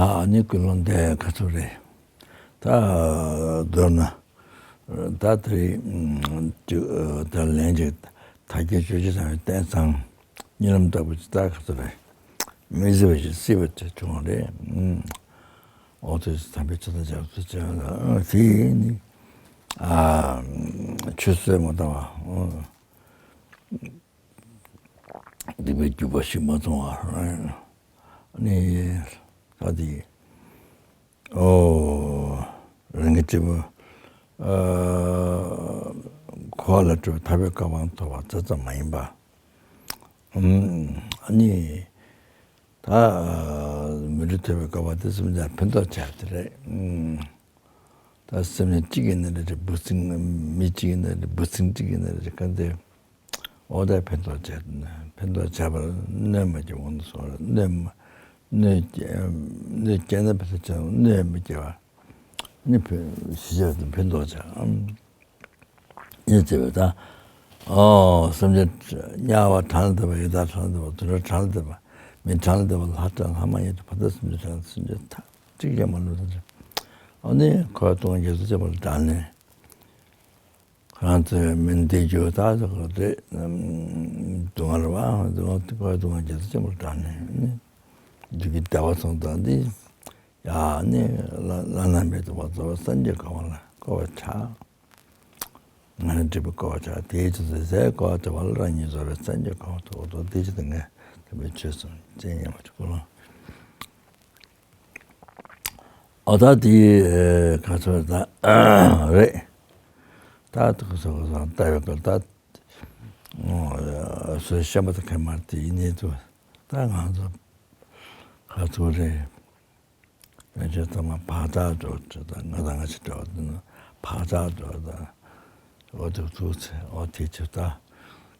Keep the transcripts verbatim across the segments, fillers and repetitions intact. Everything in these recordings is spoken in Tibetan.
ཨ་ནི་ཀུན་སློང་དེ་ག་ཚོད་རེད། ད་མདོར་ན་ད་དེ་རིང་ད་ལན་ཅིག་ད་གིན་ཆོས་རྗེ་ཚང་བའི་རྟེན་བཟང་གཉིད་ལམ་ལྟ་བུ་ཅིག་ད་ག་ཚོད་རེད། མི་སྲིད་པ་ཞིག་སྲིད་པ་དེ་བྱུང་བ་རེད། ཨོ་ཐོས་སུ་དམ་པའི་ཆོས་དང་སྦྱར་བ་ཚུལ་བྱས་ལ་དེ་ནི་ཆུད་ཟོས་མ་བཏང་བ། སྡིག་པའི་རྒྱུ་བ་ཞིག་མ་མཐོང་བ། ནི་ད་དེ་ཨོ་རང་གི་སྐྱེ་བོ་འཁོར་བ་ལས་གྲོལ་བའི་ཐར་པའི་བཀའ་དབང་ཐོབ་པ་ཙམ་ཙམ་མ་ཡིན་པ། ཨ་ནི་ད་མི་ལུས་ཐོབ་པའི་སྐལ་བ་དེ་སེམས་ཅན་ཕན་ཐོགས་བྱ་དེ་རེད། ད་སེམས་ཅན་གཅིག་ཡིན་ན་རེད། འབུ་ཚིག་མི་གཅིག་ཡིན་ན་རེད། འབུ་ཚིག་གཅིག་ཡིན་ན་རེད། གང་དེ་འོ་ད་ཕན་ཐོགས་བྱ་ཕན་ཐོགས་བྱ་བར་གནོད་མ་སྐྱེལ་བ་སོགས་རེད། གནོད་མ་གནོད་གནོད་སྐྱེལ་ན་ཕན་ཐོགས་བྱ་གནོད་མ་སྐྱེལ་བ། ནི་ཕན་ཞི་བྱ་དང་ཕན་འདོགས་བྱ། ཨམ། ཡིད་ཆེས་པའི་ད། ཨོ་སེམས་ཅན་དམྱལ་བ་གྲངས་ལས་འདས་པ། ཡི་དྭགས་གྲངས་ལས་འདས་པ། དུད་འགྲོ་གྲངས་ལས་འདས་པ། མི་གྲངས་ལས་འདས་པ། ལྷ་གྲངས་ལྷ་མ་ཡིན་དང་ཕ་དང་སེམས་ཅན་གྲངས་སེམས་ཅན་ཐམས་ཅད་ཀྱང་མ་ལུས་ཐམས་ཅད། ཨོ་ནི་འཁོར་བ་སྡུག་བསྔལ་རྒྱ་མཚོ་ཆེན་པོ་ལ་བསྒྲགས་ནས། ཁོ་རང་ཚོའི་མི་འདི་རྒྱུ་དག་ཚོ་ཁོ་ཚོས་སྡུག་བསྔལ་བ་སྡུག་བསྔལ་འཁོར་བ་སྡུག་བསྔལ་རྒྱ་མཚོ་ཆེན་པོ་ལ་བསྒྲགས་ནས་ནི། བདུད་ཀྱི་བདེ་བ་སོང་དང་འདི། ཡང་ནི་བླ་བླ་ན་མེད་པ་རྫོགས་པའི་སངས་རྒྱས་གོ་འཕང་ལ་བཀོད་པར་བྱ། ང་ནི་འབྲས་བུ་བཀོད་པར་བྱ། དེའི་ཆོས་ཚོལ་ཟས་བཀོད་པར་བྱ་བ་ལ་རང་ཉིད་རྫོགས་པའི་སངས་རྒྱས་གོ་འཕང་ཐོབ་པར་འདོད། དེའི་ཕྱིར་དུ་ངས་དམ་པའི་ཆོས་སུ་སྤྱན་མཉམ་པར་ཞུགས་ལ། ཨོ་ད་དེ་ག་ཚོད་ད་རེད། ད་དུ་ག་ཚོད་ག་ཚོད་ལྟ་བའི་སྐབས་ད་སོའི་ཤན་པ་དང་མཁལ་མ་དེ་ཡིན་ནས་དུ་ད་ང་ཚོ་ག་ཚོད་རེད། ང་ཚོ་ཚང་མ་བག་ཆགས་འགྲོ་འགྲོ་དང་ང་དང་ང་ཞིག་འགྲོ་དང་བག་ཆགས་འགྲོ་དང་། འོ་དེ་ཚོ་ཚེ་འོ་དེ་ཚོ་ད་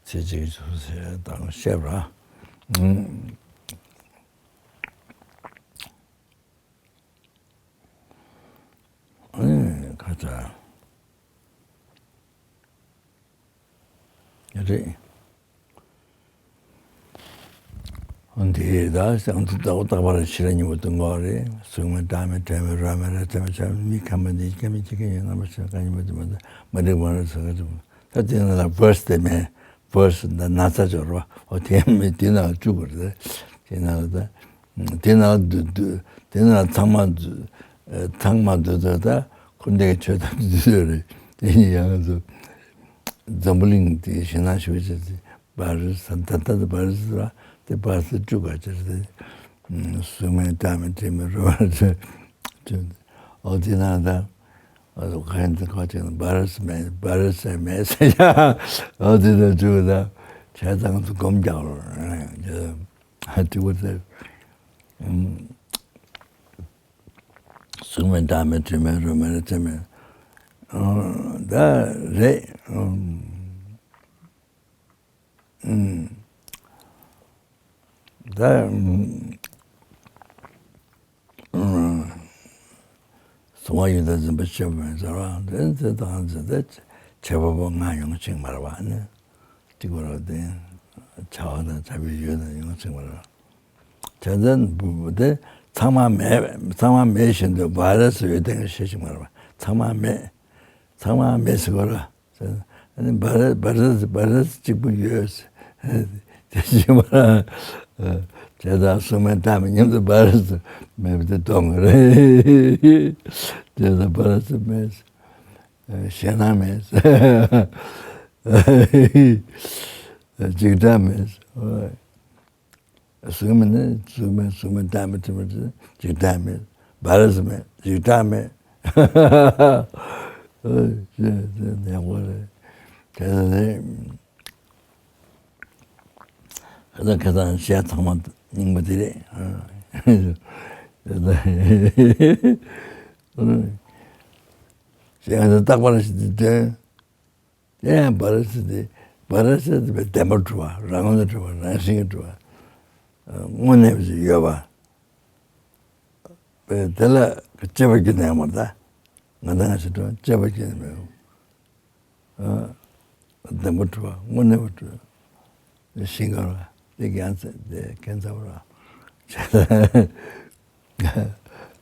ཚེ་གཅིག་ཚོ་ཚེ་དང་བཤད་པ། ཨ་ནི་ཁ་ཚ། རེད། འདི་ད་བྱང་ཆུབ་ཟླ་བ་རྟག་པར་ཤེས་རབ་སྙིང་པོ་སྟོན་དགོས་རེད། གཟུགས་མེད་སྒྲ་མེད་དྲི་མེད་རོ་མེད་རེག་མེད་ཚ་མེད་ཆབ་མེད་མི་ཁ་མེད་འདི་ཁ་མེད་ཅི་ཁ་ཡོད་རྣམ་པ་ཤེས་གང་ཡིན་པ་དེ་མ་ཐག་མ་འགྲིག་མ་རེད་ཟེར་ག་ཅིག་ད་དེ་ནང་ལ་བར་སི་དེ་མེད། བར་སི་ད་ན་ཚ་སྦྱོར་བ་འོ་དེ་མེད། དེ་ནང་བཅུག་དགོས་རེད། དེ་ནང་ལ་ད། དེ་ན་དུ་དུ་དེ་ན་ཚང་མ་དུ་ཚང་མ་དུ་དུ་ད་ཁོ་འདྲའི་ཆོས་ཐམས་ཅད་དུ་རེད། དེ་ཡིན་ཡང་ཚོ་འཛམ་བུ་གླིང་དེ་ཞེད་སྣང་ཞུ་བྱེད་དེ་བར་ས་ད་ལྟ་དུ་བར་ས་ར་དེ་བར་ས་བཅུ་ག་ཅེར་དེ་གཟུགས་མེད་སྒྲ་མེད་དྲི་མེད་རོ་བར་ཆོས་ཨོ་དེ་ན་ད་ཨོ་ཁ་ཡིན་དུ་ཁ་ཅིག་བར་ས་མེད་བར་ས་མེད་ས་ཡ་ཨོ་དེ་ད་བཅུ་ག་ད་བྱས་ཙང་ཚོ་སྒོམ་རྒྱག་རོགས། ཨ་དེ་བོ་དེ། གཟུགས་མེད་སྒྲ་མེད་དྲི་མེད་རོ་མེད་རེག་མེད། ད་རེད། ད། གཟུང་བ་ཡུལ་དང་འཛིན་པ་ཆོས་མེད་ཟེར་བ་དེ་ཚེ་དང་ཚེ་དེ་བྱེད་པ་པོ་ང་ཡོང་ཕྱིན་མར་བ་ནི་གཅིག་པ་རེད་དེ། བྱ་བ་དང་བྱ་བའི་ཡུལ་དང་ཡོང་ཕྱིན་མར་བ། བྱ་དེ་ཚང་མ་མེད་ཚང་མ་མེད་བཞིན་དུ་བ་རེ་སུ་ཡོད་དེ་ཤེས་ཤིང་མར་བ་ཚང་མ་མེད། ཚང་མ་མེད་ཟེར་བ་རེད། ཨ་ནི་བ་ར་བ་ར་བ་ར་གཅིག་པུ་ཡོད། དེ་བཞིན་པ་དེ་དག་གཟུགས་མེད་སྒྲ་མེད་མཉམ་དུ་བ་ར་མེད་པ་དེ་སྟོན་དགོས་རེད། དེ་དག་བ་ར་མེད། ཞེད་སྣང་མེད། འཇིགས་སྐྲག་མེད། གཟུགས་མེད་ན་གཟུགས་མེད། གཟུགས་མེད་སྒྲ་མེད་དྲི་མེད་འཇིགས་སྐྲག་མེད། བ་ར་མེད་འཇིགས་སྐྲག་མེད། ཡག་པོ་རེད། དེ་ནས་ཁ་སང་ཁ་སང་བཤད་ཚང་མ་རྙིང་པ་དེ་རེད། བཤད་ང་ཚོ་རྟག་པར་ཞིག་འདི་དོན། དེ་ཡང་བ་ར་སི་དེ་བ་ར་སི་དེ་བདེན་པར་གྲུབ་པ་རང་ངོས་ནས་གྲུབ་པ་རང་བཞིན་གྱིས་གྲུབ་པ་དངོས་གནས་ཡོད་པ། དེ་ལ་སྐྱེས་པ་རྒྱུད་ནས་མ་ད་ང་དང་ང་ཞིག་འགྲོ་སྐྱེས་པ་རྒྱུད་ནས་མེད། བདེན་པར་གྲུབ་པ་དངོས་གནས་པར་གྲུབ་པ་ཤིང་གར་བ་དེ་རྒྱན་ཚད་དེ་ཁྱད་མཚར་བ་ར་བྱས།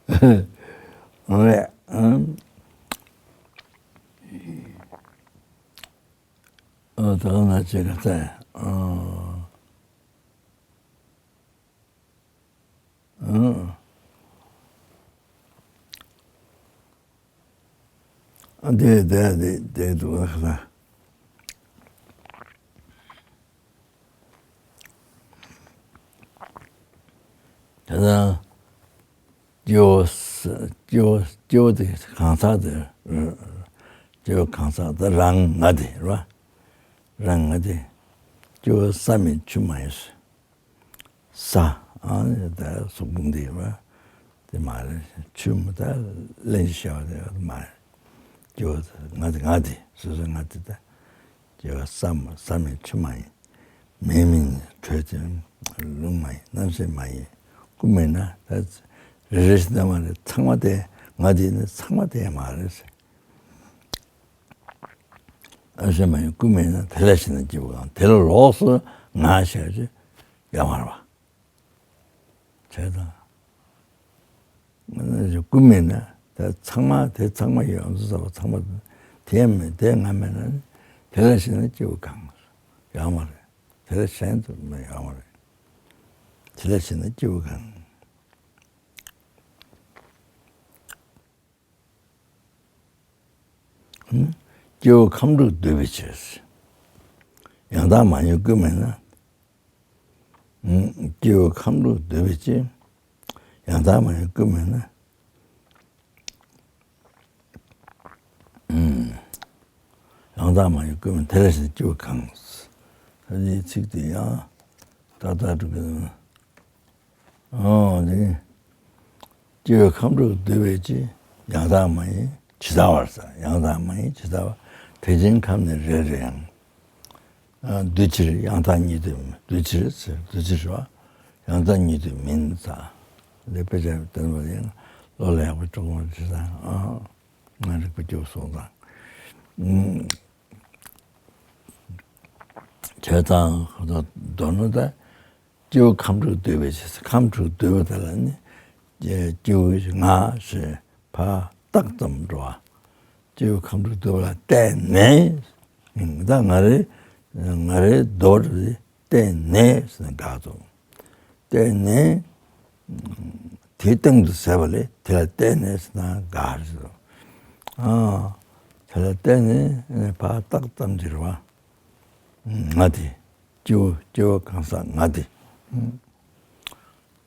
ཨང་རེད། ཨང་། ཨ་ད་ན་ཅི་ག་ཚད། ཨང་། ཨང་། ཨ་དེ་དེ་དེ་དེ་འདུག་ན་ཁ་ད། ད་ལྟ་སྐྱེ་བོ་ས་སྐྱེ་བོ་སྐྱེ་བོ་དེ་གང་ཟག་དེ། སྐྱེ་བོ་གང་ཟག་དེ་རང་ང་དེ་རེད་བ། རང་ང་དེ། སྐྱེ་བོ་ས་མེད་ཆུ་མ་ཡིན། ས། ཨ་ནི་ད་གཟུགས་ཕུང་དེ་ཡོད་པ་དེ་མ་རེད། ཆུ་མོ་ད་གླེན་ཞེས་བྱ་བ་དེ་མ་རེད། སྐྱེ་བོ་ང་དེ་ང་དེ་སོ་སོ་ང་དེ་ད། སྐྱེ་བོ་ས་མ་ས་མེད་ཆུ་མ་ཡིན། མེ་མིན་དྲོད་ཅན། རླུང་མ་ཡིན། རྣམ་ཤེས་མ་ཡིན། སྐུ་མེད་ན་ད་རེ་རེ་ཞིག་ད་མ་རེད། ཚང་མ་དེ་ང་དེ་ནི་ཚང་མ་དེ་མ་རེད། ཨ་ཤེ་མ་ཡིན་སྐུ་མེད་ན་དེ་ལ་ཤི་ན་སྐྱེ་བོ་གང་། དེ་ལ་ལོགས་སུ་ང་ཞེས་ཀྱི་ཡོད་མ་རེད་པ། བྱས་ཙང་། སྐུ་མེད་ན་ད་ཚང་མ་དེ་ཚང་མ་ཡོད་ཨམ་སྲུ་ཚང་མ་ཚང་མ་དེ་མེད་དེ་ང་མེད་ན་ནི་དེ་ལ་ཤི་ན་སྐྱེ་བོ་གང་ཡོད་མ་རེད། དེ་ལ་གཞན་དུ་མེད་ཡོད་མ་རེད། དེ་ལ་ཤི་ན་སྐྱེ་བོ་གང་། སྐྱེ་བོ་ཁམས་དྲུག་འདུལ་བའི་ཕྱིར། ཡང་དག་མ་ཡིན་སྐུ་མེད་ན། སྐྱེ་བོ་ཁམས་དྲུག་འདུལ་བའི་ཕྱིར། ཡང་དག་མ་ཡིན་སྐུ་མེད་ན། ཡང་དག་མ་ཡིན་སྐུ་མེད་དེ་ལ་ཤི་ན་སྐྱེ་བོ་གང་། ད་ནི་ཚིག་དེ་ཡང་ཏག་ཏག་འགྲོ་གི་འདུག་ཨོ་དེ། སྐྱེ་བོ་ཁམས་དྲུག་འདུལ་བའི་ཕྱིར། ཡང་དག་མ་ཡིན་ཇི་ལྟ་བར་ཟེར། ཡང་དག་མ་ཡིན་ཇི་ལྟ་བར། དེ་བཞིན་ཁམས་ནི་རེ་རེ་ཡང་། འདུལ་ཕྱིར་ཡང་དག་ཉིད་དུ་འདུལ་ཕྱིར་ཟེར། འདུལ་ཕྱིར་བ། ཡང་དག་ཉིད་དུ་མིན་ཟེར། ལེགས་པའི་ཆ་བསྟན་པ་ཡིན། བློ་ལ་ཡག་པོ་སྤྲོ་བོ་ཇི་ལྟར། ང་རིག་པ་སྐྱོ་སོང་དང་། བྱས་ཙང་མདོར་ན་ད། སྐྱེ་བོ་ཁམས་དྲུག་འདུལ་བའི་ཕྱིར། ཁམས་དྲུག་འདུལ་བ་དེ་ལ་ནི། སྐྱེ་བོ་ང་ཞེས་ཕར་བཏགས་ཙམ་འགྲོ་བ། སྐྱེ་བོ་ཁམས་དྲུག་འདུལ་བ་ལ་བརྟེན་ནས། ད་ང་རེ་ང་རེ་འདོར་ཏེ་བརྟེན་ནས་ཟེར་ན་དགག་ཏུ། བརྟེན་ནས། དེའི་སྟེང་དུ་ཟེར་བ་ལས་དེ་ལ་བརྟེན་ནས་ཟེར་ན་དགག་རེད་དོ། ཨ། དེ་ལ་བརྟེན་ནས་ཕར་བཏགས་ཙམ་གྱིས་རེད་བ། ང་དེ། སྐྱེ་བོ་སྐྱེ་བོ་གང་ཟག་ང་དེ།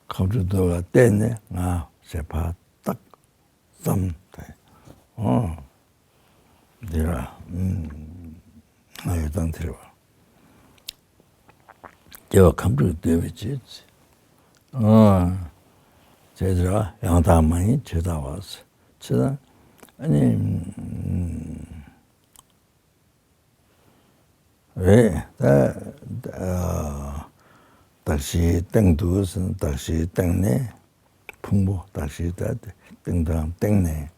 ཁམས་དྲུག་འདུལ་བ་ལ་བརྟེན་ནས་ང་ཞེས་ཕར་བཏགས་ཙམ་དེ། ཨོ། འདི་ར། ང་ཡོད་དང་དེ་རེད་བ། སྐྱེ་བོ་ཁམས་དྲུག་འདུལ་བའི་ཕྱིར། ཨོ། དེ་ར་ཡང་དག་མ་ཡིན་ཇི་ལྟ་བར། ཇི་ལྟ། ཨ་ནི། རེད་ད། གདགས་གཞིའི་སྟེང་དུ་ཟེར་ན་གདགས་གཞིའི་སྟེང་ནས། ཕུང་པོ་གདགས་གཞིའི་ད་སྟེང་དུའམ་སྟེང་ནས།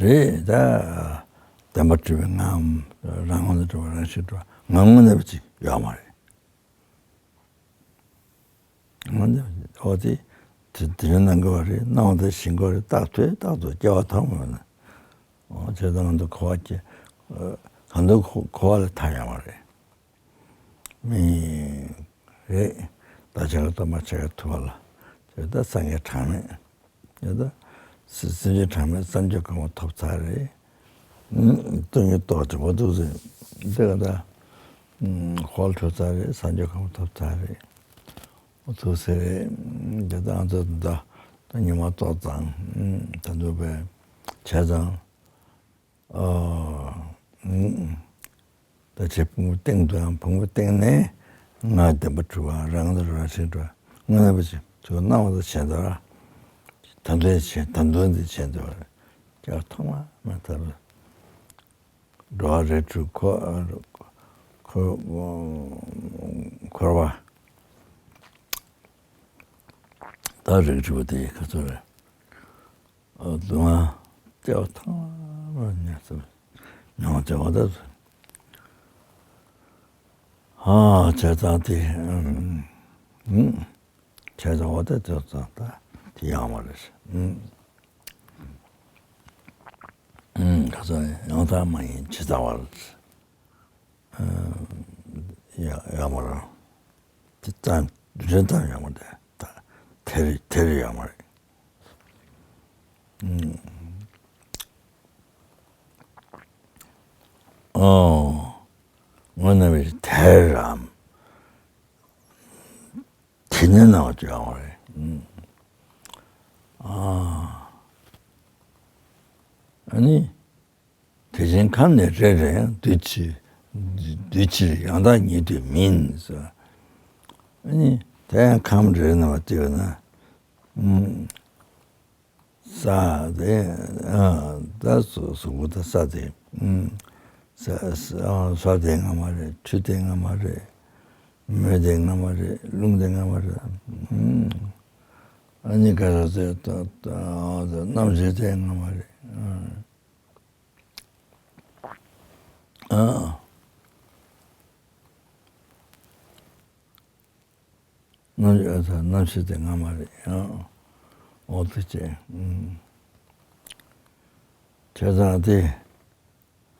རེད་ད། བདེན་པར་གྲུབ་པའི་ངའམ་རང་ངོས་ནས་གྲུབ་པ་རང་བཞིན་གྲུབ་པ་ང་ངོས་ནས་ཅིག་ཡོད་མ་རེད། འོ་དེ། དེ་དེ་རིང་གནང་གི་བ་རེད། གནང་བ་དེ་བཞིན་གོ་རེད། རྟག་ཐོས་རྟག་ཏུ་སྐྱེ་བ་ཐོབ་མོད་ན། འོ་བྱས་ཙང་ང་ཚོ་འཁོར་བ་སྐྱེ། གང་དུ་འཁོར་བ་ལས་ཐར་ཡོང་བ་རེད། མི། རེད། བདག་ཅག་གི་སྟོན་པ་ཆེ་ག་ཐུབ་པ་ལ། དེ་ད་སངས་རྒྱས་གྲངས་མེད། ཡ་ད། སེམས་ཅན་གྲངས་མེད་བསམ་བརྗོད་གང་བ་ཐོབ་ཚར་རེད། སྟོན་གྱི་རྟོགས་ཀྱི་འོ་འདུག་ཟེར། འདི་ག་ད། ཧོལ་འཕྲོད་ཚར་རེད། བསམ་བརྗོད་གང་བ་ཐོབ་ཚར་རེད། འོ་ཐུགས་སེ་རེད། འདི་ད་ང་ཚོ་འདི་ད་ད་ཉི་མ་ཏོག་ཙམ་ད་འདུག་པས་བྱས་ཙང་། ད་ཆེ་ཕུང་པོའི་སྟེང་དུའམ་ཕུང་པོའི་སྟེང་ནས་ང་བདེན་པར་གྲུབ་པ་རང་དང་རང་བཞིན་གྲུབ་པ་དངོས་གནས་པ་ཞིག་ཚུར་སྣང་བ་དང་བྱས་འདུག་ར། ད་དོན་བྱས་ད་དོན་འདི་བྱས་འདུག་ར། ཀྱང་ཐོག་མ་མ་ཐར་བ། འགྲོ་བ་རིགས་དྲུག་འཁོར་འཁོར་འཁོར་བ། ད་རིགས་དྲུག་པོ་དེ་ག་ཚོད་རེད། སྡུག་བསྔལ་སྐྱེ་བ་ཐམས་ཅད་ཉར་ཚུལ་མྱོང་བྱ་བ་དེ་ཚོ། ཨ་བྱས་ཙང་དེ། ཨུམ། བྱས་ཙང་འོ་དེ་དེ་ཙང་ད་དེ་ཡག་མ་རེད། ཨུམ། ཨུམ། ཁ་སང་ཡང་དག་མ་ཡིན་ཇི་ལྟ་བར། ཡ་ཡག་མ་རེད། དེ་ཙམ་རིན་ཙམ་ཡག་མ་རེད། ད་དེ་རེད་དེ་རེད་ཡག་མ་རེད། ཨུམ། ཨོ། དངོས་གནས་བའི་དེར་རམ། དེ་ནས་ན་བ་ཅིག་ཡོང་བ་རེད། ཨ། ཨ་ནི། དེ་བཞིན་ཁམས་ནི་རེ་རེ་ཡང་དུས་ཕྱིར། དུས་ཕྱིར་ཡང་དག་ཉིད་དུ་མིན་ཟེར། ཨ་ནི། དེ་ཡང་ཁམས་རེ་རེ་ན་བ་ཅིག་ཡོད་ན། ཨུམ། ས་དེ། ཨ། ད་གཟུགས་པོ་དང་ས་དེ། ཨུམ། ས་ས་ཨ་ས་དེ་ང་མ་རེད། ཆུ་དེ་ང་མ་རེད། མེ་དེ་ང་མ་རེད། རླུང་དེ་ང་མ་རེད། ཨུམ། ཨ་ནི་ག་རེ་ཟེར། ད་ད་ཨ་ད་རྣམ་ཤེས་དེ་ང་མ་རེད། ཨ། ཨ། རྣམ་ཤེས་དེ་ང་མ་རེད། ཡང་འོ་དེ་བྱས། ཨུམ། བྱས་ཙང་དེ།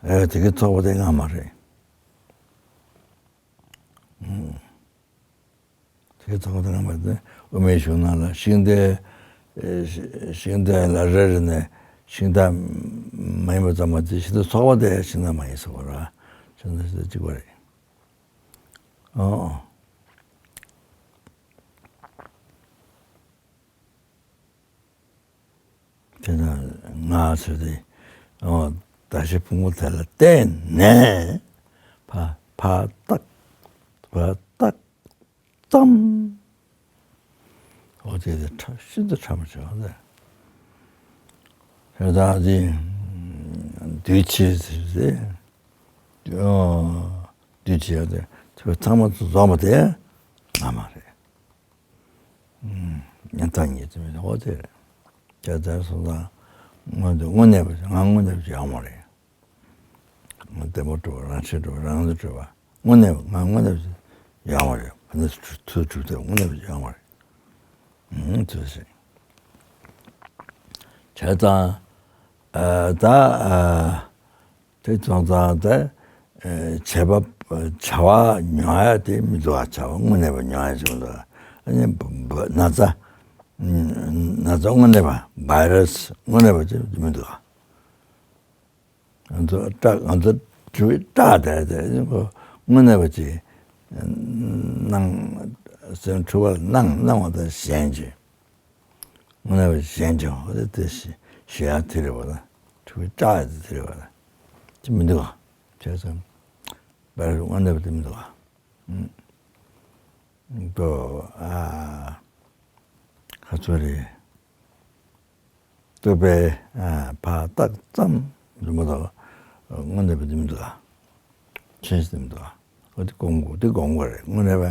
ཨེ་དེ་གི་ཚོགས་པ་དེ་ང་མ་རེད། ཨུམ། དེ་གི་ཚོགས་པ་དེ་ང་མ་རེད། དབུ་མའི་གཞུང་ནང་ལ་ཤིང་རྟ། ཨེ་ཤིང་རྟ་ལ་རེ་རེ་ནས་ཤིང་རྟ་མ་ཡིན་པ་ཙམ་མ་ཟད་ཤིང་རྟ་ཚོགས་པ་དེ་ཤིང་རྟ་མ་ཡིན་ཟེར་བ་ར། ཤིང་རྟ་ཤིང་རྟ་གཅིག་པ་རེད། ཨོ། དེ་ན་ང་ཚོ་དེ། ཨོ། ད་ཤི་ཕུང་པོ་དེ་ལ་བརྟེན་ནས། ཕ་ཕ་རྟགས། ཕ་རྟགས་ཙམ། ཨོ་དེ་དེ་ཕྲ་ཤིན་ཏུ་ཕྲ་མོ་ཆེ་བ་རེད། དེ་དག་དེ་དུས་ཕྱིར་ཟེར་ཏེ། ཨོ། དུས་ཕྱིར་དེ་ཚང་མ་རྫོགས་པ་དེ་ང་མ་རེད། ཨུམ། ཡང་དག་ཉིད་དུ་མིན་འོ་དེ་རེད། དེ་ལྟར་སོང་ཙང་སྔོན་དུ་དངོས་གནས་པ་ང་དངོས་གནས་པ་ཡོད་མ་རེད། ང་བདེན་པར་གྲུབ་པ་རང་བཞིན་གྲུབ་པ་རང་དུ་གྲུབ་པ་དངོས་གནས་པ་ང་དངོས་གནས་པ་ཡོད་མ་རེད། ཨ་ནི་ཚུར་གྲུབ་དེ་དངོས་གནས་པ་ཡོད་མ་རེད། ཨུམ། ཚུལ་ཤིང་། བྱས་ཙང་། ཨ་ད་ཨ། དེ་སོང་ཙང་དེ། ཨེ་བྱས་པ་བྱ་བ་མྱོང་ཡ་དེ་མི་འདུག་ཨ། བྱ་བ་དངོས་གནས་པ་མྱོང་ཡ་ཞིག་མི་འདུག་ཨ། ཨ་ནི་བ་བ་ན་ཚ། ན་ཚ་དངོས་གནས་པ་བྷའི་ར་སི་དངོས་གནས་པ་ཅིག་མི་འདུག་ཨ། ང་ཚོ་སྐྲག་ང་ཚོ་འཁྲུལ་པའི་སྐྲག་དེ་དེ་དངོས་གནས་པ་ཅིག་སྣང་སེམས་འཁྲུལ་པ་ལ་སྣང་སྣང་བ་དང་གཞན་གྱི། དངོས་གནས་པ་གཞན་ཀྱང་འོ་དེ་དེ་ཞེ་ཞེ་ཡ་དེ་རེད་བ་ལ། ཁྲུ་བའི་སྐྲག་ཡ་དེ་དེ་རེད་བ་ལ། དེ་མི་འདུག་ག་བྱས་ཙང་བར་དངོས་གནས་པ་དེ་མི་འདུག་ག་ཨུམ། དོ་ཨ་ཁ་ཚོ་རེད། རྟོག་པའི་ཨ་ཕ་རྟགས་ཙམ་རིན་པོ་དང་དངོས་གནས་པ་དེ་མི་འདུག་ག་ཆོས་ཟེར་མི་འདུག་ག་འོ་དེ་སྒོམ་དགོས་དེ་སྒོམ་དགོས་རེད། དངོས་གནས་པ་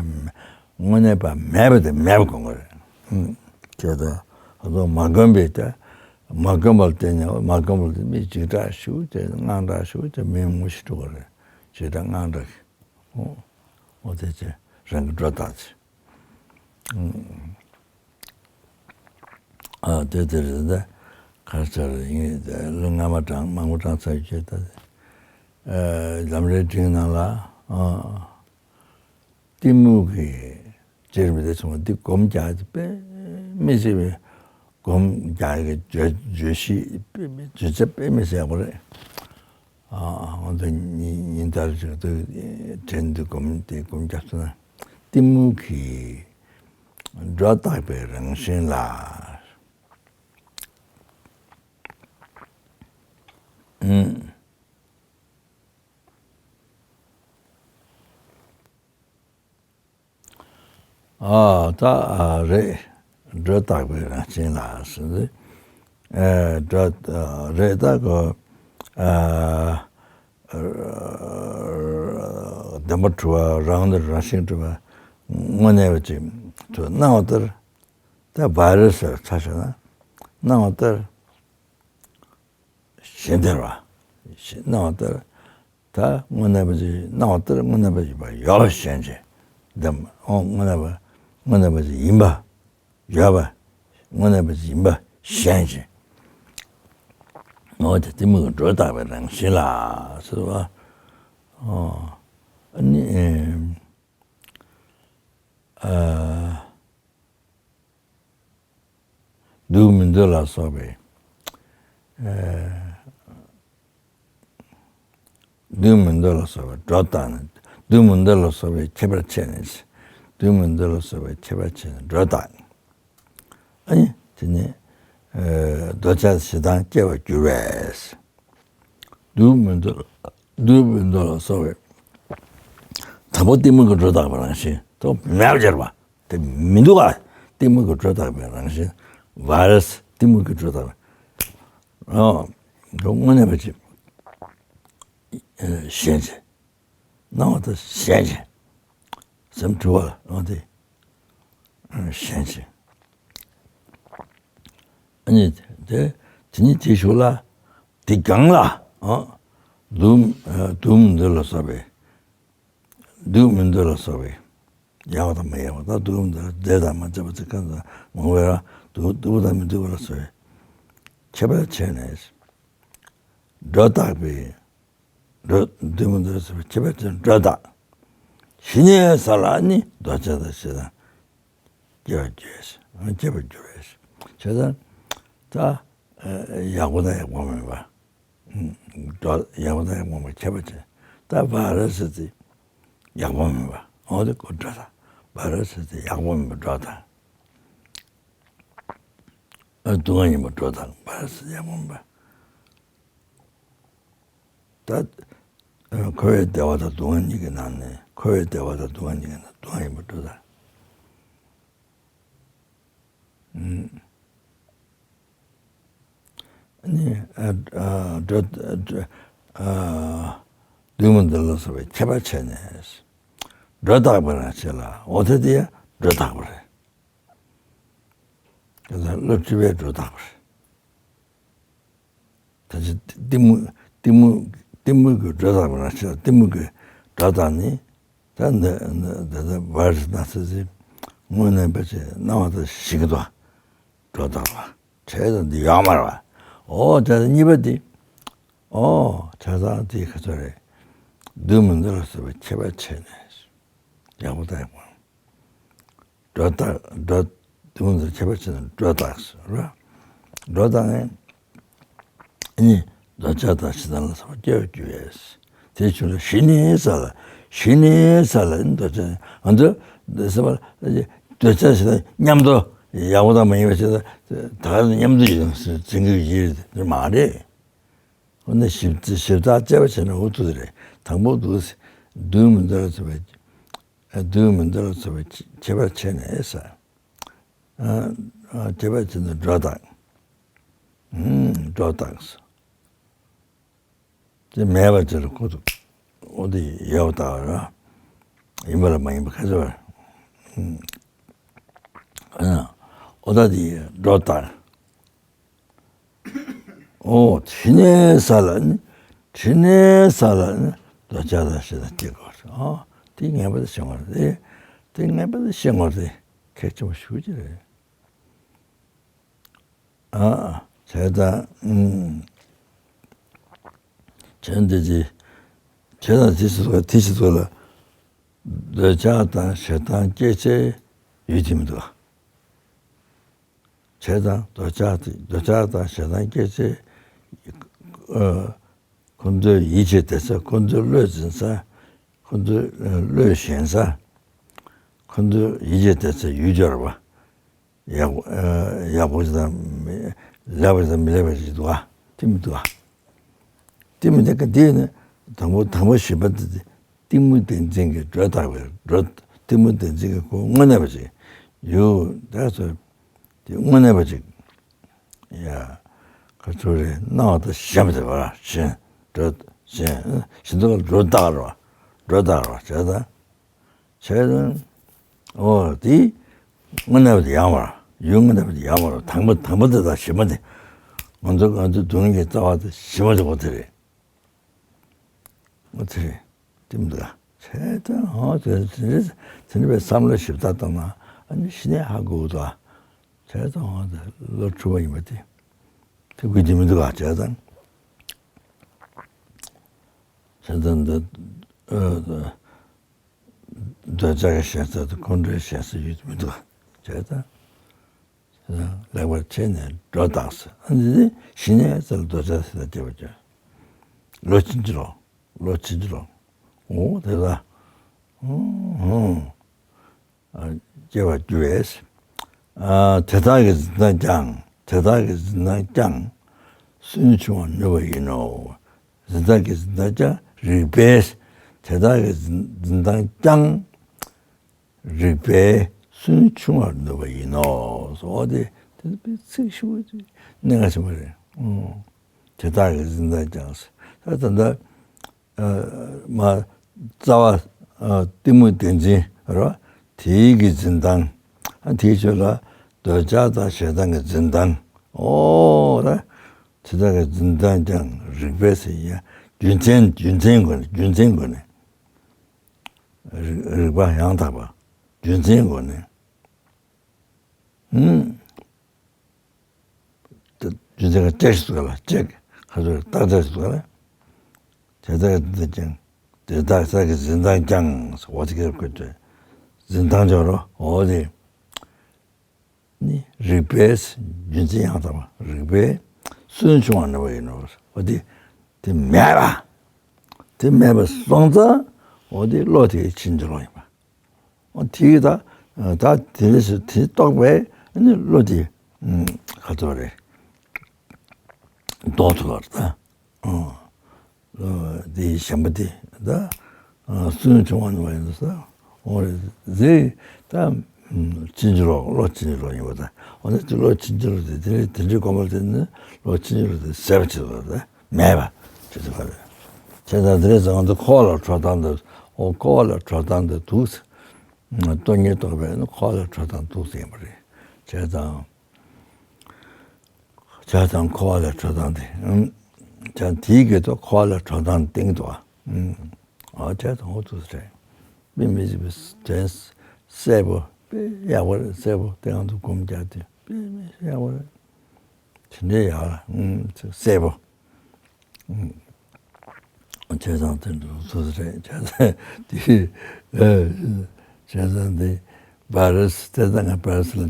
དངོས་གནས་པ་མེད་པ་དེ་མེད་པ་སྒོམ་དགོས་རེད། ཨུམ། བྱས་ཙང་ཨ་ཚོ་མ་སྒོམ་པའི་དེ་མ་སྒོམ་པར་བརྟེན་ནས་མ་སྒོམ་པར་བརྟེན་མི་འཇིགས་སྐྲག་ཞུ་དེ་དངངས་སྐྲག་ཞུ་དེ་མི་ངོ་ཤེས་འགྲོ་གི་རེད། འཇིགས་སྐྲག་དངངས་སྐྲག་གི་ཨོ་ཨོ་དེ་ཚེ་རང་གི་སྒྲོ་བཏགས་ཚེ། ཨ་དེ་དེ་རེད་ད། ག་རེ་ཟེར་ཡིན་ད་ལོ་སྔ་མ་གྲངས་མང་པོ་གྲངས་ཚར་རྒྱུ་ད། ལམ་རིམ་འབྲིང་ནང་ལ་ཨ་གཏི་མུག་གི་ཅེར་མི་དེ་ཚོ་འདི་སྒོམ་རྒྱག་དེ་དཔེ་མི་སྲིད་པའི་སྒོམ་རྒྱག་གི་བརྗོད་བརྗོད་གཞི་དཔེ་མི་བརྗོད་བྱ་དཔེ་མི་སྲིད་པ་རེད། ཨ་ཨ་འོ་ད་ཉིན་ཉིན་ལྟར་ཅིག་ཏུ་དྲན་དུ་སྒོམ་དེ་སྒོམ་རྒྱབ་སོང་ན་གཏི་མུག་གི་སྒྲོ་བཏགས་པའི་རང་བཞིན་ལ། ཨུམ། ཨ་ད་ཨ་རེད། སྒྲོ་བཏགས་པའི་རང་བཞིན་ལ་ཟེར་ཏེ། ཨ་སྒྲོ་ཨ་རེད་ད་གོ་ཨ་བདེན་པར་གྲུབ་པ་རང་དོན་རང་བཞིན་གྲུབ་པ་དངོས་གནས་པ་ཅིག་ཏུ་སྣང་བ་ལྟར། ད་བྷའི་ར་སི་ལ་ཆ་བཞག་ན་སྣང་བ་ལྟར། གཞན་དེར་བ། སྣང་བ་ལྟར། ད་དངོས་གནས་པ་ཅིག་སྣང་བ་ལྟར་དངོས་གནས་པ་ཡོད་པ་ཡོད་པ་ཞེན་ཅིང་། འདི་ཨོ་དངོས་གནས་པ་ དངོས་གནས་པ་ཅིག་ཡིན་པ། ཡོད་པ། དངོས་གནས་པ་ཅིག་ཡིན་པ་ཤེས་བཞིན། འོ་དེ་གཏི་མུག་གི་སྒྲོ་བཏགས་པའི་རང་བཞིན་ལ་ཟེར་བ། ཨོ། ཨ་ནི། ཨ། སྡུག་མི་འདོད་ལ་སོགས་པའི། ཨ། སྡུག་མི་འདོད་ལ་སོགས་པའི་སྒྲོ་བཏགས་ནས། སྡུག་མི་འདོད་ལ་སོགས་པའི་ཁྱད་པར་ཕྱེ་ནས། སྡུག་མི་འདོད་ལ་སོགས་པའི་ཁྱད་པར་ཕྱེ་ནས་སྒྲོ་བཏགས། ཨ་ནི་དེ་ནས། ཨ། འདོད་ཆགས་ཞེ་སྡང་སྐྱེ་བར་འགྱུར་བས། སྡུག་མི་འདོད། སྡུག་མི་འདོད་ལ་སོགས་པའི། དང་པོ་གཏི་མུག་གི་སྒྲོ་བཏགས་པའི་རང་བཞིན་དུ་མེད་པར་གྱུར་པ། དེ་མི་འདུག་ག་གཏི་མུག་གི་སྒྲོ་བཏགས་པའི་རང་བཞིན། བ་ར་སི། གཏི་མུག་གི་སྒྲོ་བཏགས་པའི། ཨོ། དངོས་གནས་པ་ཅིག་ཤེས་བྱ། སྣང་བ་དང་ཤེས་བྱ། སེམས་འཁྲུལ་བ་ལ་འོ་དེ་ཤེས་བྱ། ཨ་ནི་དེ་དེ་ནི་དེའི་གཞུག་ལ། དེ་གང་ལ། ཨ། སྡུག་སྡུག་མི་འདོད་ལ་སོགས་པའི། སྡུག་མི་འདོད་ལ་སོགས་པའི། ཡག་པ་དང་མི་ཡག་པ་དང་། སྡུག་མི་འདོད་ལ་བདེ་དང་མ་བདེ་བ་ཚིག་གང་དང་མང་བས་ར། སྡུག་སྡུག་པ་དང་མི་སྡུག་པ་ལ་སོགས་པའི་ཁྱད་པར་ཕྱེ་ནས། སྒྲོ་བཏགས་པའི། སྒྲོ། སྡུག་མི་འདོད་ལ་སོགས་པའི་ཁྱད་པར་ཕྱེ་ནས་སྒྲོ་བཏགས། ཞི་གནས་ས་ལ་ནི་འདོད་ཆགས་དང་ཞེ་སྡང་སྐྱེ་བར་འགྱུར་ཞིང་། སྐྱེ་བར་འགྱུར་བས། བྱས་ཙང་། ད། ཨ། ཡག་པོ་དང་ཡག་པོ་མེད་པ། སྒྲོ། ཡག་པོ་དང་ཡག་པོ་མེད་པ་ཁྱད་པར་ཕྱེ། ད་བ་ར་སི་དེ་ཡག་པོ་མེད་པ། འོ་དེ་ཀོ་སྒྲོ་བཏགས། བ་ར་སི་དེ་ཡག་པོ་མེད་པ་སྒྲོ་བཏགས། ཨ། སྡུག་བསྔལ་ཡིན་པ་སྒྲོ་བཏགས། བ་ར་སི་དེ་ཡག་པོ་མེད་པ། ད། ཨ། འཁོར་བའི་བདེ་བ་དང་སྡུག་བསྔལ་གཉིས་ཀྱི་ནང་ནས། འཁོར་བའི་བདེ་བ་དང་སྡུག་བསྔལ་གཉིས་ཀྱི་ནང་སྡུག་བསྔལ་ཡིན་པ་སྒྲོ་བཏགས། ཨ་ནི། ཨ། ཨ། སྒྲོ། སྒྲོ། ཨ། སྡུག་མི་འདོད་ལ་སོགས་པའི་ཁྱད་པར་ཕྱེ་ནས། སྒྲོ་བཏགས་པའི་རང་བཞིན་ལ། འོ་དེ་དེ་ཡང་སྒྲོ་བཏགས་པ་རེད། དེ་ལྟར་བསླབ་བྱ་བའི་སྒྲོ་བཏགས་པ་རེད། ད་ཅི་གཏི་མུག་གཏི་མུག་གཏི་མུག་གི་སྒྲོ་བཏགས་པ་རང་བཞིན་ལ། གཏི་མུག་གི་སྒྲོ་བཏགས་ནི། ད་འདི་འདི་འདི་འདི་བར་སྣང་སྲིད་ཟེར། དངོས་གནས་པ་ཅིག་སྣང་བ་དང་ཞིག་གི་དོ། སྒྲོ་བཏགས་པ། བྱས་ཙང་འདི་ཡོད་མ་རེད་པ། ཨོ་བྱས་ཙང་གཉིས་པ་འདི། ཨོ་བྱས་ཙང་འདི་ག་ཚོད་རེད། སྡུག་མི་འདོད་ལ་སོགས་པའི་ཁྱད་པར་ཕྱེ་ནས། ཡག་པོ་དང་ཡག་པོ། སྒྲོ་བཏགས། སྒྲོ། དེ་མོ་ཚོར་ཁྱད་པར་ཕྱེ་ནས་སྒྲོ་བཏགས་ཟེར་བ། སྒྲོ་བཏགས་ནས་ནི་འདོད་ཆགས་དང་ཞེ་སྡང་ལ་སོགས་པ་སྐྱེ་བར་འགྱུར་བས། དེའི་ཕྱིར་ཞི་གནས་ས་ལ། ཞི་གནས་ས་ལ་ནི་འདོད་ཆགས། ང་ཚོ་འདི་སེམས་པ་འདོད་ཆགས་ཞེ་སྡང་མཉམ་དུ། ཡག་པོ་དང་མ་ཡིན་པ་ཞེ་སྡང་ད་ག་ནས་མཉམ་དུ་ཡོང་ཟེར་འཛིན་གྱི་ཡོད་དེ་མ་རེད། འོ་ན་ཞིབ་ཞིབ་ཚགས་དཔྱད་པ་བྱས་ན་འུ་ཐུག་རེད། དང་པོ་འདུག་སྡུག་མི་འདོད་ལ་སོགས་པའི། སྡུག་མི་འདོད་ལ་སོགས་པའི་ཁྱད་པར་ཕྱེ་ནས་ས། ཨ། ཨ། ཁྱད་པར་ཕྱེ་ནས་སྒྲོ་བཏགས། ཨུམ། སྒྲོ་བཏགས། དེ་མེད་པ་ཅིག་ལ་ཁོ་ཐུག་འོ་དེ་ཡོད་པ་ལྟ་བུ་ར། ཡིན་པ་ལ་མ་ཡིན་པ་ག་ཚོད་པ། ཨ། འོ་ད་དེ་སྒྲོ་བཏགས། ཨོ། ཞི་གནས་ས་ལ་ནི། ཞི་གནས་ས་ལ་ནི་འདོད་ཆགས་དང་ཞེ་སྡང་སྐྱེ་དགོས་རེད། ཨོ། དེ་ངེས་པར་དུ་ཤེས་དགོས་རེད། དེ་ངེས་པར་དུ་ཤེས་དགོས་རེད། གལ་ཆེན་པོ་ཞེ་པོ་ཅིག་རེད། ཨ། བྱས་ཙང་། ཨུམ། བྱས་འདི་ཅི། བྱས་ཙང་དེ་ཞིག་ཚོ་དེ་ཞིག་ཚོ་ལ། འདོད་ཆགས་དང་ཞེ་སྡང་སྐྱེ་བྱའི་ཡུལ་དེ་མི་འདུག་ག་བྱས་ཙང་འདོད་ཆགས་དེ། འདོད་ཆགས་དང་ཞེ་སྡང་སྐྱེ་བྱེད། ཨ། ཁོ་ཚོའི་ཡིད་ཆེས་དེ་ཚེ་ཁོ་ཚོའི་བློས་འཛིན་ས། ཁོ་ཚོའི་བློས་ཞེན་ས། ཁོ་ཚོའི་ཡིད་ཆེས་དེ་ཚེ་ཡུལ་སྦྱོར་བ། ཡག་པོ། ཨ། ཡག་པོ་ཞིག་དང་། ལེགས་པ་ཞིག་དང་མི་ལེགས་པ་ཞིག་འདུག་ག་དེ་མི་འདུག་ག་དེ་མི་འདུག་ག་དེ་ནི་དང་པོ་དང་པོ་བཞི་པ་དེ། གཏི་མུག་བདེན་འཛིན་གྱི་སྒྲོ་བཏགས་པའི་སྒྲོ། གཏི་མུག་བདེན་འཛིན་གྱི་ཁོ་དངོས་གནས་པ་ཅིག་ཡོད་ད་ཚོ། དེ་དངོས་གནས་པ་ཅིག་ཡ། ཁ་ཚུར་རེ་སྣང་བ་དང་ཞེན་པ་དེ་བ་ཞེན། སྒྲོ་ཞེན། ཞེན་དུ་སྒྲོ་བཏགས་རོ། སྒྲོ་བཏགས་རོ་བྱས་ཙང་། བྱས་ཙང་། ཨོ་དེ་དངོས་གནས་པ་དེ་ཡང་བ། ཡུལ་དངོས་གནས་པ་དེ་ཡང་བ་རོ། དང་པོ་དང་པོ་དེ་དང་བཞི་པ་དེ། ང་ཚོ་ང་ཚོའི་སྡུག་བསྔལ་གྱི་རྩ་བ་དེ་བཞི་པ་དེ་ཨོ་དེ་རེད། ཨོ་དེ་རེད། དེ་མི་འདུག་ག་བྱས་ཙང་ཨོ་དེ་དེ་འདྲའི་དེ་འདྲའི་བསམ་བློ་ཞིབ་ཚགས་བཏང་ན་ ཨ་ནི་ཤི་ནས་ཧ་གོ་འདུག་ཨ། བྱས་ཙང་འོ་ད་ལོ་དྲུག་པ་ཡིན་པ་དེ་ཐུག་གི་དེ་མི་འདུག་ཨ། བྱས་ཙང་བྱས་ཙང་འདི་ཨ་འདོད་ཆགས་ཀྱི་ཞེ་ས་དང་ཁོང་ཁྲོའི་ཞེ་ས་ཡོད་མི་འདུག་ཨ། བྱས་ཙང་ལེགས་པར་ཕྱེ་ནས་སྒྲོ་བཏགས་ཟེར། ཨ་ནི་ཞི་ནས་ཟེར་འདོད་ཆགས་ཟེར་ད་སྐྱེ་བ་སྐྱེ། ལོ་ཕྱིན་ཅི་ལོག་ལོ་ཕྱིན་ཅི་ལོག་འོ་དེ་ལ་ཧུང་ཧུང་། ཨ་སྐྱེ་བར་འགྱུར་བས། ཨ་དེ་དག་གི་འཛིན་སྟངས་ཀྱང་དེ་དག་གི་འཛིན་སྟངས་ཀྱང་སུན་ཕྱུང་བར་ནུས་པ་ཡིན་ནོ། འཛིན་སྟངས་ཀྱི་འཛིན་སྟངས་ཀྱང་རིག་པས། དེ་དག་གི་འཛིན་འཛིན་སྟངས་ཀྱང་རིག་པས་སུན་ཕྱུང་བར་ནུས་པ་ཡིན་ནོ། འོ་དེ་དེ་དཔེ་ཚིག་ཞིབ་པོ་གནད་འགག་ཆེན་པོ་རེད། ཨོ། དེ་དག་གི་འཛིན་སྟངས་ཀྱང་ཟེར། ད་ད་ལྟ་ཨ་མ་རྩ་བ་ཨ་གཏི་མུག་བདེན་འཛིན་རོ། དེའི་གི་འཛིན་སྟངས། ཨ་དེའི་ཕྱོགས་ལ་འདོད་ཆགས་དང་ཞེ་སྡང་གི་འཛིན་སྟངས། ཨོ་ད་དེ་དག་གི་འཛིན་སྟངས་ཀྱང་རིག་པས་ཟེར་ཡ། རྒྱུ་མཚན་རྒྱུ་མཚན་སྒོ་ནས་རྒྱུ་མཚན་སྒོ་ནས་རིག་རིག་པ་ཡང་དག་པ་རྒྱུ་མཚན་སྒོ་ནས། ཨུམ། རྒྱུ་མཚན་ག་ཅེས་ཟེར་ག་ལ་ཅེས་ཁ་ཚུར་རྟགས་ཅེས་ཟེར་ག་ལ། དེ་དག་འཛིན་སྟངས་ཀྱང་དེ་དག་ས་གི་འཛིན་སྟངས་ཀྱང་འོ་དེ་གར་བཀོད་དེ་འཛིན་སྟངས་སྦྱོར་རོ། འོ་དེ་ནི་རིག་པས་རྒྱུ་མཚན་ཡང་དག་པ་རིག་པས་སུན་ཕྱུང་བར་ནུས་པ་ཡིན་ནོ། འོ་དེ་དེ་མེད་པ་དེ་མེད་པ་སོང་ཙང་འོ་དེ་བློ་དེ་ཕྱིན་ཅི་ལོག་ཡིན་པ། འོ་དེ་ད་ད་དེ་ལས་སུ་དེ་རྟོགས་པས་ནི་བློ་དེ་ཁ་ཚུར་རེ་ལྡོག་ཐུབ་པ་རེད་ད། ཨོ། དེ་ཞེན་པ་དེ་ད་སུན་ཕྱུང་བ་ནི་བ་ཡིན་ས། འོ་རེད་ཟེར་ད་ཕྱིན་ཅི་ལོག་བློ་ཕྱིན་ཅི་ལོག་ཡིན་པ་ད། འོ་ན་དེ་བློ་ཕྱིན་ཅི་ལོག་དེ་དེ་རེད། དེ་འདྲའི་གོམས་པ་དེ་ནི་བློ་ཕྱིན་ཅི་ལོག་དེ་ཟད་པ་བྱེད་དགོས་རེད། མེད་པ་བྱེད་དགོས་རེད། བྱས་ཙང་དེ་རེད་ཙང་ང་ཚོ་འཁོར་བ་ལ་འགྲོ་སྟངས་དེ་འོ་འཁོར་བ་ལ་འགྲོ་སྟངས་དེ་འདུག་ཟེར། སྟོང་ཉིད་རྟོགས་པས་ནི་འཁོར་བ་ལ་འགྲོ་སྟངས་འདུག་ཟེར་ཡིན་པ་རེད། བྱས་ཙང་། བྱས་ཙང་འཁོར་བ་ལས་གྲོལ་སྟངས་དེ། ཨུམ། བྱས་ཙང་དེའི་སྐད་དུ་འཁོར་བ་ལས་གྲོལ་སྟངས་བསྟན་གྱི་འདུག་ཨ། ཨུམ། ཨ་བྱས་ཙང་འོ་ཐུགས་སུ་ཆེ། དཔེ་མི་སྲིད་པའི་དོན་གསལ་པོ་དཔེ་ཡག་པོ་རེད། གསལ་པོ་དེ་ཡང་དུ་སྒོམ་རྒྱག་དུས་དཔེ་མི་སྲིད་ཡག་པོ་རེད། དེ་འདྲའི་ཡག་ལ་ཨུམ་གསལ་པོ། ཨུམ། བྱས་ཙང་དེ་འདྲ་སོ་སོ་རེད། བྱས་ཙང་དེ་ཨ་བྱས་ཙང་དེ་བ་རི་སི་དེ་ད་ང་བ་རི་སི་ལ་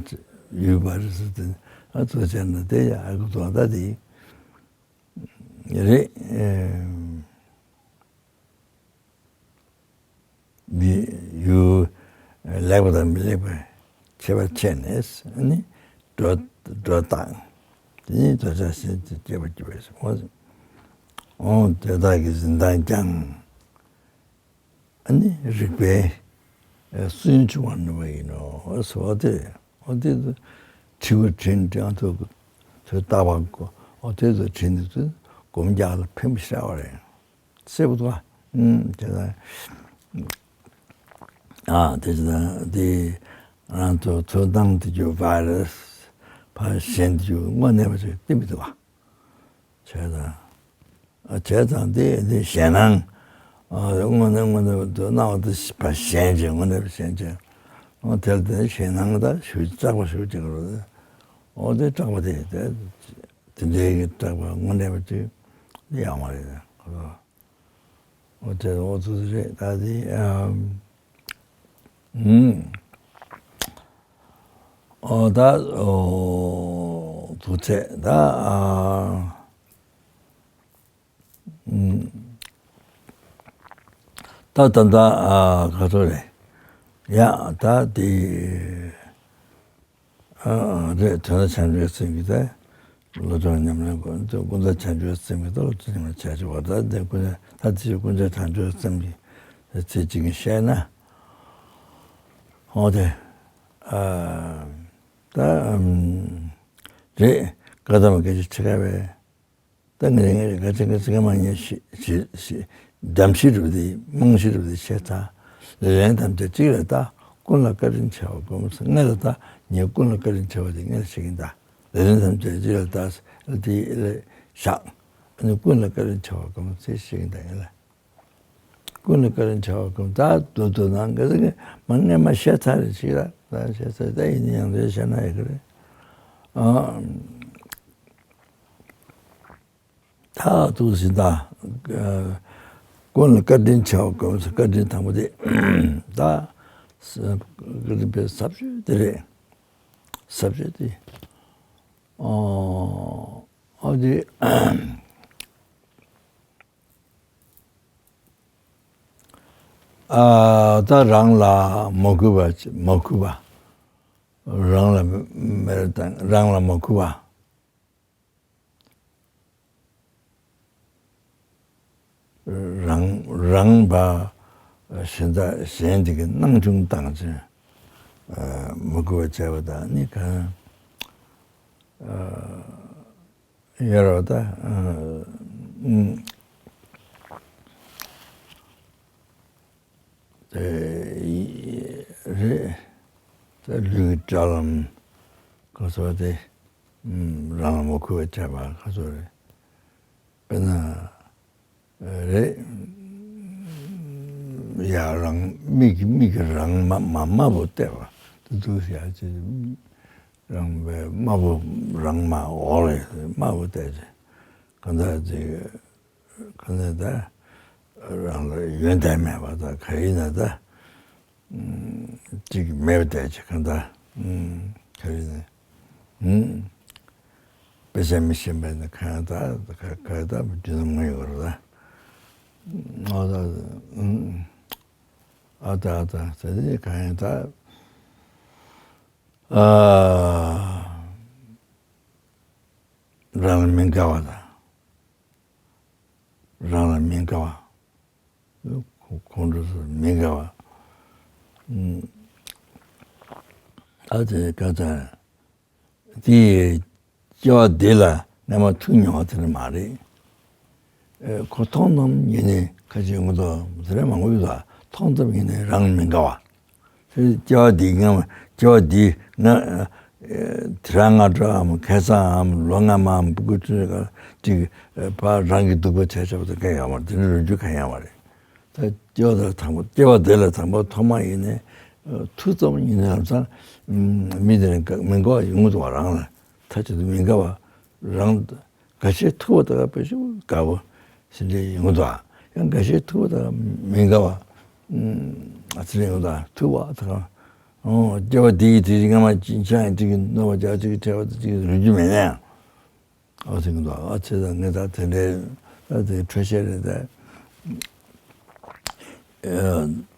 ཡུལ་བ་རི་སི་དེ་ཨ་ཚོ་བྱས་ན་དེ་ཡ་ཨ་ཁུ་ཐོག་ད་དེ་རེད། ཨེ་འདི་ཡུལ་ལེགས་པ་དང་མི་ལེགས་པ་ཁྱད་པར་ཕྱེ་ནས་ཨ་ནི་སྒྲོ་སྒྲོ་བཏགས། དེ་ནི་འདོད་ཆགས་ཞེན་ཅིང་སྐྱེ་བར་འགྱུར་བས་སོ། འོ་དེ་དག་གི་འཛིན་སྟངས་ཀྱང་ཨ་ནི་རིག་པས་སུན་ཕྱུང་བར་ནུས་པ་ཡིན་ནོ། འོ་དེ་འོ་དེ་དྲི་བ་དྲིས་ཀྱང་ཐུབ། ཐོས་བཏགས་པ་འོ་དེ་ཚོ་དྲིས་ནས་སྒོམ་རྒྱག་ལ་ཕན་པ་ཤར་བ་རེད། གསལ་པོ་འདུག་ཨ། ཨུམ་དེ་ལ་ཨ་དེ་ཅི་ད་དེ་ང་ཚོ་ཚོད་བཏང་དེ་རྒྱུ་བ་རི་སི་ཕར་ཞེན་དེ་རྒྱུ་དངོས་གནས་པ་ཞིག་བསྟན་པ་འདུག་ཨ། བྱས་ཙང་། ཨ་བྱས་ཙང་དེ་དེ་ཞེད་སྣང་། ཨ་དངོས་གནས་དངོས་གནས་དུ་སྣང་བ་དེ་ཕར་ཞེན་བྱས་དངོས་གནས་པ་ཞེན་བྱས། ཨ་དེ་ལ་དེ་ཞེད་སྣང་ད་ཞུ་སྐྲག་པ་ཞུ་བྱེད་དགོས་རེད། ཨོ་དེ་སྐྲག་པ་དེ་དེ་དེ་འདྲའི་གི་སྐྲག་པ་དངོས་གནས་པ་དེ་ཡག་མ་རེད། ཨོ་དེ་ཨོ་ཙི་ཙི་རེད་ད་དེ་ཨམ། ཨུམ། ཨོ་ད་ཨོ་དུ་ཚེ་ད་ཨ། ཨུམ། ད་ད་ད་ཨ་ག་ཚོད་རེད། ཡ་ད་དེ་ཨ་རེད། དོན་དག་བྱང་ཆུབ་སེམས་ཀྱི་ད་བློ་སྦྱོང་ཉམས་ལེན་དགོས། ཀུན་རྫོབ་བྱང་ཆུབ་སེམས་ཀྱི་ད་བློ་སྦྱོང་ཉམས་ལེན་བྱ་ཆོག་པ། ད་དེ་ཀུན་ད་དེ་ཀུན་རྫོབ་བྱང་ཆུབ་སེམས་ཀྱི་ཚེ་གཅིག་གི་བཤད་ན། འོ་དེ་ཨ་ད་ཨམ་རེད། བཀའ་གདམས་སྐད་ཆ་ཆེ་ཁ་བས། ད་ངས་ངས་ག་ཚད་ག་ཚད་ག་མ་ཉན་ཞི་ཞི་ཞི་གདམས་ཞི་རུ་དེ་རྨང་ཞི་རུ་དེ་བཤད་ཚར། ལེ་ལན་ཐམས་ཅད་གཅིག་ལ་ལྟ། ཀུན་ལ་བཀའ་དྲིན་ཆེ་བ་སྒོམ་ཟེར། ངས་ལ་ལྟ། ངས་ཀུན་ལ་བཀའ་དྲིན་ཆེ་བ་དེ་ངས་ལ་བཤད་ཀྱིན་གདའ། ལེ་ལན་ཐམས་ཅད་གཅིག་ལ་ལྟ་ཟེར་དེ་ལ་བཞག་ཨ་ནི་ཀུན་ལ་བཀའ་དྲིན་ཆེ་བ་སྒོམ་ཟེར་བཤད་ཀྱིན་གདའ་ངས་ལ། ཀུན་ལ་བཀའ་དྲིན་ཆེ་བ་སྒོམ་ད་དུ་དུ་ནང་ག་ཚད་ག་མ་ངས་མ་བཤད་ཚར་རེ་ཞིག་ལ། ད་བྱས་ཚར། ད་ཡིན་ན་ཡང་དེ་བྱས་ན་ཡག་གི་རེད། ཨ། ད་ཐུགས་ཟིན་ད། ཀུན་ལ་བཀའ་དྲིན་ཆེ་བ་སྐབས་སུ་བཀའ་དྲིན་དང་པོ་དེ། ད་བཀའ་དྲིན་པའི་ཟབ་ཆོས་དེ་རེད། ཟབ་ཆོས་དེ། ཨོ། ཨོ་དེ། ཨ། ད་རང་ལ་མ་གུས་པ། མ་གུས་པ། རང་ལ་མེར་བཏང་། རང་ལ་མ་གུས་པ། རང་རང་བ་གཞན་དག་གཞན་དེ་གི་སྣང་ཆུང་བཏང་ཅིང་། ཨ། མ་གུས་པ་བྱས་པ་དང་ནི་གང་། ཨ། ཡོད་རེད་པ། ད། ཨ། ཨུམ། དེ་རེད། ད་ལུས་ཀྱི་དྲ་ལམ་ག་ཚོད་དེ། ཨུམ། རང་ལ་མ་གུས་པ་བྱས་པ་ག་ཚོད་རེད། དཔེར་ན། རེད། ཡ། རང་མིག་གིས། མིག་གིས་རང་མ་མ་དམར་པོ་བལྟས་པ་དེ་འདུག་ཡ། ཅི། རང་པའི་དམར་པོ་རང་མ་འོག་ལས་དམར་པོ་བལྟས་ཏེ། གང་ལྟར་ཅིག་གང་ལྟར་ད་རང་ལ་ཡོན་ཏན་མེད་པ་དང་། ག་ཡིན་ན་ད་ཅིག་མེད་པ་བསྡད་ཅིག་གང་ལྟར། ཨུམ། ག་རེ་ཟེར། ཨུམ། དཔེ་ཆ་མི་ཤེས་པས་ནི་གང་ཡང་ད་ག་ག་ད་རྒྱུ་ནོར་མ་ཡོང་བར་ད། ཨོ་ད། ཨུམ། ཨ་ད་ཨ་ད་ཟེར་ནས་གང་ཡང་ད། ཨ། རང་ལ་མི་དགའ་བ་དང་། རང་ལ་མི་དགའ་བ། ཁོང་ཁོང་ཁྲོ་ཟ། མི་དགའ་བ། ཨ་ཙི། ཁ་ཚ། དེ་སྐྱེ་བ་འདི་ལ་སྔ་མ་ཐུག་མྱོང་བ་དེ་འདྲ་མ་རེད། ཨེ། ཁོ་མཐོང་ཙམ་ཉིད་ནས་ཁ་ཅིག་ཡོང་གི་འདུག་དེ་འདྲ་མང་པོ་ཡོད་ད། མཐོང་ཙམ་ཉིད་ནས་རང་ལ་མི་དགའ་བ། དེ་སྐྱེ་བ་འདི་སྔ་མ། སྐྱེ་བ་འདི་སྔ། ཨེ། དུས་རབས་སྔ་དྲོའམ་ཁ་སང་ངམ་ལོ་སྔ་མའམ་སྤུ་གུ་ཆུང་ཆུང་སྒང་ཅིག་ཨེ། ཕར་རང་གི་སྡུག་པ་བྱས་བྱས་པ་དང་འགལ་ཡོད་མ་རེད། དེ་འདྲ་རུ་རྒྱུ་གང་ཡང་མ་རེད། ད་སྐྱེ་བ་དང་དང་པོ། སྐྱེ་བ་འདི་ལ་དང་པོ་ཐོག་མ་ཡིན་ནས། ཨ། ཐུག་ཙམ་ཡིན་ནའི་ལམ་སང་མི་དེ་ལ་དགའ། མི་དགའ་བ་ཡོང་གི་འདུག་པ། རང་ལ་མཐའ་གཅིག་ཏུ་མི་དགའ་བ། རང་འགའ་ཤས་ཐུག་པ་དང་དཔེ་ཞིབ་དགའ་བོ་ཞེ་འདྲ་ཡོང་གི་འདུག་པ། ཡང་འགའ་ཤས་ཐུག་པ་དང་མི་དགའ་བ། ཨ་ཙི་ཡོང་གི་འདུག་པ། ཐུག་པ་དང་། ཨོ། སྐྱེ་བ་འདི་ཡི་དེ་རིང་སྔ་མ་ཅི་ཆ་ཡང་ཅིག་གི་གནོད་པ་རྒྱག་ཅིག་གི་ཁྲེལ་བ་དང་ཅིག་རུ་རྒྱུ་མེད་ན་ཡང་། ཨོ་ཟེར་གི་འདུག་ཨ་ཙི། ད་ངས་ད་དེ་འདྲའི་ད་དེ་འཕྲོ་ཤེས་རེད་ད། ཨ།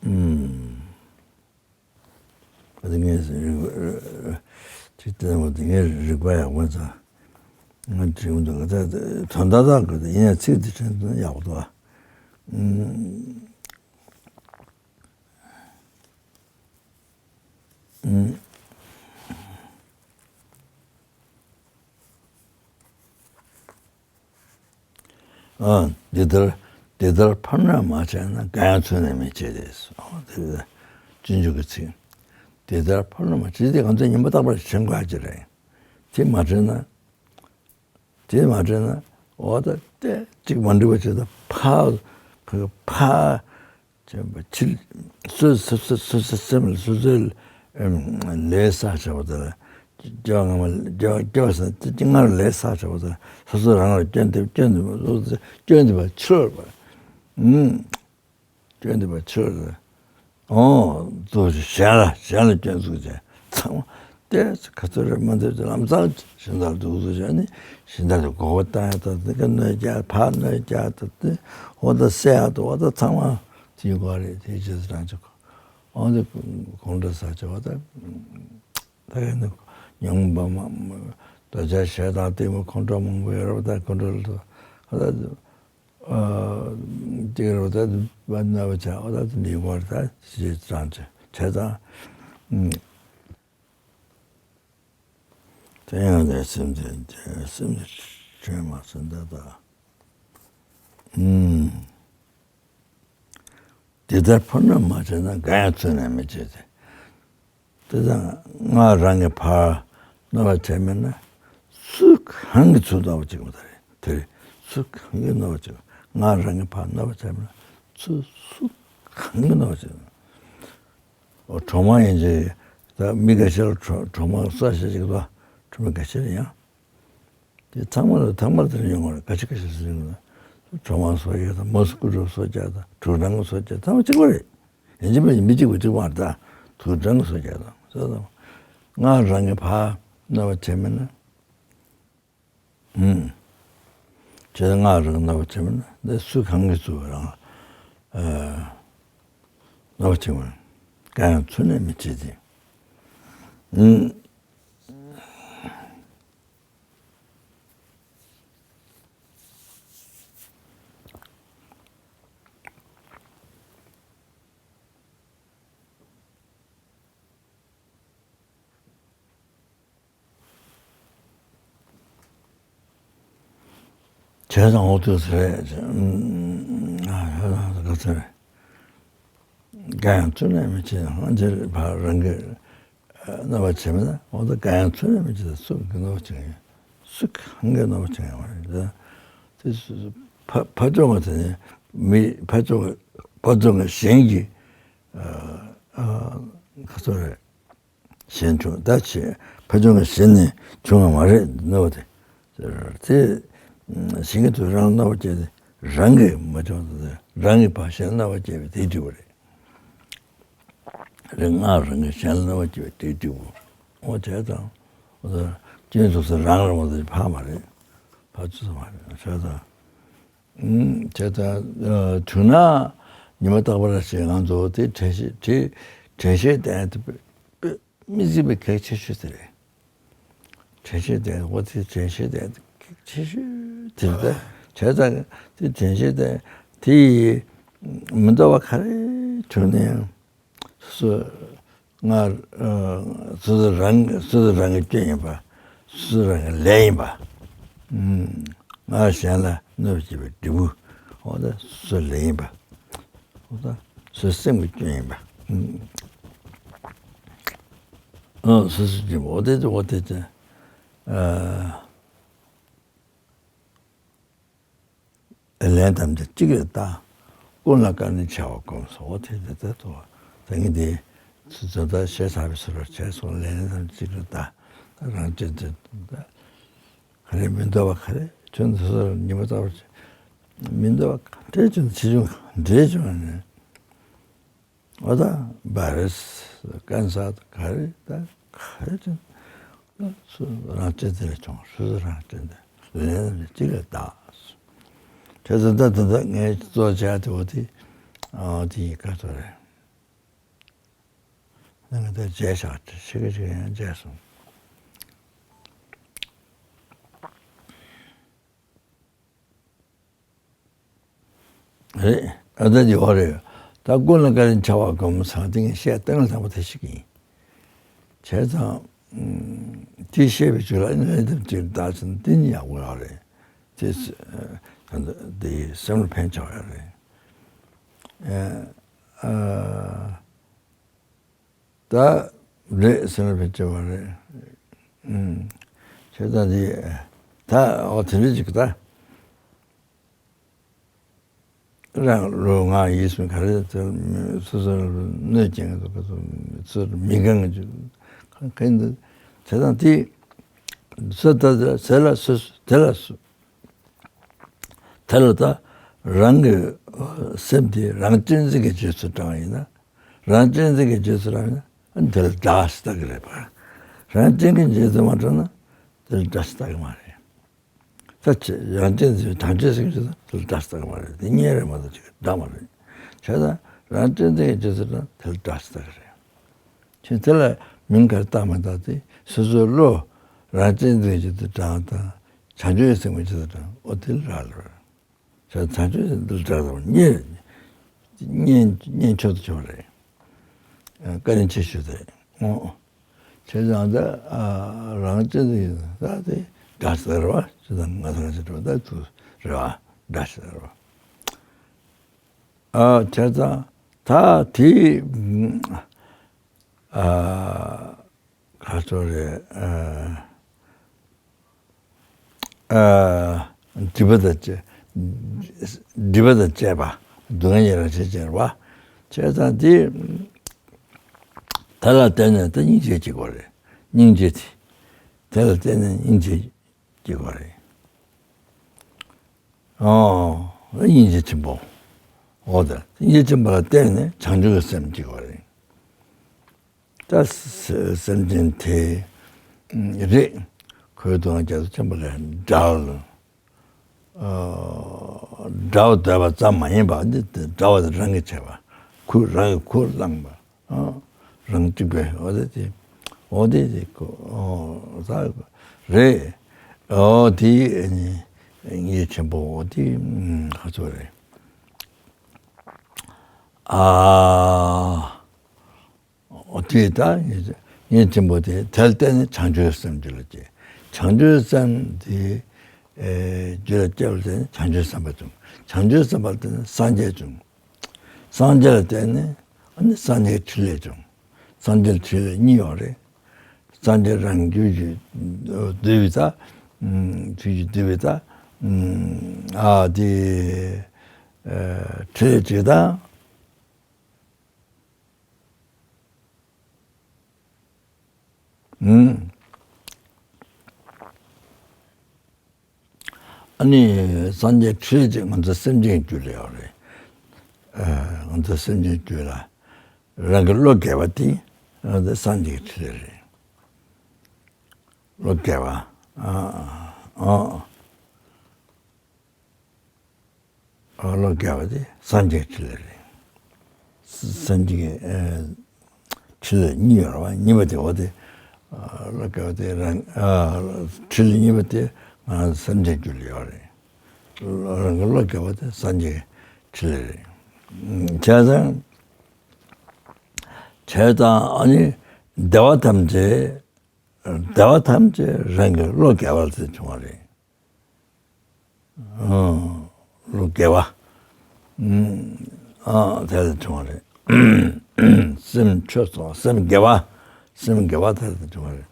ཨུམ། ད་ངས་རིག་པ་ཅིག་བསྟན་པ་དེ། ངས་རིག་པ་ཡག་པོ་ཚ་ང་དྲན་གི་འདུག་ད་དོན་དག་དག་གི་ཡིན་ཡང་ཚིག་འདི་དྲན་ན་ཡག་པོ་འདུག་ཨུམ། ཨུམ། ཨ། འདི་ལྟར། འདི་ལྟར་ཕར་གནོད་མ་བྱས་ན། འགའ་ཡང་ཚུལ་ནས་མི་བྱེད་དེ། ཨོ། དེ་སྤྱོད་འཇུག་གི་ཚིག་འདི་ལྟར་ཕར་གནོད་མ་བྱས་ཏེ། གང་ཚེ་ཉིན་པ་རྟག་པར་བྱེད་དགོས་ཀྱི་རེད། དེ་མ་བྱས་ན། དེ་མ་བྱས་ན། འོ་ད་ལྟས་གཅིག་མ་འགྲིག་པ་བྱས་ད་ཕར་ཕར་ཕར་བྱས་པ་ཕྱིར། སོ་སོ་སོ་སོ་སོ་སེམས་ལ་སོ་སོའི་ལས་བསགས་བྱས་པ་དང་། སྐྱེ་བ་སྔ་མ། སྐྱེ་བ་སྐྱེ་བ་སང་སྔར་ལས་བསགས་བྱས་པ་དང་། སོ་སོ་རང་ལ་སྐྱོན་འདེབས། སྐྱོན་འདེབས་པ། སོ་སོ་སྐྱོན་འདེབས་པ་ཕྱིར་བ། ཨུམ། སྐྱོན་འདེབས་པ་ཕྱིར། ཨོ། ཙོག་གཞན་ལ། གཞན་ལ་སྐྱོན་འཛུགས་བྱས། ཚང་མ་ཏོག་ཙམ་ག་ཚོད་རེ་མ་འདེབས་ཏེ་ལམ་སང་གཞན་དག་ལ་འདུག་ཟེར་བྱས་ནས་གཞན་དག་ལ་མགོ་བོ་བཏང་ཡག་ད་དེ་ག་གནོད་རྒྱག་ཕར་གནོད་རྒྱག་ད་དེ་འོ་ད་བསད་ཡག་ད་འོ་ད་ཚང་མ་དེ་ཡོད་རེད། དེ་རྗེས་སུ་རང་ཆོག་འོ་དེ་ཁོང་ཁྲོ་ཟ་བྱས་པ་ད། ད་ཡིན་ན་ཉོན་མོངས་པ་མ་འདོད་ཆགས་ཞེ་སྡང་གཏི་མུག་ཁོང་ཁྲོ་མང་པོ་ཡོད་རེད་པ། ད་ཁོང་ཁྲོ་ལ་ད། ཨ། དེ་རུ་ད་དཔེ་གནོད་པ་བྱ་བ་ད་དེ་འདྲའི་བར་ད་ཞེས་དྲངས་བྱས་བྱས་ཙང་། ཨུམ། དེ་ཡང་དེ་སེམས་དེ་སེམས་དེ་ཆོས་མ་ཟིན་ད་ད། ཨུམ། འདི་ལྟར་ཕར་གནོད་མ་བྱས་ན། འགའ་ཡང་ཚུལ་ནས་མི་བྱེད་དེ། དེ་ཙང་ང་རང་གིས་ཕར་གནོད་པ་བྱས་མེད་ན། སུ་གང་གིས་ཚུར་གནོད་པ་བྱེད་ཀྱི་མེད་ད་རེད། དེ་རེད། སུ་གང་གིས་གནོད་པ་བྱེད་ཀྱི་མེད། ང་རང་གིས་ཕར་གནོད་པ་བྱས་མེད་ན། ཚུར་སུ་གང་གིས་གནོད་པ་བྱེད་ཀྱི་མེད། འོ། གྲོག་མ་ཡིན་གྱི། ད་མི་འགའ་ཤས་ལ་གྲོག་གྲོག་མ་གསོད་བྱེད་ཀྱི་འདུག་གྲོག་མ་འགའ་ཤས་ལ་ཡང་། དེ་ཚང་མ་ལ་ཚང་མར་དེ་ཡོང་བ་རེད། འགའ་ཤས་འགའ་ཤས་སུ་ཡོང་ན། གྲོག་མ་གསོད་ཀྱི་དང་། མོ་སུ་ཀུ་རུ་གསོད་ཀྱི་དང་། དུག་སྦྲང་གི་གསོད་ཀྱི་དང་། ཚང་མ་གཅིག་པ་རེད། ཡིན་གཅིག་མིན་གཅིག་པ་གཅིག་པ་རེད། ད་དུག་སྦྲང་གི་གསོད་ཀྱི་དང་། ཟེར་དང་། ང་རང་གིས་ཕར་གནོད་པ་བྱས་མེད་ན། ཨུམ། བྱས་ཙང་ང་རང་གནོད་པ་བྱས་མེད་ན། འདི་སུ་གང་གིས་ཚུར་རང་། ཨ། གནོད་པ་བྱེད་མི། གང་ཡང་ཚུར་ནས་མི་བྱེད་ཅིང་། ཨུམ། བྱས་ཙང་འོ་དེ་ཚོ་རེད། ཨ། ག་ཚོད་རེད། གང་ཡང་ཚུར་ནས་མི་བྱེད། ཧང་ཆེར་ཕར་རང་གིས་གནོད་པ་བྱས་མེད་ན། འོ་ད་གང་ཡང་ཚུར་ནས་མི་བྱེད། སུ་གིས་གནོད་པ་བྱེད་ཀྱི་ཡོད། སུ་གང་གིས་གནོད་པ་བྱེད་ཀྱི་ཡོད་མ་རེད། ད་དེ་ཕ་ཕ་ཕྱོགས་ཀྱི་དེ་ནས་མི་ཕ་ཕྱོགས་ཀྱི་ཕ་ཕྱོགས་ཀྱི་གཞན་གྱི། ཨ། ཨ། ག་ཚོད་རེད། གཞན་བྱུང་ད་ཆེ་ཕ་ཆུང་གི་གཞན་ནས་བྱུང་བ་མ་རེད། གནོད་པ་དེ། དེ་གཞན་གྱི་དུས་རང་གནོད་པ་སྐྱེལ་ཏེ་རང་གིས་མ་བྱུང་ད། རང་གིས་ཕར་གཞན་གནོད་པ་སྐྱེལ་བའི་དེ་འགྲིག་པ་རེད། རེད། ང་རང་གིས་གཞན་ལ་གནོད་པ་སྐྱེལ་བའི་དེ་འགྲིག་པོ། འོ་བྱས་ཙང་། སྐྱོན་ཐུབ་ས་རང་རང་བ་དེ་ཕར་མ་རེད། ཕར་ཚུར་ས་མ་རེད། བྱས་ཙང་། ཨུམ། བྱས་ཙང་། ཨ། བྱུང་ན་ཉི་མ་རྟག་པར་ཞེས་ང་ཚོ་དེ་དྲན་ཤེས་དེ་དྲན་ཤེས་ལྡན་དེ་དཔེ་མི་སྲིད་པའི་གལ་ཆེ་ཤོས་དེ་རེད། དྲན་ཤེས་ལྡན། འོ་དེ་དྲན་ཤེས་ལྡན་དེ་གལ་ཆེ་ཤོས་དེ་རེད། བྱས་ཙང་དེ་དྲན་ཤེས་ལྡན་དེ་ཡིས་མི་འདོད་པ་ག་རེ་བྱུང་ན་ཡང་། སོ་སོ་ང་། ཨ། སོ་སོ་རང་སོ་སོ་རང་གི་སྐྱོན་ཡིན་པ། སོ་སོ་རང་གི་ལས་ཡིན་པ། ཨུམ། ང་གཞན་ལ་གནོད་པ་བྱེད་པའི་འབྲས་བུ། འོ་ད་སོ་སོའི་ལས་ཡིན་པ། འོ་ད་སོ་སོའི་སེམས་ཀྱི་སྐྱོན་ཡིན་པ། ཨུམ། ཨ། སོ་སོའི་སྐྱོན་པ། འོ་དེ་འོ་དེ་དེ། ཨ། ལན་ཐམས་ཅད་གཅིག་ལ་བལྟ། ཀུན་ལ་བཀའ་དྲིན་ཆེ་བ་སྒོམས་སོ། དེ་དེ་ལྟར་དུ་ད་ངས་དེ་ཚོ་ད་ཤེས་ཚར་བའི་ཚུལ་ལ་བྱས་སོང་། ལན་ཐམས་ཅད་གཅིག་ལ་བལྟ། ད་རང་སྐྱོན་དེ་ད་ག་རེ་མི་འདོད་པ་ག་རེ་ཁྱོད་ཚོ་སོ་སོར་ཉེས་པ་ལྟ་བུ་མི་འདོད་པ་ག་རེ་ཁྱོད་ཚོ་ཆེ་ཆུང་ག་འདྲེས་བྱུང་ནས། འོ་ད་བྷ་རས་ཀན་སར་ག་རེ་ད་ག་རེ་ཅན། སུ་རང་སྐྱོན་དེ་ལ་བྱུང་། སུ་སུ་རང་སྐྱོན་དེ་ལན་གཅིག་ལ་བཏགས། བྱས་ཙང་ད་ད་ད་ངས་གཙོ་ཆེ་བ་དེ་འོ་དེ། ཨ། དེ་ཡི་ཀ་ཚོ་རེད། ང་ད་བརྗེད་བཞག་ཅིག་ཅིག་ཡང་བརྗེད་སོང་། རེད། ཨ། ད་འདི་འོ་རེད། ད་ཀུན་ལ་བཀའ་དྲིན་ཆེ་བ་སྒོམ་ཟེར་དེ་ངས་བཤད་སྟངས་དང་པོ་དེ་ཞིག་ཡིན། བྱས་ཙང་། ཨུམ། དེ་བཤད་པའི་རྗེས་ལ་ཨ་ནི་ལན་ཐམས་ཅད་གཅིག་ལ་བལྟ་ཟེར་ན་དེ་ནི་ཡག་པོ་ཡོད་རེད། དེ་ཨ་དེ་སེམས་ལ་ཕན་ཆེ་བ་ཡོད་རེད། ཨ། ཨ། ད་རེད། སེམས་ལ་ཕན་ཆེ་བ་རེད། ཨུམ། བྱས་ཙང་དེ་ད་འོ་དེ་འདྲ་ཅིག་ད། རང་ལོ་ང་ཡིས་སུ་ག་རེ་ཚོར་སོ་སོར་གནོད་སྐྱེལ་གི་འདུག་ག་ཚོར་མི་དགའ་ངེས་ཅིག་གང་གང་འདུག་བྱས་ཙང་དེ་སུ་ད་ཟེར་ལ་སུ་དེ་ལ་སུ། དེ་ལ་ད་རང་གི་སེམས་དེ་རང་གཅེས་འཛིན་གྱི་རྗེས་སུ་འབྲང་བ་ཡིན་ན། རང་གཅེས་འཛིན་གྱི་རྗེས་སུ་འབྲང་བ་ཡིན་ན་དེ་ལ་དགྲ་ཞིག་ལྟ་གི་རེད་པ། རང་གཅེས་འཛིན་གྱི་རྗེས་སུ་མ་འབྲང་ན་དེ་ལ་དགྲ་ཞིག་ལྟ་གི་མ་རེད། ད་ཅི་རང་གཅེས་འཛིན་བྱང་ཆུབ་སེམས་ཀྱི་དེ་ལ་དགྲ་ཞིག་ལྟ་གི་མ་རེད། དེ་གཉེན་རེད་མ་གཏོགས་ཅིག་དགྲ་མ་རེད། བྱས་ཙང་རང་གཅེས་འཛིན་གྱི་རྗེས་སུ་འབྲང་དེ་ལ་དགྲ་ཞིག་ལྟ་གི་རེད། ཁྱེད་དེ་ལ་མིང་ག་རེ་བཏགས་མ་བཏགས་དེ་སོ་སོའི་བློ་རང་གཅེས་འཛིན་གྱི་དེ་དྲང་དང་བྱང་ཆུབ་སེམས་ཀྱི་དེ་དྲང་འོ་དེ་ལ་རག་ལ། བྱང་ཆུབ་སེམས་དེ་དྲང་དང་གཉེན་གཉེན་གཉེན་ཆོག་ཏུ་ཆོག་རེད། བཀའ་དྲིན་ཆེ་ཤོས་དེ་རེད། འོ། བྱས་ཙང་ད་རང་གཅེས་འཛིན་གྱི་ད་དེ་དགྲ་ཟེར་བ་ཅི་ཙམ་ང་ཚོ་རང་གཅེས་འཛིན་ད་ཚུ་རེད་བ། དགྲ་ཟེར་བ། ཨ། བྱས་ཙང་ད་དེ། ཨ་ག་ཚོད་རེད། ཨ་ཨ་སྒྲིབ་པ་དང་བཅས། སྒྲིབ་པ་དང་བཅས་པ། སྡུག་བསྔལ་གྱི་རང་བཞིན་ཅན་རེད་བ། བྱས་ཙང་དེ་དེ་ལ་བརྟེན་ནས་ད་སྙིང་རྗེ་སྐྱེ་དགོས་རེད། སྙིང་རྗེ་དེ་དེ་ལ་བརྟེན་ནས་སྙིང་རྗེ་སྐྱེ་དགོས་རེད། ཨོ། སྙིང་རྗེ་ཆེན་པོ། འོ་ད་སྙིང་རྗེ་ཆེན་པོ་ལ་བརྟེན་ནས་བྱང་ཆུབ་ཀྱི་སེམས་སྐྱེ་དགོས་རེད། ད་སེམས་ཅན་དེ་རེད། ཁོའི་སྡུག་བསྔལ་རྒྱ་མཚོ་ཆེན་པོ་ལས་བསྒྲལ། ཨ་བསྒྲལ་བར་འདོད་པ་ཙམ་མ་ཡིན་པ་འདི་བསྒྲལ་བ་དེ་རང་གིས་བྱས་པ། ཁུར་རང་གིས་ཁུར་བླངས་པ། ཨ་རང་གཅིག་པས་འོ་དེ་དེ་འོ་དེ་དེ་ཁོ་ཨོ་ས་རེད། ཨོ་དེ་ངེས་ཆེན་པོ་འོ་དེ་ཁ་ཚོ་རེད། ཨ། འོ་དེ་ད་ངེས་ཆེན་པོ་དེ་དེ་ལ་བརྟེན་ནས་བྱང་ཆུབ་སེམས་རྒྱུད་ལ་སྐྱེ། བྱང་ཆུབ་སེམས་དེ་ཨེ་རྒྱུད་ལ་སྐྱེ་བ་དེ་བྱང་ཆུབ་སེམས་དཔའ་བྱུང་། བྱང་ཆུབ་སེམས་དཔའ་དེ་ནས་སངས་རྒྱས་བྱུང་། སངས་རྒྱས་ལ་བརྟེན་ནས་ཨ་ནི་སངས་རྒྱས་ཕྲིན་ལས་བྱུང་། སངས་རྒྱས་ཕྲིན་ལས་གཉིས་ཡོད་རེད། སངས་རྒྱས་རང་རྒྱུད་ཀྱི་བསྡུས་པའི་ད་རྒྱུད་ཀྱི་བསྡུས་པའི་ད་ཨ་དེ་ཨེ་ཕྲིན་ལས་གཅིག་དང་། ཨ་ནི་སངས་རྒྱས་ཁྲི་ལས་ཅིག་ང་ཚོ་སེམས་ཅན་རྒྱུད་ལ་ཡོད་རེད། ཨ་ང་ཚོ་སེམས་ཅན་རྒྱུད་ལ་རང་གི་བློ་དགེ་བ་དེ་ང་ཚོ་སངས་རྒྱས་ཁྲི་ལས་རེད། བློ་དགེ་བ། ཨ་ཨ། བློ་དགེ་བ་དེ་སངས་རྒྱས་ཁྲི་ལས་རེད། སངས་རྒྱས་ཁྲི་ལས་གཉིས་ཡོད་རེད་བ། གཉིས་པ་དེ་འོ་དེ་བློ་དགེ་བ་དེ་རང་ཁྲི་ལས་གཉིས་པ་དེ་ང་སེམས་ཅན་རྒྱུད་ལ་ཡོད་རེད། རང་གི་བློ་དགེ་བ་དེ་སངས་རྒྱས་ཁྲི་ལས་རེད། བྱས་ཙང་བྱས་ཙང་ཨ་ནི་བདེ་བ་ཐམས་ཅད་བདེ་བ་ཐམས་ཅད་རང་གི་བློ་དགེ་བ་ལ་བརྟེན་བྱུང་བ་རེད། ཨ་བློ་དགེ་བ། ཨ་དེ་ལ་བྱུང་བ་རེད། སེམས་ཆོས་སོ་སེམས་དགེ་བ། སེམས་དགེ་བ་དེ་ལ་བྱུང་བ་རེད།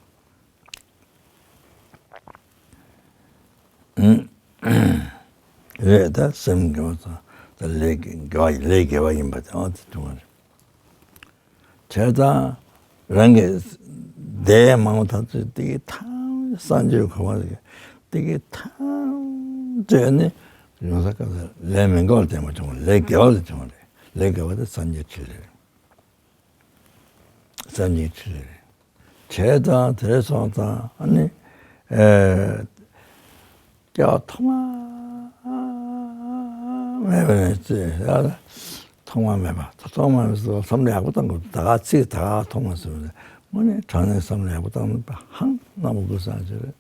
རེད་ད་སེམས་དགེ་བ་སོ་ད་ལས་དགེ་བ་ལས་དགེ་བ་ཡིན་པ་དེ་ཨ་དེ་བྱུང་བ་རེད། བྱས་ཙང་རང་གི་འདས་མང་པོ་ཐམས་ཅད་དེ་གི་ཐང་སངས་རྒྱས་གོ་མ་ཟིག་དེ་གི་ཐང་བྲལ་ནས་ཡོང་ས་སྐབས་སུ་ལས་མི་དགེ་བ་ལ་བརྟེན་པ་བྱུང་བ་ལས་དགེ་བ་ལ་བྱུང་བ་རེད། ལས་དགེ་བ་དེ་སངས་རྒྱས་ཁྲི་ལས་རེད། སངས་རྒྱས་ཁྲི་ལས་རེད། བྱས་ཙང་དེར་སོང་ཙང་ཨ་ནི་ཨེ། སྐྱེ་བ་ཐོག་མ་མེད་པ་ནས་བརྩིས་ཡ་ལ་ཐོག་མ་མེད་པ་ཐོག་མ་མེད་པ་བསམ་བློ་ཡག་པོ་བཏང་དགོས། ད་ག་ཚིག་ད་ག་ཐོག་མ་ཟེར་བ་དངོས་གནས་དྲང་གནས་བསམ་བློ་ཡག་པོ་བཏང་ན་ཧང་གནང་པོ་དགོས་བསམ་གྱི་རེད།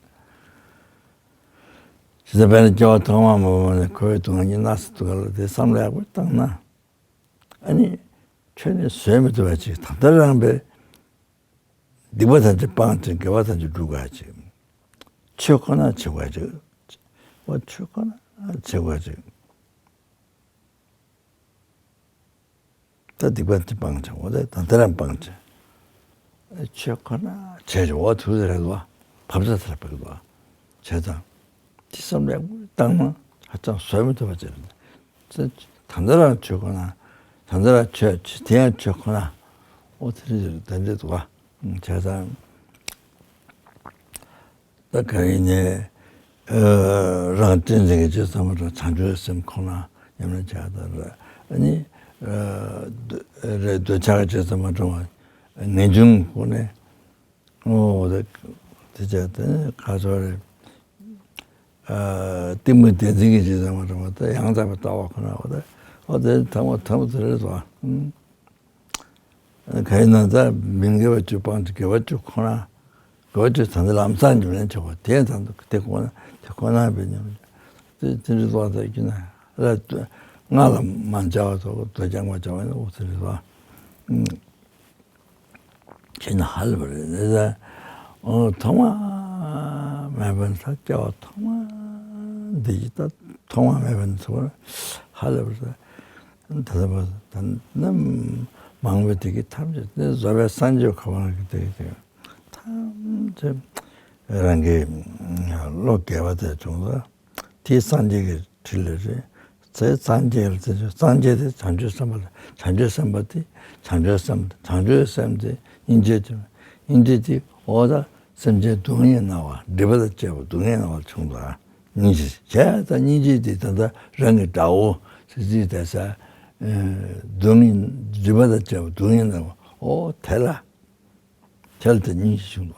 ཇི་ལྟར་དཔེར་ན་སྐྱེ་བ་ཐོག་མ་མེད་པ་ནས་འཁོར་བའི་སྡུག་བསྔལ་གྱིས་མནར་སྲིད་འདུག་ག་ལ་དེ་བསམ་བློ་ཡག་པོ་བཏང་ན་ཨ་ནི་ཁྱོན་ནས་བཟོད་མི་ཐུབ་པ་ཅིག་ད་ལྟ་རང་པའི་སྡིག་པ་ཐམས་ཅད་སྤངས་ཏེ་དགེ་བ་ཐམས་ཅད་སྒྲུབ་དགོས་ཅིག་ཆོས་ཁོ་ན་བྱེད་དགོས་ཅིག་འོ་ཆོས་ཁོ་ན་བྱེད་དགོས་ཅིག་ད་སྡིག་པ་དེ་སྤངས་ཅིག་འོ་ད་ད་ལྟ་རང་སྤངས་ཅིག་ཆོས་ཁོ་ན་བྱེད་ཅིག་འོ་ཐུགས་རེ་ལ་བབ་ས་ཐར་པ་གི་བ་བྱས་ཙང་དེ་བསམ་ཡག་པོ་བཏང་ན་ཧ་ཅང་བཟོད་མི་ཐུབ་པ་ཅིག་རེད། ད་ལྟ་རང་ཆོས་ཁོ་ན། ད་ལྟ་རང་ཆོས་དེ་ཡང་ཆོས་ཁོ་ན། ཨོ་དེ་རེད་དེ་འདྲ་འདུག་བ། བྱས་ཙང་ད་ག་ཡིན་ནའི་རང་གཅེས་འཛིན་གྱི་ཅི་ཙམ་རེད། བྱང་ཆུབ་སེམས་ཁོ་ན་ཉམས་ལེན་བྱས་ཙང་རེད། ཨ་ནི་རེད་འདོད་ཆགས་ཀྱི་ཅི་ཙམ་རེད་བ། ངེས་འབྱུང་ཁོ་ནས། ཨོ་དེ་དེ་བྱས་དེ་ནས་ཁ་ཚོ་རེད། ཨ་གཏི་མུག་བདེན་འཛིན་གྱི་རྗེས་ཟེར་བ་འདྲ་བ་དེ་ཡང་དག་པའི་ལྟ་བ་ཁོ་ན་འོ་དེ་འོ་དེ་དང་པོ་དང་པོ་དེ་རེད་དོ། ག་ཡིན་ན་ད་མི་དགེ་བ་བཅུ་སྤངས་ཏེ་དགེ་བ་བཅུ་ཁོ་ན། དགེ་བ་བཅུ་ད་ནི་ལམ་སང་ཉམས་ལེན་བྱེད་པ་དེ་ད་དེ་ཁོ་ན་དེ་ཁོ་ན་བའི་ཉམས་ལེན་དེ་དེ་འདྲའི་ལྟ་བ་དེ་ཀྱི་ན་ལ་ལྔ་ལ་མ་བྱ་བ་དང་དོ་རྐྱང་མ་བྱ་བ་ནི་འོ་དེ་རེད་དོ། བྱས་ན་ཧ་ལས་པ་རེད། ཨོ་ཐོག་མ་མེད་པ་ནས་ད་སྐྱེ་བ་ཐོག་མ་འདི་ཡི་ད་ཐོག་མ་མེད་པ་ནས་ཚོར་ཧ་ལས་པ་རེད། ད་ལྟ་བ་ད་ནམ་ མང་པོ་དེ་གིས་ཐམས་ཅད་དེ་བཟོ་པའི་སངས་རྒྱས་གོ་འཕང་གི་དེ་གིས་དེ་ཐམས་ཅད་རང་གི་བློ་དགེ་བ་དེ་བྱུང་ལ། དེའི་སངས་རྒྱས་ཀྱི་ཁྲི་ལ་རེད། ཚེ་སངས་རྒྱས་ལ་དེ་སངས་རྒྱས་དེ་བྱང་ཆུབ་སེམས་དཔའ་ལ། བྱང་ཆུབ་སེམས་དཔའ་དེ་བྱང་ཆུབ་སེམས། བྱང་ཆུབ་སེམས་དེ་སྙིང་རྗེ་དེ། སྙིང་རྗེ་དེ་འོ་ད་སེམས་ཅན་སྡུག་བསྔལ་ན་བ། སྒྲིབ་པ་དང་བཅས་པ་སྡུག་བསྔལ་ན་བ་བྱུང་ལ། སྙིང་རྗེ་བྱས་ཙང་སྙིང་རྗེ་དེ་ད་ལྟ་རང་གི་དགྲ་བོ་ཟེར་ཅིག་དེ་ས། སྡུག་བསྔལ་སྒྲིབ་པ་དང་བཅས་པ་སྡུག་བསྔལ་ན་བ། འོ་དེ་ལ། དེ་ལ་དེ་སྙིང་རྗེ་བྱུང་བ།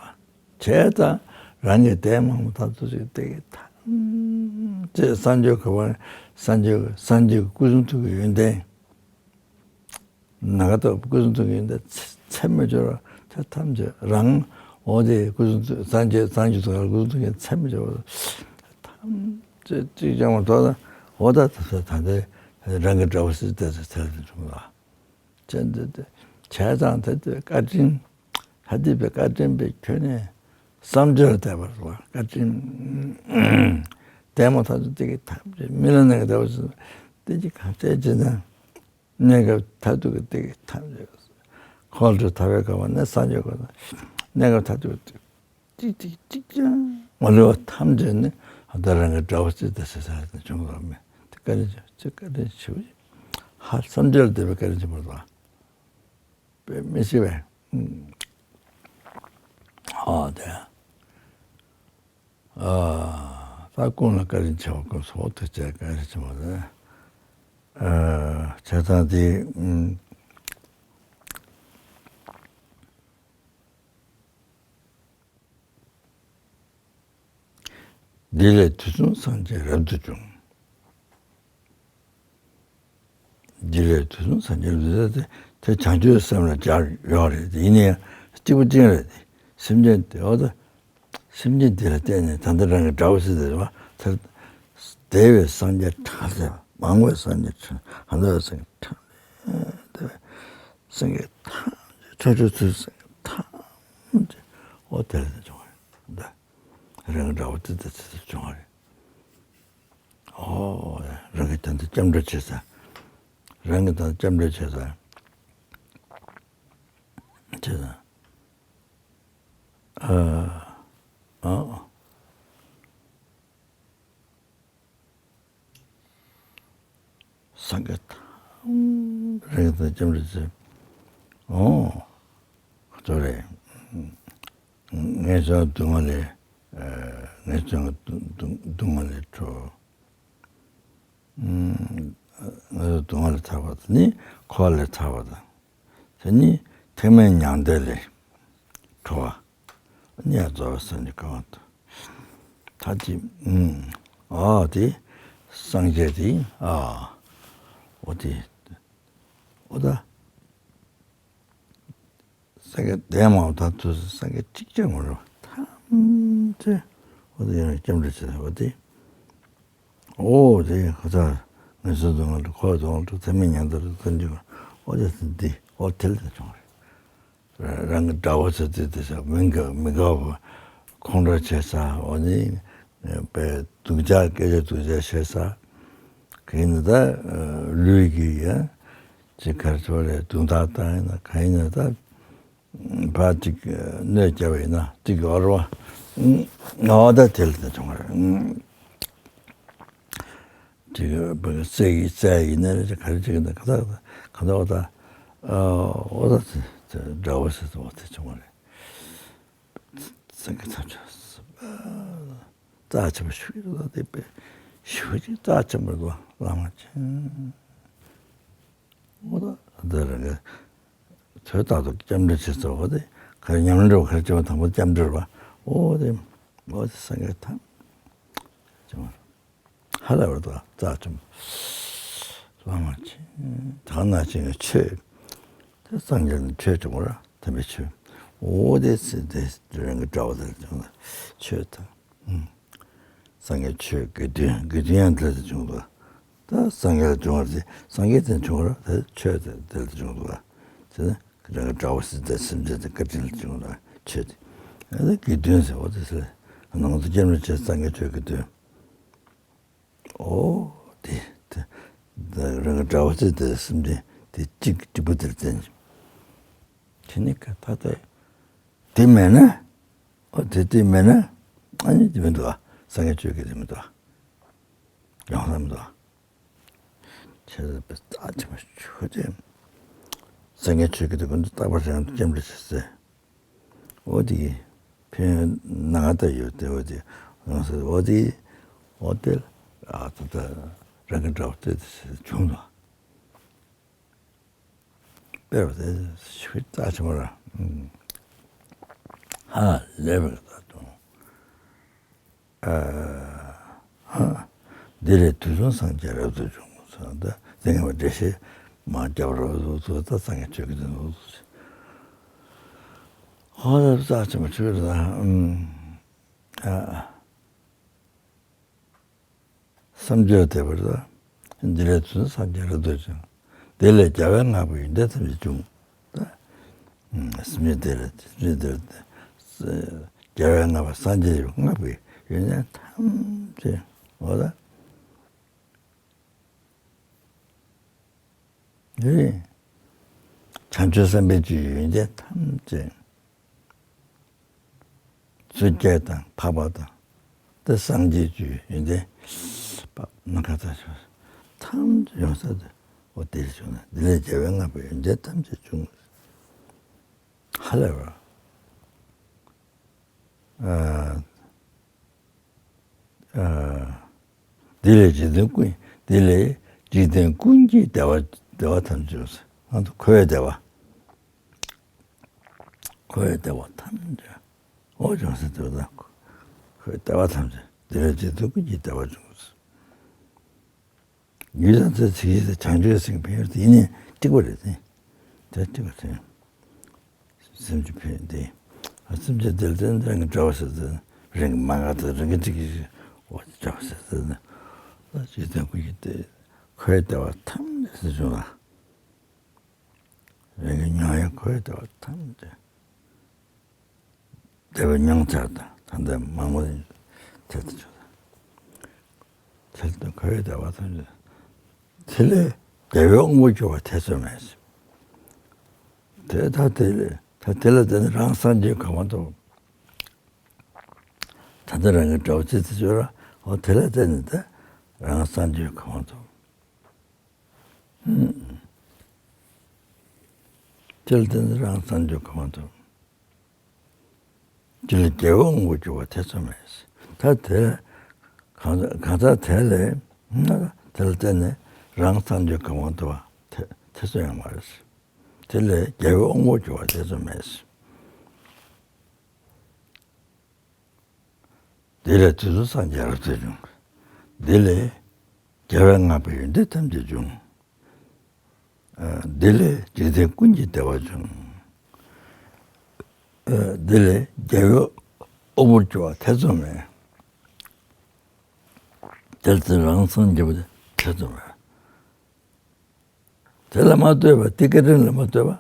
བྱས་ཙང་རང་གི་དེ་མང་པོ་ད་ཚོད་ཅིག་དེ་གི་ཐམས་ཅད་སངས་རྒྱས་གོ་འཕང་། སངས་རྒྱས་སངས་རྒྱས་ཀྱི་སྐུ་གསུང་ཐུགས་ཀྱི་ཡོན་ཏན། ནམ་མཁའ་ལྟ་བུ་སྐུ་གསུང་ཐུགས་ཀྱི་ཡོན་ཏན་ཚད་ཚད་མེད་སྦྱོར་བ་དེ་ཐམས་ཅད་རང་། འོ་དེ་སྐུ་གསུང་ཐུགས་སངས་རྒྱས་སངས་རྒྱས་ཐུགས་ཀ་སྐུ་གསུང་ཐུགས་ཀྱི་ཚད་མེད་སྦྱོར་བ་ཐམས་ཅད་གཅིག་ཀྱང་མ་གཏོགས། འོ་ད་ད་ད་ད་རང་གི་དགྲ་བོ་སྲིད་དེ་ཚེ་ཚེ་ལ་བྱུང་ལ། བྱས་འདི་དེ་བྱས་ཙང་དེ་དེ་བཀའ་དྲིན། ད་དེ་པའི་བཀའ་དྲིན་པའི་ཁྱོན་ནས་བསམ་བརྗོད་ལ་བལྟས་པར་བ། བཀའ་དྲིན་ལྡན་མོ་ཐག་ཏུ་དེ་གི་ཐམས་ཅད་མི་ལ་ནང་གི་བདག་པོ་དེ་གི་གང་བྱས་ཅི་ན། གནས་སྐབས་མཐར་ཐུག་གི་དེ་གི་ཐམས་ཅད་འཁོར་ལོ་ཐར་པའི་སྐབས་ནས་སངས་རྒྱས་སྐོར་ན་གནས་སྐབས་མཐར་ཐུག་གི་ཅིག་ཅིག་ཅིག་ཀྱང་མ་ལུས་པ་ཐམས་ཅད་ནི་ཨ་ད་རང་གི་དགྲ་བོ་སྲིད་དེ་ཚེ་ས་ནས་བྱུང་བ་མེད། དེ་བཀའ་དྲིན་ཆེ་བ་ཅིག་བཀའ་དྲིན་ཆེ་བ་ཅིག་ཧ་བསམ་བརྗོད་ལ་བལྟས་པའི་བཀའ་དྲིན་ཆེན་པོ་དང་དཔེ་མི་སྲིད་པས། ཨ་དེ་ཨ་ད་ཀུན་ལ་བཀའ་དྲིན་ཆེ་བ་ཀུན་སོགས་ཐུགས་རྗེ་བཀའ་དྲིན་ཆེན་པོ་རེད། ཨ་བྱས་ཙང་དེ། འདི་ལས་དུས་གསུམ་སངས་རྒྱས་རབ་ཏུ་བྱུང་། འདི་ལས་དུས་གསུམ་སངས་རྒྱས་རབ་ཏུ་བྱུང་། དེ་བྱང་ཆུབ་སེམས་ལ་སྦྱར་ཡོད་རེད། ཡིན་ནའི་གཅིག་པ་གཅིག་རེད། སེམས་ཅན་དེ་འོ་ད། སེམས་ཅན་དེ་ལ་བརྟེན་ནས་ད་ལྟ་རང་གི་དགྲ་བོ་སྲིད་དེ་རེད་བ། དེར་བདེ་བའི་སངས་རྒྱས་གྲངས་ལས་མང་བའི་སངས་རྒྱས་གྲངས་ལས་ཧ་ལས་པའི་སངས་རྒྱས་གྲངས་ལས་བདེ་བའི་སངས་རྒྱས་ཐམས་ཅད་ཕྱོགས་བཅུའི་སངས་རྒྱས་ཐམས་ཅད་འོ་དེ་ལ་བྱུང་བ་རེད། ད་རང་གི་དགྲ་བོ་དེ་དེ་ཚེ་ཚེ་བྱུང་བ་རེད། ཨོ། རང་གི་དོན་དུ་སྐྱབས་འགྲོ་བྱེད་ས། རང་གི་དོན་དུ་སྐྱབས་འགྲོ་བྱེད་ས། བྱེད་ས། ཨ། ཨ། སངས་རྒྱས་ཐམས་རིག་དང་སྐྱབས་འགྲོ་བྱེད། ཨོ། ཁོ་ཚོ་རེད། ངན་སོང་སྡུག་བསྔལ་ལས། ངན་སོང་སྡུག་སྡུག་བསྔལ་ལས་གྲོལ། ངན་སོང་སྡུག་བསྔལ་ལས་ཐར་བ་དང་ནི་འཁོར་བ་ལས་ཐར་བ་དང་། དེ་ནི་ཐེག་དམན་མྱང་འདས་ལས་གྲོལ་བ། ནི་ཡང་རྫོགས་པའི་སངས་རྒྱས་གོ་འཕང་དང་། ད་དེ། ཨ་དེ་སངས་རྒྱས་དེ་ཨ། འོ་དེ། འོ་ད། སངས་རྒྱས་འདས་མ་འོངས་ད་དུས་སུ་སངས་རྒྱས་གཅིག་ཀྱང་མ་རུང་ཐམས་ཅད་འོ་དེ་ཡང་སྐྱབས་འགྲོ་བྱེད་པ་དེ། ཨོ་དེ་ཁོ་ཚ་ངན་སོང་སྡུག་བསྔལ་དུ་འཁོར་བ་སྡུག་བསྔལ་དུ་ཐེག་དམན་མྱང་འདས་དུ་ཐོན་འཇུག་ཨོ་དེ་འདི་ཨོ་དེ་ལ་བྱུང་བ་རེད། རང་གི་དགྲ་བོ་ཚོ་དེ་དེ་ས་མི་དགའ་མི་དགའ་བ་ཁོང་ཁྲོ་བྱེད་ས་འོ་ནི་པའི་སྡུག་ཅག་སྐད་ཆ་སྡུག་ཅག་བཤད་ས་གིན་ད་ལུས་ཀྱི་ཡ། ཅིག་གར་ཚོ་རེ་དུང་ཐག་བཏང་ཡིན་ན་གང་ཡིན་ན་ད་ཕར་ཅིག་གནོད་བརྒྱབ་པ་ཡིན་ན་ཅིག་ཡོད་རེད་བ། ང་བ་ད་དེ་ལ་ད་བྱུང་བ་རེད། ཅིག་བ་བསད་ཡིན་བསད་ཡིན་ན་རེ་ཅིག་ག་རེ་ཅིག་ཡིན་ན་ག་ད་ག་ད་བ་ད་འོ་ད་དེ་དགྲ་བོ་ཟེར་ཙམ་བ་དེ་བྱུང་བ་རེད། སེང་གེ་ཐམས་ཅད། རྩ་ཆེན་པོ་ཞུ་གི་འདུག་དེ་པས་ཞུ་གི་རྩ་ཆེན་པོ་འདུག་བླ་མ་ཆེན། འོ་ད་འདི་རང་གི་དོན་དག་ཏུ་སྐྱབས་འགྲོ་བྱེད་ཚུལ་འོ་དེ་ག་རེ་ཉམས་ལེན་འགྲོ་ག་རེ་བྱེད་པ་དང་པོ་སྐྱབས་འགྲོ་བ་འོ་དེ་འོ་དེ་སེང་གེ་ཐམས་ཅད། ཧ་ལས་པར་དག་རྩ་ཆེན་པོ། བླ་མ་ཆེན་དག་ན་ཆེན་གྱི་ཆོས། དེ་སངས་རྒྱས་ནི་ཆོས་ཆེན་པོ་ར་དམ་པའི་ཆོས། འོ་དེ་ཚེ་དེ་རང་གི་དགྲ་བོ་དེར་བྱུང་ན་ཆོས་དང་། སངས་རྒྱས་ཆོས་དགེ་འདུན་དགེ་འདུན་ཡང་དེ་ལྟར་བྱུང་འདུག་ད་སངས་རྒྱས་ལ་བྱུང་བ་དེ་སངས་རྒྱས་དེ་བྱུང་བ་ར་དེ་ཆོས་དེ་དེ་ལྟར་བྱུང་འདུག་ལ། དེ་ནི་རང་གི་དགྲ་བོ་སྲིད་དེ་སེམས་ཅན་དེ་བཀའ་དྲིན་ལ་བྱུང་ན་ཆོས་དེ། ཨ་ནི་དགེ་འདུན་ཟེར་བ་དེ་ཟེར། ནང་དུ་སྐྱབས་འགྲོ་བྱེད་སངས་རྒྱས་ཆོས་དགེ་འདུན། ཨོ། དེ་དེ་རང་གི་དགྲ་བོ་ཚེ་དེ་སེམས་ཅན་དེ་གཅིག་གཅིག་པུ་དེར་བརྩོན། དེ་ནི་ཀ་ད་ལྟ་དེ་མེད་ན། ཨོ་དེ་དེ་མེད་ན་ཨ་ནི་དེ་མི་འདུག་ཨ། སངས་རྒྱས་ཆོས་ཀྱི་དེ་མི་འདུག་ཨ། ཡོང་ས་མི་འདུག་ཨ། ཁྱེད་རང་པས་རྩ་ཆེན་པོ་ཆོས་ཅན། སངས་རྒྱས་ཆོས་ཀྱི་དེ་ཀུན་ཏུ་རྟག་པར་རང་དུ་སྐྱེ་འགྲོ་ཞེས་ཟེར། འོ་དེ་གི་ཕན་ཡོན་ནང་ད་ཡོད་དེ། འོ་དེ་ཡོང་ས་འོ་དེ་འོ་དེ་ཨ་ད་ད་རང་གི་འདྲ་བ་དེ་དེ་བྱུང་ལ། དཔེར་བ་དེ་ཞིག་རྩ་ཆེན་པོ་ར། ཧ་ལས་པར་ད་དུང་། ཨ་ཧ། འདི་ལས་དུས་གསུམ་སངས་རྒྱས་རབ་ཏུ་བྱུང་ཟེར་ད་དེ་ངེས་པ་འགྲེལ་བཤད་མ་བརྒྱབ་རོགས་ཟུག་ཟུག་ད་སངས་རྒྱས་ཆོས་ཀྱི་དོན་ཟུག་ཟུག་ཧོ་ད་རྩ་ཆེན་པོ་ཆོས་རེད་ད། ཨ། བསམ་བརྗོད་དེ་བར་དུ། འདི་ལས་དུས་སངས་རྒྱས་རབ་ཏུ་བྱུང་། དེ་ལས་རྒྱལ་བས་བསྔགས་པའི་ཡོན་ཏན་ཐམས་ཅད་འབྱུང་། ད་སེམས་ཅན་དེ་ལས་དེ་ལས་དེ་ལས་རྒྱལ་བས་བསྔགས་པ་སངས་རྒྱས་བསྔགས་པའི་ཡོན་ཏན་ཐམས་ཅད་འོ་ད། རེད། བྱང་ཆུབ་སེམས་དཔའི་སྤྱོད་ཡུལ་ཡོན་ཏན་ཐམས་ཅད། བསོད་བདེ་དང་འཕགས་པ་དང་། དེ་སངས་རྒྱས་སྤྱོད་ཡུལ་ཡོན་ཏན་པ་ནམ་མཁའ་དང་ཆུ་ཐམས་ཅད་ཡོང་ས་དེ་འོ་དེ་བྱུང་ན་འདི་ལས་རྒྱལ་བས་བསྔགས་པའི་ཡོན་ཏན་ཐམས་ཅད་འབྱུང་། ཧ་ལས་པ། ཨ། ཨ། འདི་ལས་འཇིག་རྟེན་ཀུན། འདི་ལས་འཇིག་རྟེན་ཀུན་གྱི་བདེ་བ་བདེ་བ་ཐམས་ཅད་ཡོང་ས། ང་ཚོ་འཁོར་བའི་བདེ་བ། འཁོར་བའི་བདེ་བ་ཐམས་ཅད་འོ་ཡོང་ས་དེ་ད་འཁོར་བའི་བདེ་བ་ཐམས་ཅད་འདི་ལས་འཇིག་རྟེན་ཀུན་གྱི་བདེ་བ་འབྱུང་། ཡུལ་དང་ཚེ་ཚིག་བཞི་དེ་བྱང་ཆུབ་སེམས་ཕན་ཡོན་དེ་ཡིན་ནའི་གཅིག་པ་རེད་དེ། དེ་གཅིག་པ་དེ། སེམས་ཀྱི་ཕན་ཡོན་དེ། སེམས་ཅན་དེ་ལ་བརྟེན་ནས་རང་གི་དགྲ་བོ་ཟེར་ཚེ། རང་གི་མ་དགའ་དང་རང་གི་འགྲིག་གི་འོ་དགྲ་བོ་ཟེར་ཚེ་ན། ད་ཇི་ལྟར་ཀུན་གྱི་དེ་འཁོར་བའི་བདེ་བ་ཐམས་ཅད་ཟེར་བྱུང་ལ། རང་གི་མྱོང་ཡ་འཁོར་བའི་བདེ་བ་ཐམས་ཅད། བདེ་བའི་མྱོང་ཚར་དང་ད་ལྟ་མང་པོ་ཐེར་དུ་ཆུག་དང་། ཐེར་དུ་འཁོར་བའི་བདེ་བ་ཐམས་ཅད། དེ་ལས་རྒྱལ་བའི་དབང་པོ་གྱུར་པ་ཐེ་ཚོམ་མེད། དེ་ད་དེ་ལས་ད་དེ་ལ་བརྟེན་ནས་རང་སངས་རྒྱས་གོ་མ་ཐུབ། ད་ལྟ་རང་གི་དགྲ་བོ་ཅི་ཙི་ཅོ་ར་འོ་དེ་ལ་བརྟེན་ནས་ད་རང་སངས་རྒྱས་གོ་མ་ཐུབ། དེ་ལ་བརྟེན་ནས་རང་སངས་རྒྱས་གོ་མ་ཐུབ། དེ་ལས་རྒྱལ་བའི་དབང་པོ་གྱུར་པ་ཐེ་ཚོམ་མེད། ད་དེ་གང་གང་ཟག་དེ་ལས་དེ་ལ་བརྟེན་ནས་རང་སངས་རྒྱས་གོ་མ་ཐུབ་པ་ཐེ་ཚོམ་ཡང་མ་རེད། དེ་ལས་རྒྱལ་བའི་དབང་པོ་གྱུར་པ་ཐེ་ཚོམ་མེད། དེ་ལས་དུས་གསུམ་སངས་རྒྱས་རབ་ཏུ་བྱུང་། དེ་ལས་རྒྱལ་བས་བསྔགས་པའི་ཡོན་ཏན་ཐམས་ཅད་འབྱུང་། ཨ། དེ་ལས་འཇིག་རྟེན་ཀུན་གྱི་བདེ་བ་འབྱུང་། ཨ། དེ་ལས་རྒྱལ་བའི་དབང་པོར་གྱུར་པ་ཐེ་ཚོམ་མེད། དེ་ལྟར་རང་སངས་རྒྱས་པ་ཐེ་ཚོམ་མེད། དེ་ལ་མ་ལྟོས་པ་དེ་བཀའ་དྲིན་ལ་མ་ལྟོས་པ།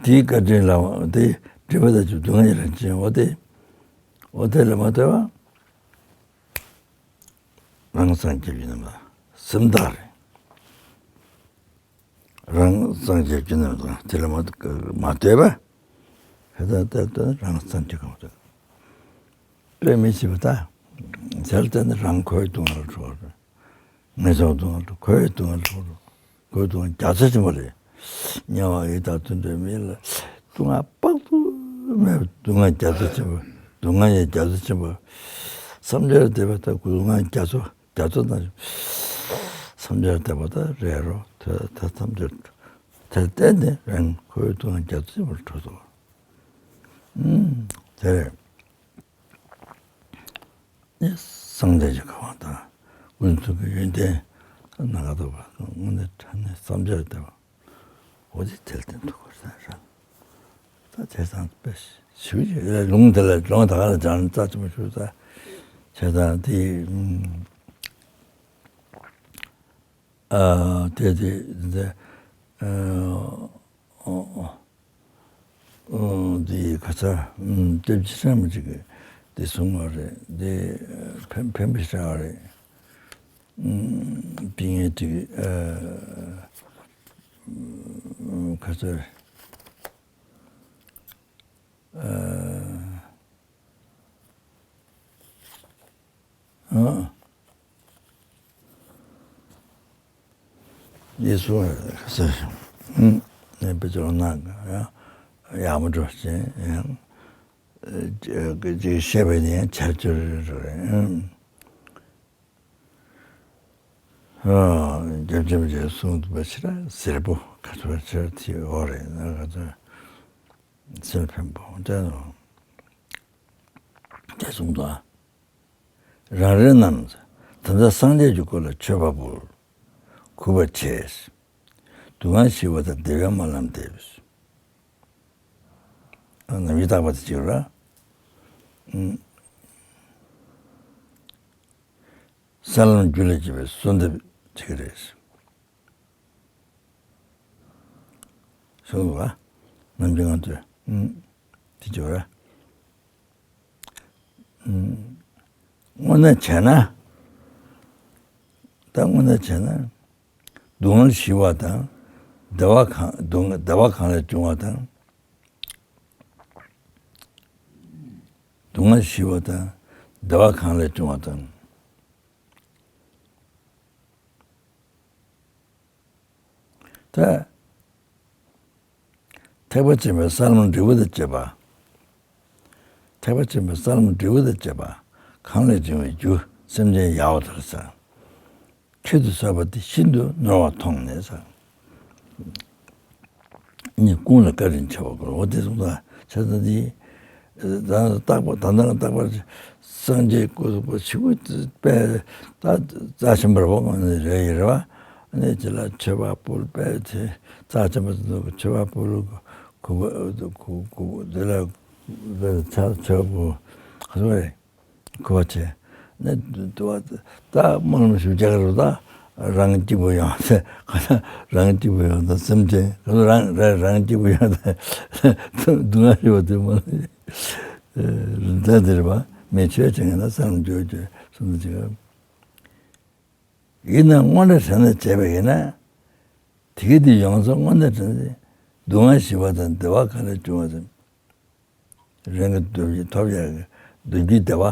དེའི་བཀའ་དྲིན་ལ་དེ་སྒྲིབ་པ་དང་སྡུག་བསྔལ་གྱི་རང་བཞིན་འོ་དེ། འོ་དེ་ལ་མ་ལྟོས་པ། རང་སངས་རྒྱས་པའི་རྣམ་པ་སེམས་དག་རེད། རང་སངས་རྒྱས་པའི་རྣམ་པ་དེ་ལ་མ་མ་ལྟོས་པ། ཧེ་ད་ལྟ་ལྟ་རང་སངས་རྒྱས་གོ་མ་ཐུབ། དཔེ་མི་སྲིད་པ་ད། དེར་བརྟེན་ནས་རང་འཁོར་བའི་སྡུག་བསྔལ་འཁྲུག་རེད། ངན་སོང་སྡུག་བསྔལ་འཁྲུག་འཁོར་བའི་སྡུག་བསྔལ་འཁྲུག་འཁོར་བའི་སྡུག་བསྔལ་རྒྱ་མཚོ་ཆེན་པོ་རེད། དམྱལ་བ་ཡི་དྭགས་དུད་འགྲོའི་མི་ལ་སྡུག་བསྔལ་དཔག་ཏུ་མེད་པའི་སྡུག་བསྔལ་རྒྱ་མཚོ་ཆེན་པོ། སྡུག་བསྔལ་ཡི་རྒྱ་མཚོ་ཆེན་པོ། བསམ་བྱར་འདས་པ་ལྟ་བུ་སྡུག་བསྔལ་རྒྱ་མཚོ། རྒྱ་མཚོ་དང་། བསམ་བྱར་འདས་པ་ལྟ་རེ་རོ་ཐོས་ཐ་བསམ་བྱར། དེར་བརྟེན་ནས་རང་འཁོར་བའི་སྡུག་བསྔལ་རྒྱ་མཚོ་ཆེན་པོར་འཁྲུལ་སོང་། ཨུམ། དེར། ནི་སངས་རྒྱས་ཀྱི་གོ་འཕང་དང་། ཀུན་རྫོབ་ཀྱི་ཡོན་ཏན་སྣ་ཁ་ཐོབ་པ་དངོས་གནས་དྲང་གནས་བསམ་བྱར་འདས་པ། འོ་དེ་དེར་བརྟེན་ཐུག་པར་སེམས་རང་། ད་དེ་དང་དཔེ་ཞིབ་ཅིག་ལུང་དེ་ལ་ལུང་ད་ག་ལ་སྦྱར་ན་རྩ་ཆེན་པོ་ཞུ་ད། བྱས་ཙང་དེ་ཨ་དེ་དེ་དེ་ཨ། འདི་ག་ས་ལྟེབ་ཅི་སྲང་མ་ཅིག་གིས་འདི་གསུངས་པ་རེད། འདི་ཕན་ཕན་པའི་ཤ་རེད། སྤྱི་ངན་ཅིག་ ག་ཚོད། ཨ། ཨ། ཡེ་སུ་ཟེར། ཨུམ། ནས་པེ་ཅོ་ན་ཡ་ཡག་མོ་འགྲོ་ཅན་ཡང་ཅིག་བཤད་པའི་ནི་ཡང་ཆར་ཆུར་རེད། ཨུམ། ཨ། རྒྱབ་ཆེན་པོ་ཆེ་གསུང་དུ་པ་ཕྱིར་སེར་པོ་ག་ཚོད་ཕྱིར་ཐི་འོ་རེད་ན་ག་ཚོད། སེམས་ཕན་པོ་དེ་ནོ། དེ་གསུངས་དོ། རང་རེ་རྣམས་ད་ལྟ་སངས་རྒྱས་ཀྱི་སྐུ་ལ་མཆོད་པ་འབུལ། གུས་པ་བྱས། སྡུག་བསྔལ་ཞི་བ་དང་བདེ་བའི་སྨོན་ལམ་འདེབས། ཨ། རྣམ་དབྱེ་བརྟག་པ་དེ་གཅིག་ར། ཨུམ། ས་ལམ་རྒྱུད་ལ་སྐྱེས་པའི་གསོལ་འདེབས་བྱེད་ཀྱི་རེད། གསུངས་འདུག་ག་ནམ་རྒྱུན་ང་ཚོས། ཨུམ། དེ་ཅི་བ་ར། ཨུམ། དངོས་གནས་བྱས་ན། ད་དངོས་གནས་བྱས་ན། སྡུག་བསྔལ་ཞི་བ་དང་། བདེ་བ་གང་སྡུག་བདེ་བ་གང་ལས་བྱུང་བ་དང་། སྡུག་བསྔལ་ཞི་བ་དང་། བདེ་བ་གང་ལས་བྱུང་བ་དང་། ད། ཐེག་པ་ཆེན་པོའི་ས་ལམ་འབྲས་བུ་དང་བཅས་པ། ཐེག་པ་ཆེན་པོའི་ས་ལམ་འབྲས་བུ་དང་བཅས་པ། གང་ལས་འབྱུང་བའི་རྒྱུ་སེམས་ཅན་ཡལ་བ་ལྟར་ཟེར། ཁྱད་དུ་གསོད་པ་དེ་ཤིན་ཏུ་ནོར་བར་མཐོང་ནས་ཟེར། ནི་ཀུན་ལ་བཀའ་དྲིན་ཆེ་བ་དགོས། འོ་དེ་གསུངས་ད་ཆ་ཚང་དེ། ད་རྟག་པར་ད་ལྟ་རྟག་པར་སངས་རྒྱས་སྐུ་གཟུགས་པོ་ཆེ་བོ་དཔེ་ད་རྩ་ཆེན་པོ་རེད་པ། ང་ནི་རེ་ཡི་རེད་པ། ཨ་ནི་ཅི་ལ་མཆོད་པ་ཕུལ་དཔེ་དེ་རྩ་ཆེན་པོ་དེ་ཚོ་མཆོད་པ་ཕུལ། གུས་པ་གུས་གུས་དེ་ལ་དཔེ་ཕྱག་མཆོད་པོ་ག་ཚོད་རེད། གོ་བ་བྱས། ནས་དུ་བ་ད་སྨོན་ལམ་ཞུ་རྒྱག་རུ་ད་རང་གཅིག་པུ་ཡོང་ཚེ་ག་ད་རང་གཅིག་པུ་ཡོང་ད་སེམས་ཅན་ག་ཚོད་རང་རང་རང་གཅིག་པུ་ཡོང་ད་སྡུག་བསྔལ་ཞི་བ་དེ་མ་ལ་ད་དེ་རེད་པ། མི་ཆོས་བྱེད་ངེས་ན་ས་ལམ་འགྱོ་འགྱོ་གསུངས་ད་ཅིག་ཡིན་ན་དངོས་གནས་དྲན་ནས་བྱས་པ་ཡིན་ན། དེ་གི་དེ་ཡོང་ཚོ་དངོས་གནས་དྲན་ཚེ་སྡུག་བསྔལ་ཞི་བ་དང་བདེ་བ་གང་ལས་བྱུང་བ་དང་། རང་གི་འདོད་ཀྱི་ཐོབ་ཡག་གི་འདོད་ཀྱི་བདེ་བ་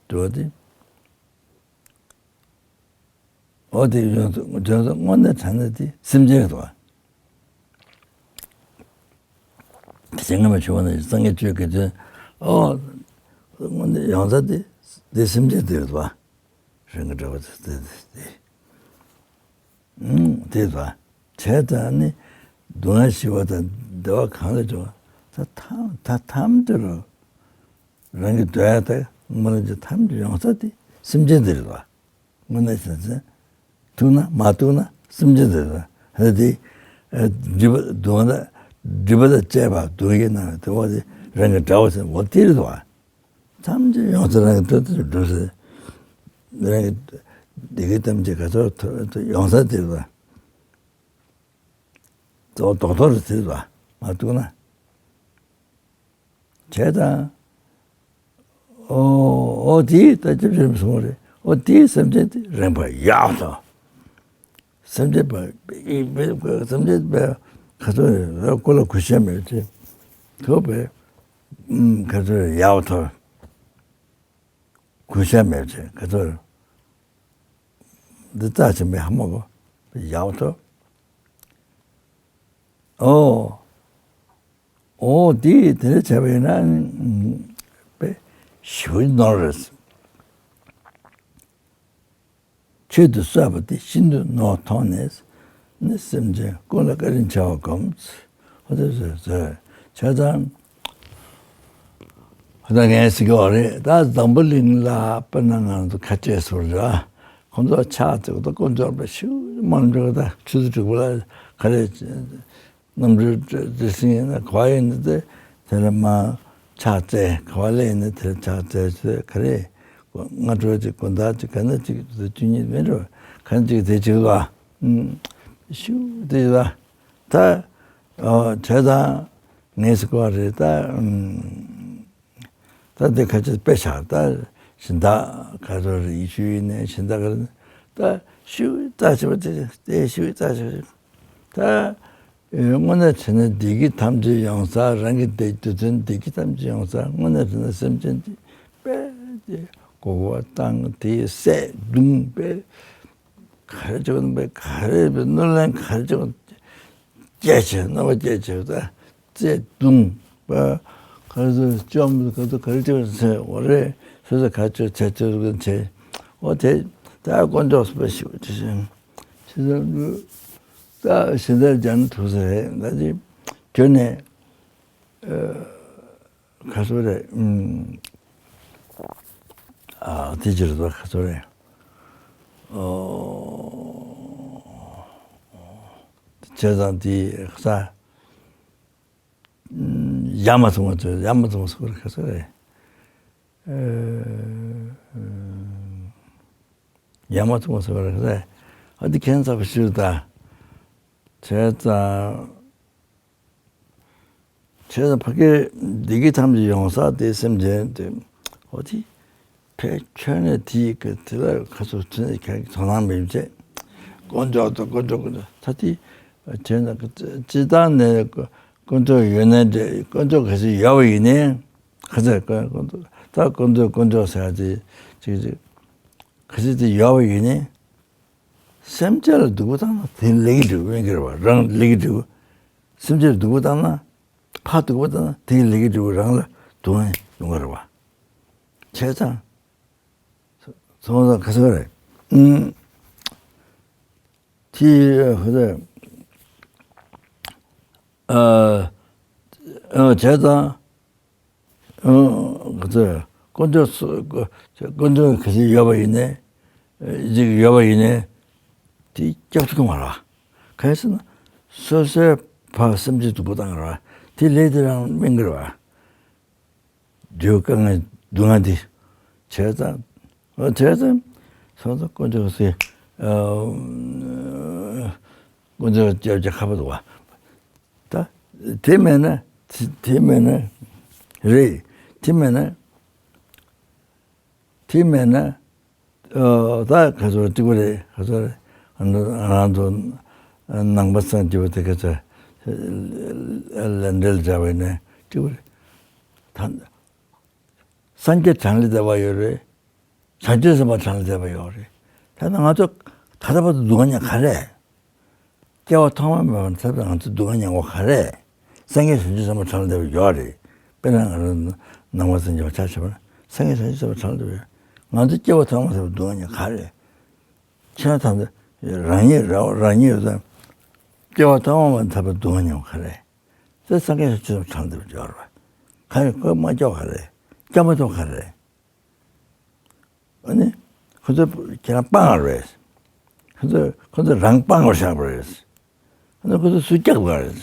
འདོད་དེ། འོ་དེ་ཡོང་ཚོ་ཡོང་ཚོ་དངོས་གནས་དྲན་ཚེ་དེ་སེམས་ཅན་རེད་པ། དེ་བྱས་སྔ་མ་ཞུ་བ་ནི་སངས་རྒྱས་ཆོས་ཀྱི་དོན། འོ་དངོས་གནས་ཡོང་ཚ་དེ་དེ་སེམས་ཅན་དེ་རེད་པ། རང་གི་འདོད་པ་དེ་དེ་དེ། ཨུམ། དེ་ལ་བྱས་ཙང་ནི་སྡུག་བསྔལ་ཞི་བ་དང་བདེ་བ་གང་ལ་འབྱུང་བ་ད་ཐམས་ད་ཐམས་ཅད་རོ། རང་གི་འདོད་ཡག་དང་སྨོན་ལམ་གྱི་ཐམས་ཅད་ཡོང་ས་དེ་སེམས་ཅན་དེ་རེད་པ། དངོས་གནས་བྱས་ཙང་ཐུག་ན་མ་ཐུག་ན་སེམས་ཅན་དེ་རེད་པ། ཧེ་དེ་སྒྲིབ་པ་སྡུག་བསྔལ་སྒྲིབ་པ་དང་བཅས་པ་སྡུག་བསྔལ་ན་དེ་བ་དེ་རང་གི་དགྲ་བོ་ཟེར་འོ་དེ་རེད་པ། ཐམས་ཅད་ཡོང་ས་རང་གི་ཐོག་ཏུ་འགྲོ་ས། རང་གི་བདེ་སྐྱིད་ཐམས་ཅད་ག་ཚོད་ཐོབ་ཡོང་ས་དེ་ལ་གཙོ་བོ་རྡོག་རྡོག་རེད་དེ་ལ་མ་གཏུགས་ན། བྱས་ཙང་། ཨོ་ཨོ་དེའི་ལྟ་ཅི་བྱེད་མི་སོང་རེད། ཨོ་དེའི་སེམས་ཅན་དེ་རིམ་པ་ཡག་ཐོག་སེམས་ཅན་པ་སེམས་ཅན་པ་ག་ཚོད་རེད། སྐུ་ལ་གུས་ཞབས་མེད་ཚེ་ཐོབ་པའི་ག་ཚོད་ཡག་ཐོབ། གུས་ཞབས་མེད་ཚེ་ག་ཚོད་འདི་རྩ་ཆེན་པོའི་ཧ་མ་གོ་ཡག་ཐོབ། ཨོ་ཨོ་དེ་དེ་འདྲ་བྱས་པ་ཡིན་ན་དཔེ་ཞུ་ནོར་རེད། ཁྱད་དུ་གསོད་པ་དེ་ཤིན་ཏུ་ནོར་མཐོང་ནས་ནི་སེམས་ཅན་ཀུན་ལ་བཀའ་དྲིན་ཆེ་བར་བསྒོམ། ཧོ་དེ་ཟེར་ཟེར་བྱས་ཙང་། ཧོ་ད་ངས་ཟེར་གྱི་ཡོད་རེད། ད་འཛམ་བུ་གླིང་ལ་དཔེར་ན་ང་ཚོ་ཁ་ཆེ་ཟུར་ར་ཁོང་ཚོ་ཕྱག་བཙལ་ད་དཀོན་མཆོག་པ་ཤུགས་མང་འགྲོ་ད་ཆུ་ཚོད་དྲུག་པ་ལ་ག་རེ། གནམ་གྲུ་བྲེལ་ཟིང་ཡིན་ན་ག་བ་ཡིན་ན་དེ་དེ་ལ་མ་ཕྱག་བཙལ། ག་བ་ལ་ཡིན་ན་དེ་ལ་ཕྱག་བཙལ་ཚོད་ག་རེ། སྔ་དྲོ་གཅིག་དགོང་དག་གཅིག་ག་ན་གཅིག་དུས་ཚོད་བཅུ་གཉིས་མིན་འགྲོ་ག་ན་གཅིག་དེ་གཅིག་ལ་ཤུགས་དེ་ལ་ད་བྱས་ཙང་ངས་ཟེར་གོ་རེད་ད། ད་འདི་ཁ་ཆེ་དཔེ་བཞག་ད་གཞན་དག་ག་ཚོད་རེད། ཡེ་ཤུ་ཡིན་ནའི་གཞན་དག་ག་རེ་ད་ཤུགས་རྩ་ཆེ་བ་དེ་དེ་ཤུགས་རྩ་ཆེ་བ་ད་ དངོས་གནས་བྱས་ན་བདེ་སྐྱིད་ཐམས་ཅད་ཡོང་ས། རང་གི་བདེ་རྒྱུ་མཚན་བདེ་སྐྱིད་ཐམས་ཅད་ཡོང་ས། དངོས་གནས་བྱས་ན་སེམས་ཅན་དེ་དཔེ་དེ་མགོ་སྐོར་བཏང་། དེ་བསད་བརྡུང་། དཔེ་ག་རེ་བྱེད་དགོས་ན། དཔེ་ག་རེ་བྱེད། གནོད་ལན་ག་རེ་བྱེད་དགོས་ན་སྐྱེལ་བྱས། གནོད་པ་སྐྱེལ་བྱས། ད་བསད་བརྡུང་། དཔེ་ག་རེ་ཟེར། བཅོམ་ག་ཚོད་ག་རེ་བྱེད་དགོས་ན་བྱས། འོ་རེད། སོ་སོ་ག་ཚོད་བྱས་ཚོད་དགོས་ན་བྱས། འོ་དེ་ད་དཀོན་མཆོག་དཔེ་ཞིག་དེ་བཞིན་ད་གཞན་དག་སྦྱར་ན་ཐུབ་ས་རེད། ད་དེ་ཁྱོད་ནས་ཨ། ཁ་སོ་རེད། ཨ། དེ་ཅི་རེད་ད། ཁ་སོ་རེད། ཨོ། བྱས་ཙང་དེ་ས་ཡ་མ་ཚང་བ་ཚོ། ཡ་མ་ཚང་བ་སོ་རེད། ཁ་སོ་རེད། ཨ། ཡ་མ་ཚང་བ་སོ་རེད། ཁ་སོ་རེད། ཨ། དེ་ཁྱད་མཚར་པོ་ཞིག་རེད་ད། བྱས་ཙང་། བྱས་ཙང་ཕ་གིར་བདེ་སྐྱིད་ཐམས་ཅད་ཡོང་ས་དེ་སེམས་ཅན་དེ། འོ་དེ་ཕལ་ཆེར་ནས་དེ་གི་དེ་ལ་ཁ་ཚུར་ཚུར་ནས་ཁྱེད་ཀྱི་དོ་སྣང་མེད་བྱས། དཀོན་མཆོག་དང་དཀོན་མཆོག་གི་ད་དེ་བྱས་ན་སྤྱིར་བཏང་ནས་དཀོན་མཆོག་ཡོད་ན་འདྲ། དཀོན་མཆོག་གལ་སྲིད་ཡོད་པ་ཡིན་ནའི། ཁ་ཚ་དཀོན་མཆོག་ད་དཀོན་མཆོག་དཀོན་མཆོག་ཟེར་ཡ་དེ་ཅིག་ཅིག་གལ་སྲིད་དེ་ཡོད་པ་ཡིན་ནའི། སེམས་ཅན་ལ་སྡུག་པོ་བཏང་ན་དེ་ལས་ཀྱི་འབྲས་བུ་ཡིན་གྱི་རེད་བ། རང་ལས་ཀྱི་འབྲས་བུ། སེམས་ཅན་ལ་སྡུག་པོ་བཏང་ན། ཕར་སྡུག་པོ་བཏང་ན་དེ་ལས་ཀྱི་འབྲས་བུ་རང་ལ་སྡུག་བསྔལ་ཡོང་གི་རེད་བ། བྱས་ཙང་། སོང་ཙང་ག་ཚོད་རེད། ཨུམ། དེ་ཧུ་ད། ཨ། ཨ། བྱས་ཙང་། ཨ། ག་ཚོད། དཀོན་མཆོག་སུ། དཀོན་མཆོག་གལ་སྲིད་ཡོད་པ་ཡིན་ནའི། ཅིག་ཡོད་པ་ཡིན་ནའི། དེ་སྐྱོབ་ཐུབ་ཀྱི་མ་རེད། གང་ཡིན་ཟེར་ན། སོ་སོའི་ཕར་སེམས་ཅན་སྡུག་པོ་བཏང་ར། དེ་ལས་དེ་རང་སྨིན་གྱི་རེད་བ། རྒྱུ་དཀའ་ངལ་སྡུག་བསྔལ་འདི། བྱས་ཙང་། འོ་བྱས་ཙང་། སོང་ཙང་དཀོན་མཆོག་སེ། ཨ། དཀོན་མཆོག་སྐྱབས་ཀྱི་ཁ་པར་འདུག་བ། ད་དེ་མེད་ན། དེ་དེ་མེད་ན། རེད། དེ་མེད་ན། དེ་མེད་ན། ཨ། ད་ག་ཚོད་སྐྱིད་པོ་རེད། ག་ཚོད་རེད། ང་ཚོ་ནང་པ་སངས་རྒྱས་པ་དེ་ག་ཚོད་ལས་འབྲེལ་བྱ་བའི་ནས་སྐྱིད་པོ་རེད། ད་སངས་རྒྱས་གྲངས་ལས་འདས་པ་ཡོད་རེད། བྱང་ཆུབ་སེམས་དཔའ་གྲངས་ལས་འདས་པ་ཡོད་རེད། ད་ནི་ང་ཚོ་ད་ལྟ་བར་དུ་སྡུག་བསྔལ་མྱངས་ག་རེ། སྐྱེ་བ་ཐོག་མ་མེད་པ་ནས་ད་ལྟ་ང་ཚོ་སྡུག་བསྔལ་མྱངས་པ་ག་རེ། སངས་རྒྱས་བྱང་ཆུབ་སེམས་དཔའ་གྲངས་ལས་འདས་པ་ཡོད་རེད། དཔེར་ན་ང་རང་ནང་པ་སངས་རྒྱས་པ་ཆ་བཞག་པ་ན་སངས་རྒྱས་བྱང་ཆུབ་སེམས་དཔའ་གྲངས་ལས་འདས་པ་ཡོད། ང་ཚོ་སྐྱེ་བ་ཐོག་མ་མེད་པ་སྡུག་བསྔལ་མྱངས་ག་རེ། ཁྱེད་རང་ད་ལྟ་རང་ཉིད་རང་རང་ཉིད་ཡོད་ཙང་། སྐྱེ་བ་ཐོག་མ་མེད་པ་ནས་ད་ལྟ་སྡུག་བསྔལ་མྱངས་པ་ག་རེ། དེ་སངས་རྒྱས་བྱང་ཆུབ་སེམས་དཔའ་གྲངས་ལས་འདས་པ་ཡོད་རེད་བ། ག་རེ་ཁོས་མ་སྐྱོབ་ག་རེ། སྐྱོབ་མ་ཐུབ་ག་རེ། ཨ་ནི། ཁོ་ཚོ་ཁྱེད་རང་སྤང་བ་རེད། ཁོ་ཚོ་ཁོ་ཚོ་རང་སྤང་བར་བཞག་པ་རེད། ཨ་ནི་ཁོ་ཚོ་སུས་སྐྱོབ་དགོས་རེད།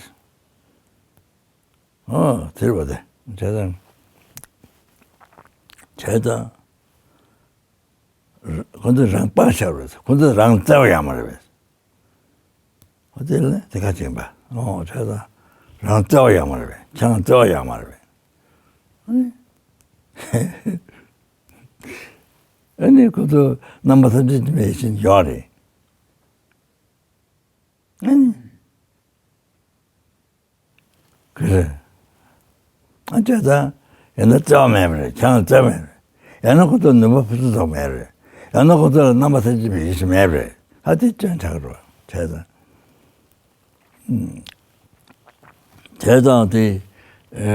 ཨོ་དེ་རེད་བ་དེ། བྱས་ཙང་། བྱས་ཙང་། ཁོ་ཚོ་རང་སྤང་བཞག་པ་རེད། ཁོ་ཚོ་རང་བཙལ་བ་ཡོད་མ་རེད་པས། ཨོ་དེ་ལ་དེ་ག་ཅིག་ཡིན་པ། ཨོ་བྱས་ཙང་། རང་བཙལ་བ་ཡོད་མ་རེད་པས། ཁྱེད་རང་བཙལ་བ་ཡོད་མ་རེད་པས། ཨ་ནི། ཨ་ནི་ཁོ་ཚོ་རྣམ་པ་ཐམས་ཅད་ཀྱི་མེད་བཞིན་ཡོད་རེད། ཨ་ནི། ག་རེ། ཨ་བྱས་ཙང་། ཡང་ན་བརྩེ་བ་མེད་པ་རེད། ཁྱེད་རང་བརྩེ་བ་མེད་རེད། ཡང་ན་ཁོ་ཚོ་ནུས་པ་ཕུན་སུམ་ཚོགས་མེད་རེད། ཡང་ན་ཁོ་ཚོ་ལ་རྣམ་པ་ཐམས་ཅད་པའི་ཡེ་ཤེས་མེད་རེད། ཨ་དེ་སྐྱོན་ཆགས་འགྲོ་བྱས་ཙང་། བྱས་ཙང་དེ། ཨ།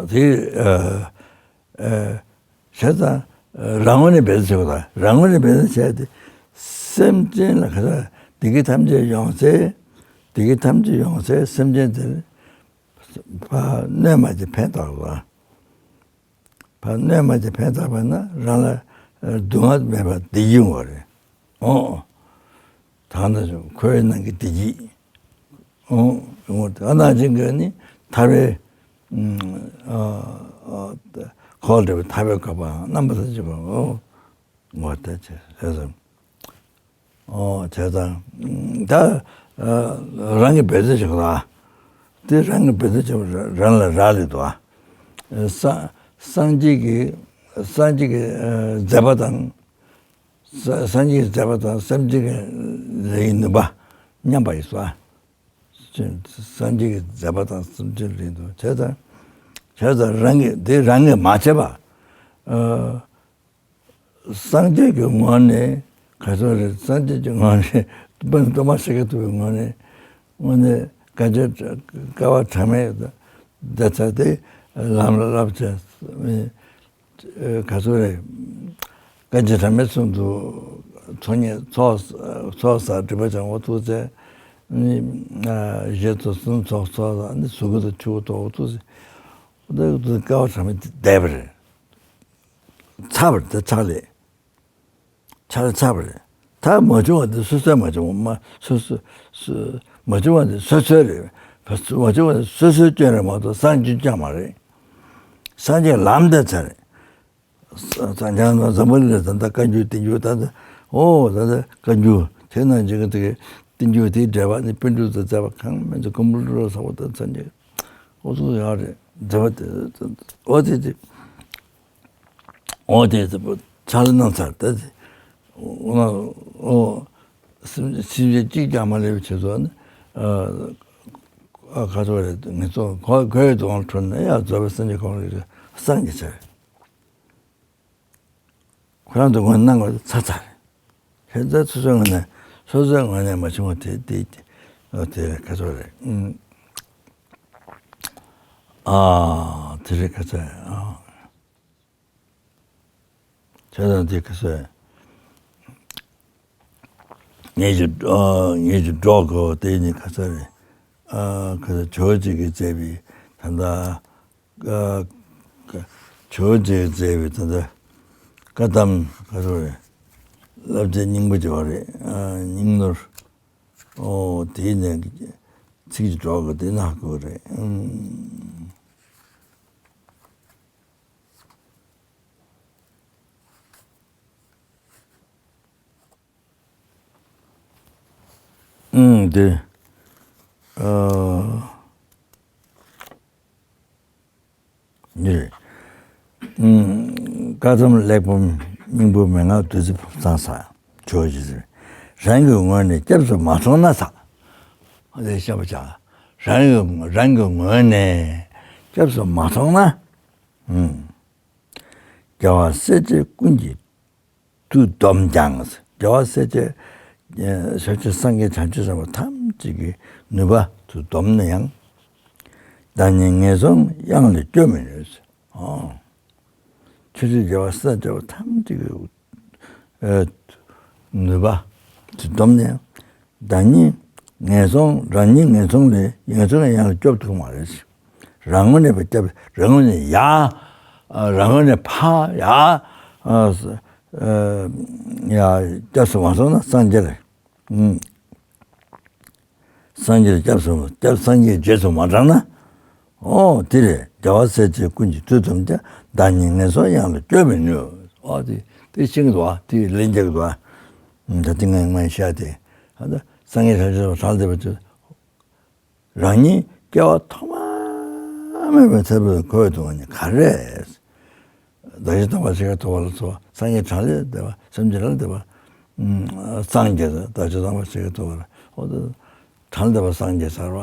དེ། ཨ། ཨ། བྱས་ཙང་། རང་ངོས་ནས་འབད་བརྩོན་བྱེད་དགོས་ད། རང་ངོས་ནས་འབད་བརྩོན་བྱས་ཏེ། སེམས་ཅན་ལ་ག་རེ། བདེ་སྐྱིད་ཐམས་ཅད་ཡོང་སའི། བདེ་སྐྱིད་ཐམས་ཅད་ཡོང་སའི་སེམས་ཅན་དེར་ཕར་གནོད་མ་བྱེད་ཕན་བཏགས་དགོས་ད། ཕར་གནོད་མ་བྱེད་ཕན་བཏགས་པ་ན་རང་ལ་སྡུག་བསྔལ་མེད་པར་བདེ་སྐྱིད་ཡོང་བ་རེད། ཨོ། ད་ནི་ཁོའི་ནང་གི་བདེ་སྐྱིད། ཨོ། ཡོང་བ་དེ་ནང་བཞིན་གྱི་ནི་ཐར་པའི། ཨ། ཨ། འཁོར་བ་འདས་པའི་ཐར་པའི་གོ་འཕང་རྣམ་པ་ཐམས་ཅད་པ། ཨོ། ངོ་ལྟ་བྱེད་ཟེར་སོང་། ཨོ་བྱས་ཙང་། ད། ཨ། རང་གིས་འབད་བརྩོན་བྱེད་དགོས་ད། དེ་རང་གིས་འབད་བརྩོན་བྱེད་པ་རང་ལ་རག་ལས་འདུག་ཨ། སངས་སངས་རྒྱས་ཀྱི། སངས་རྒྱས་ཀྱི། ཨ། མཛད་པ་དང་། ས་སངས་རྒྱས་ཀྱི་མཛད་པ་དང་སེམས་ཅན་གྱི་ལས་ཀྱི་ནུས་པ་མཉམ་པ་ཡིན་སོང་ཨ། ཅན་སངས་རྒྱས་ཀྱི་མཛད་པ་དང་སེམས་ཅན་རིགས་དང་བྱས་ཙང་། བྱས་ཙང་རང་གིས་དེ་རང་གིས་མ་བྱས་པ། ཨ། སངས་རྒྱས་ཀྱི་ངོས་ནས་ག་ཚོད་རེད། སངས་རྒྱས་ཀྱི་ངོས་ནས་དཔལ་ལྡན་སྟོན་པ་ཤཱཀྱ་ཐུབ་པའི་ངོས་ནས་ངོས་ནས་བཀའ་ཆོས་བཀའ་བ་གྲངས་མེད་བརྡ་ཚ་དེ་ལམ་ལ་བསླབ་བྱས། ག་ཚོད་རེད། བཀའ་ཆོས་གྲངས་མེད་གསུངས་འདུག་ཚོགས་གཉིས་ཚོགས་ཚོགས་བསགས་སྒྲིབ་པ་སྦྱང་བ་ཐུགས་རྗེ་ཆེ། ཨ་ཞེས་ཚོགས་གསུམ་ཚོགས་ཚོགས་བསགས་ནི་གཟུགས་སྐུ་དང་ཆོས་སྐུ་ཐོབ་ཐུགས་རྗེ་ཆེ། འོ་དེ་བཀའ་བ་གྲངས་མེད་བཟླས་པ་རེད། ཚར་བ་རེད། དེ་ཕྱག་ལས། ཕྱག་ལས་ཚར་བ་རེད། ད་མ་བྱུང་བ་དེ་སོ་སོས་མ་བྱུང་བ་མ་སོ་སོ་སོ་མ་བྱུང་བ་དེ་སོ་སོའི་རེད། མ་བྱུང་བ་དེ་སོ་སོའི་སྐྱོན་རེད་མ་གཏོགས་སངས་རྒྱས་སྐྱོན་མ་རེད། སངས་རྒྱས་ལམ་བསྟན་ཚར་རེད། ས་སངས་རྒྱས་ལ་འཛམ་བུ་གླིང་ལ་ད་ལྟ་བཀའ་འགྱུར་བསྟན་འགྱུར་ད་ལྟ་ཨོ་ད་ལྟ་བཀའ་འགྱུར་དེ་ནང་བཞིན་གྱི་དེ་གའི་བསྟན་འགྱུར་དེའི་འགྲེལ་པ་ནི་པཎ་གྲུབ་ཏུ་མཛད་པ་གང་མིན་ཚེ་མགོན་པོ་ཀླུ་སྒྲུབ་ཟེར་བ་དང་མཚན་ཉིད་ཨོ་ཚོ་ཡག་རེད། འགྲེལ་པ་དེ་ཨོ་དེ་དེ། འོ་དེ་ཕྱག་ལས་གནང་ཚར་ད་དེ། འོ་ན་འོ་སེམས་སེམས་ཅན་གཅིག་ཀྱང་མ་སླེབས་པའི་ཆེད་དུ་ནི་ཨ་ཁ་ཚོ་རེད། ངེད་ཚོ་ཁོ་ཁོའི་གདོང་ཁྲོད་ནས་ཡ་རྫོགས་པའི་སངས་རྒྱས་ཁོང་རེད། སངས་རྒྱས་ཚར། ཁོ་རང་ཚོ་ངོས་གནང་དགོས་ཚར་ཚར་རེད། ཁྱེད་ཚོ་སོ་སོའི་ངོས་ནས་སོ་སོའི་ངོས་ནས་མ་བྱུང་བ་དེ་དེ་དེ་ཁ་ཚོ་རེད། ཨ་དེ་རེད་ཁ་ཚོ་ཨ། བྱས་ཙང་དེ་ག་ཚོད། ངེད་ཀྱི་ཨ་ངེད་ཀྱི་འགྲོ་དགོས་དེ་ནི་ག་ཚོད་རེད། ཨ་ག་ཚོད་ཇོ་བོ་རྗེ་གིས་མཛད་པའི་ད་ལྟ་ཨ་ཇོ་བོ་རྗེ་གིས་མཛད་པའི་ད་ལྟ་བཀའ་གདམས་ག་ཚོད་རེད། བསླབ་བྱའི་སྙིང་པོ་ཅིག་ཡོད་རེད། ཨ་སྙིང་ནོར། ཨོ་དེ་ནས་ཚིག་ཅིག་འགྲོ་དགོས་དེ་ན་དགོས་རེད། ཨང་། ཨང་། དེ་ཨ་འདི་རེད། ཨང་། བཀའ་གདམས་གླེགས་བམ་སྙིང་པོ་མན་ངག་བདུད་རྩི་ཕུན་སུམ་ཚོགས། ཇོ་བོ་རྗེ། རང་གི་ངོས་ནས་སྐྱབས་སུ་མ་སོང་ན་ཟེར། དེ་བཤད་པ་བྱ། རང་གི་རང་གི་ངོས་ནས་སྐྱབས་སུ་མ་སོང་ན། ཨང་། རྒྱལ་བ་སྲས་བཅས་ཀུན་གྱི་མཐུ་བསྡོམས་ཀྱང་། རྒྱལ་བ་སྲས་བཅས་ཞབས་ཕྱི་སངས་རྒྱས་བྱང་ཆུབ་སེམས་དཔའ་ཐམས་ཅད་ཀྱི་ནུས་པ་མཐུ་བསྡོམས་ན་ཡང་། བདག་ཉིད་ངན་སོང་གཡང་ལས་སྐྱོབ་མི་ནུས། ཨོ། ཆོས་རྗེ་རྒྱལ་བ་སྲས་བཅས་ཐམས་ཅད་ཀྱི་ཨ་ནུས་པ་མཐུ་བསྡོམས་ནས་བདག་ཉིད་ངན་སོང་རང་ཉིད་ངན་སོང་ལས་ངན་སོང་གི་གཡང་ལས་སྐྱོབ་ཐུབ་མ་རེད། རང་ངོས་ནས་ཕར་སྐྱབས། རང་ངོས་ནས་ཡར་ཨ་རང་ངོས་ནས་ཕར་ཡར་ཨ་ཨ་ཡར་སྐྱབས་སུ་མ་སོང་ན་སངས་རྒྱས་རེད། ཨུམ། སངས་རྒྱས་སྐྱབས་སུ་སྐྱབས་སངས་རྒྱས་རྗེས་སུ་མ་འབྲངས་ན། ཨོ་དེ་རེད། རྒྱལ་བ་སྲས་བཅས་ཀུན་གྱི་མཐུ་བསྡོམས་ཀྱང་། བདག་ཉིད་ངན་སོང་གཡང་ལས་སྐྱོབ་མི་ནུས། ཨོ་དེ་དེ་ཤེས་ཀྱི་འདུག་ཨ། དེ་ལན་རྒྱག་གི་འདུག་ཨ། ད་དེ་ངས་ངས་བཤད་དེ། ཨ་ད་སངས་རྒྱས་བྱང་ཆུབ་སེམས་དཔའ་གྲངས་ལས་འདས་པ་ཚོས་རང་ཉིད་སྐྱེ་བ་ཐོག་མ་མེད་པའི་ཚེ་འཕོས་འཁོར་བའི་སྡུག་བསྔལ་ག་རེ། བདག་གཞན་སྟོང་པ་ཤེས་པའི་ཐོབ་པ་ལ་སོགས་སངས་རྒྱས་གྲངས་ལས་འདས་པ་སེམས་ཅན་གྲངས་ལས་འདས་པ་སངས་རྒྱས། བདག་གཞན་སྟོང་པ་ཤེས་པའི་ཐོབ་པ་ལ་འོ་ད་གྲངས་ལས་འདས་པ་སངས་རྒྱས་ཚར་བ།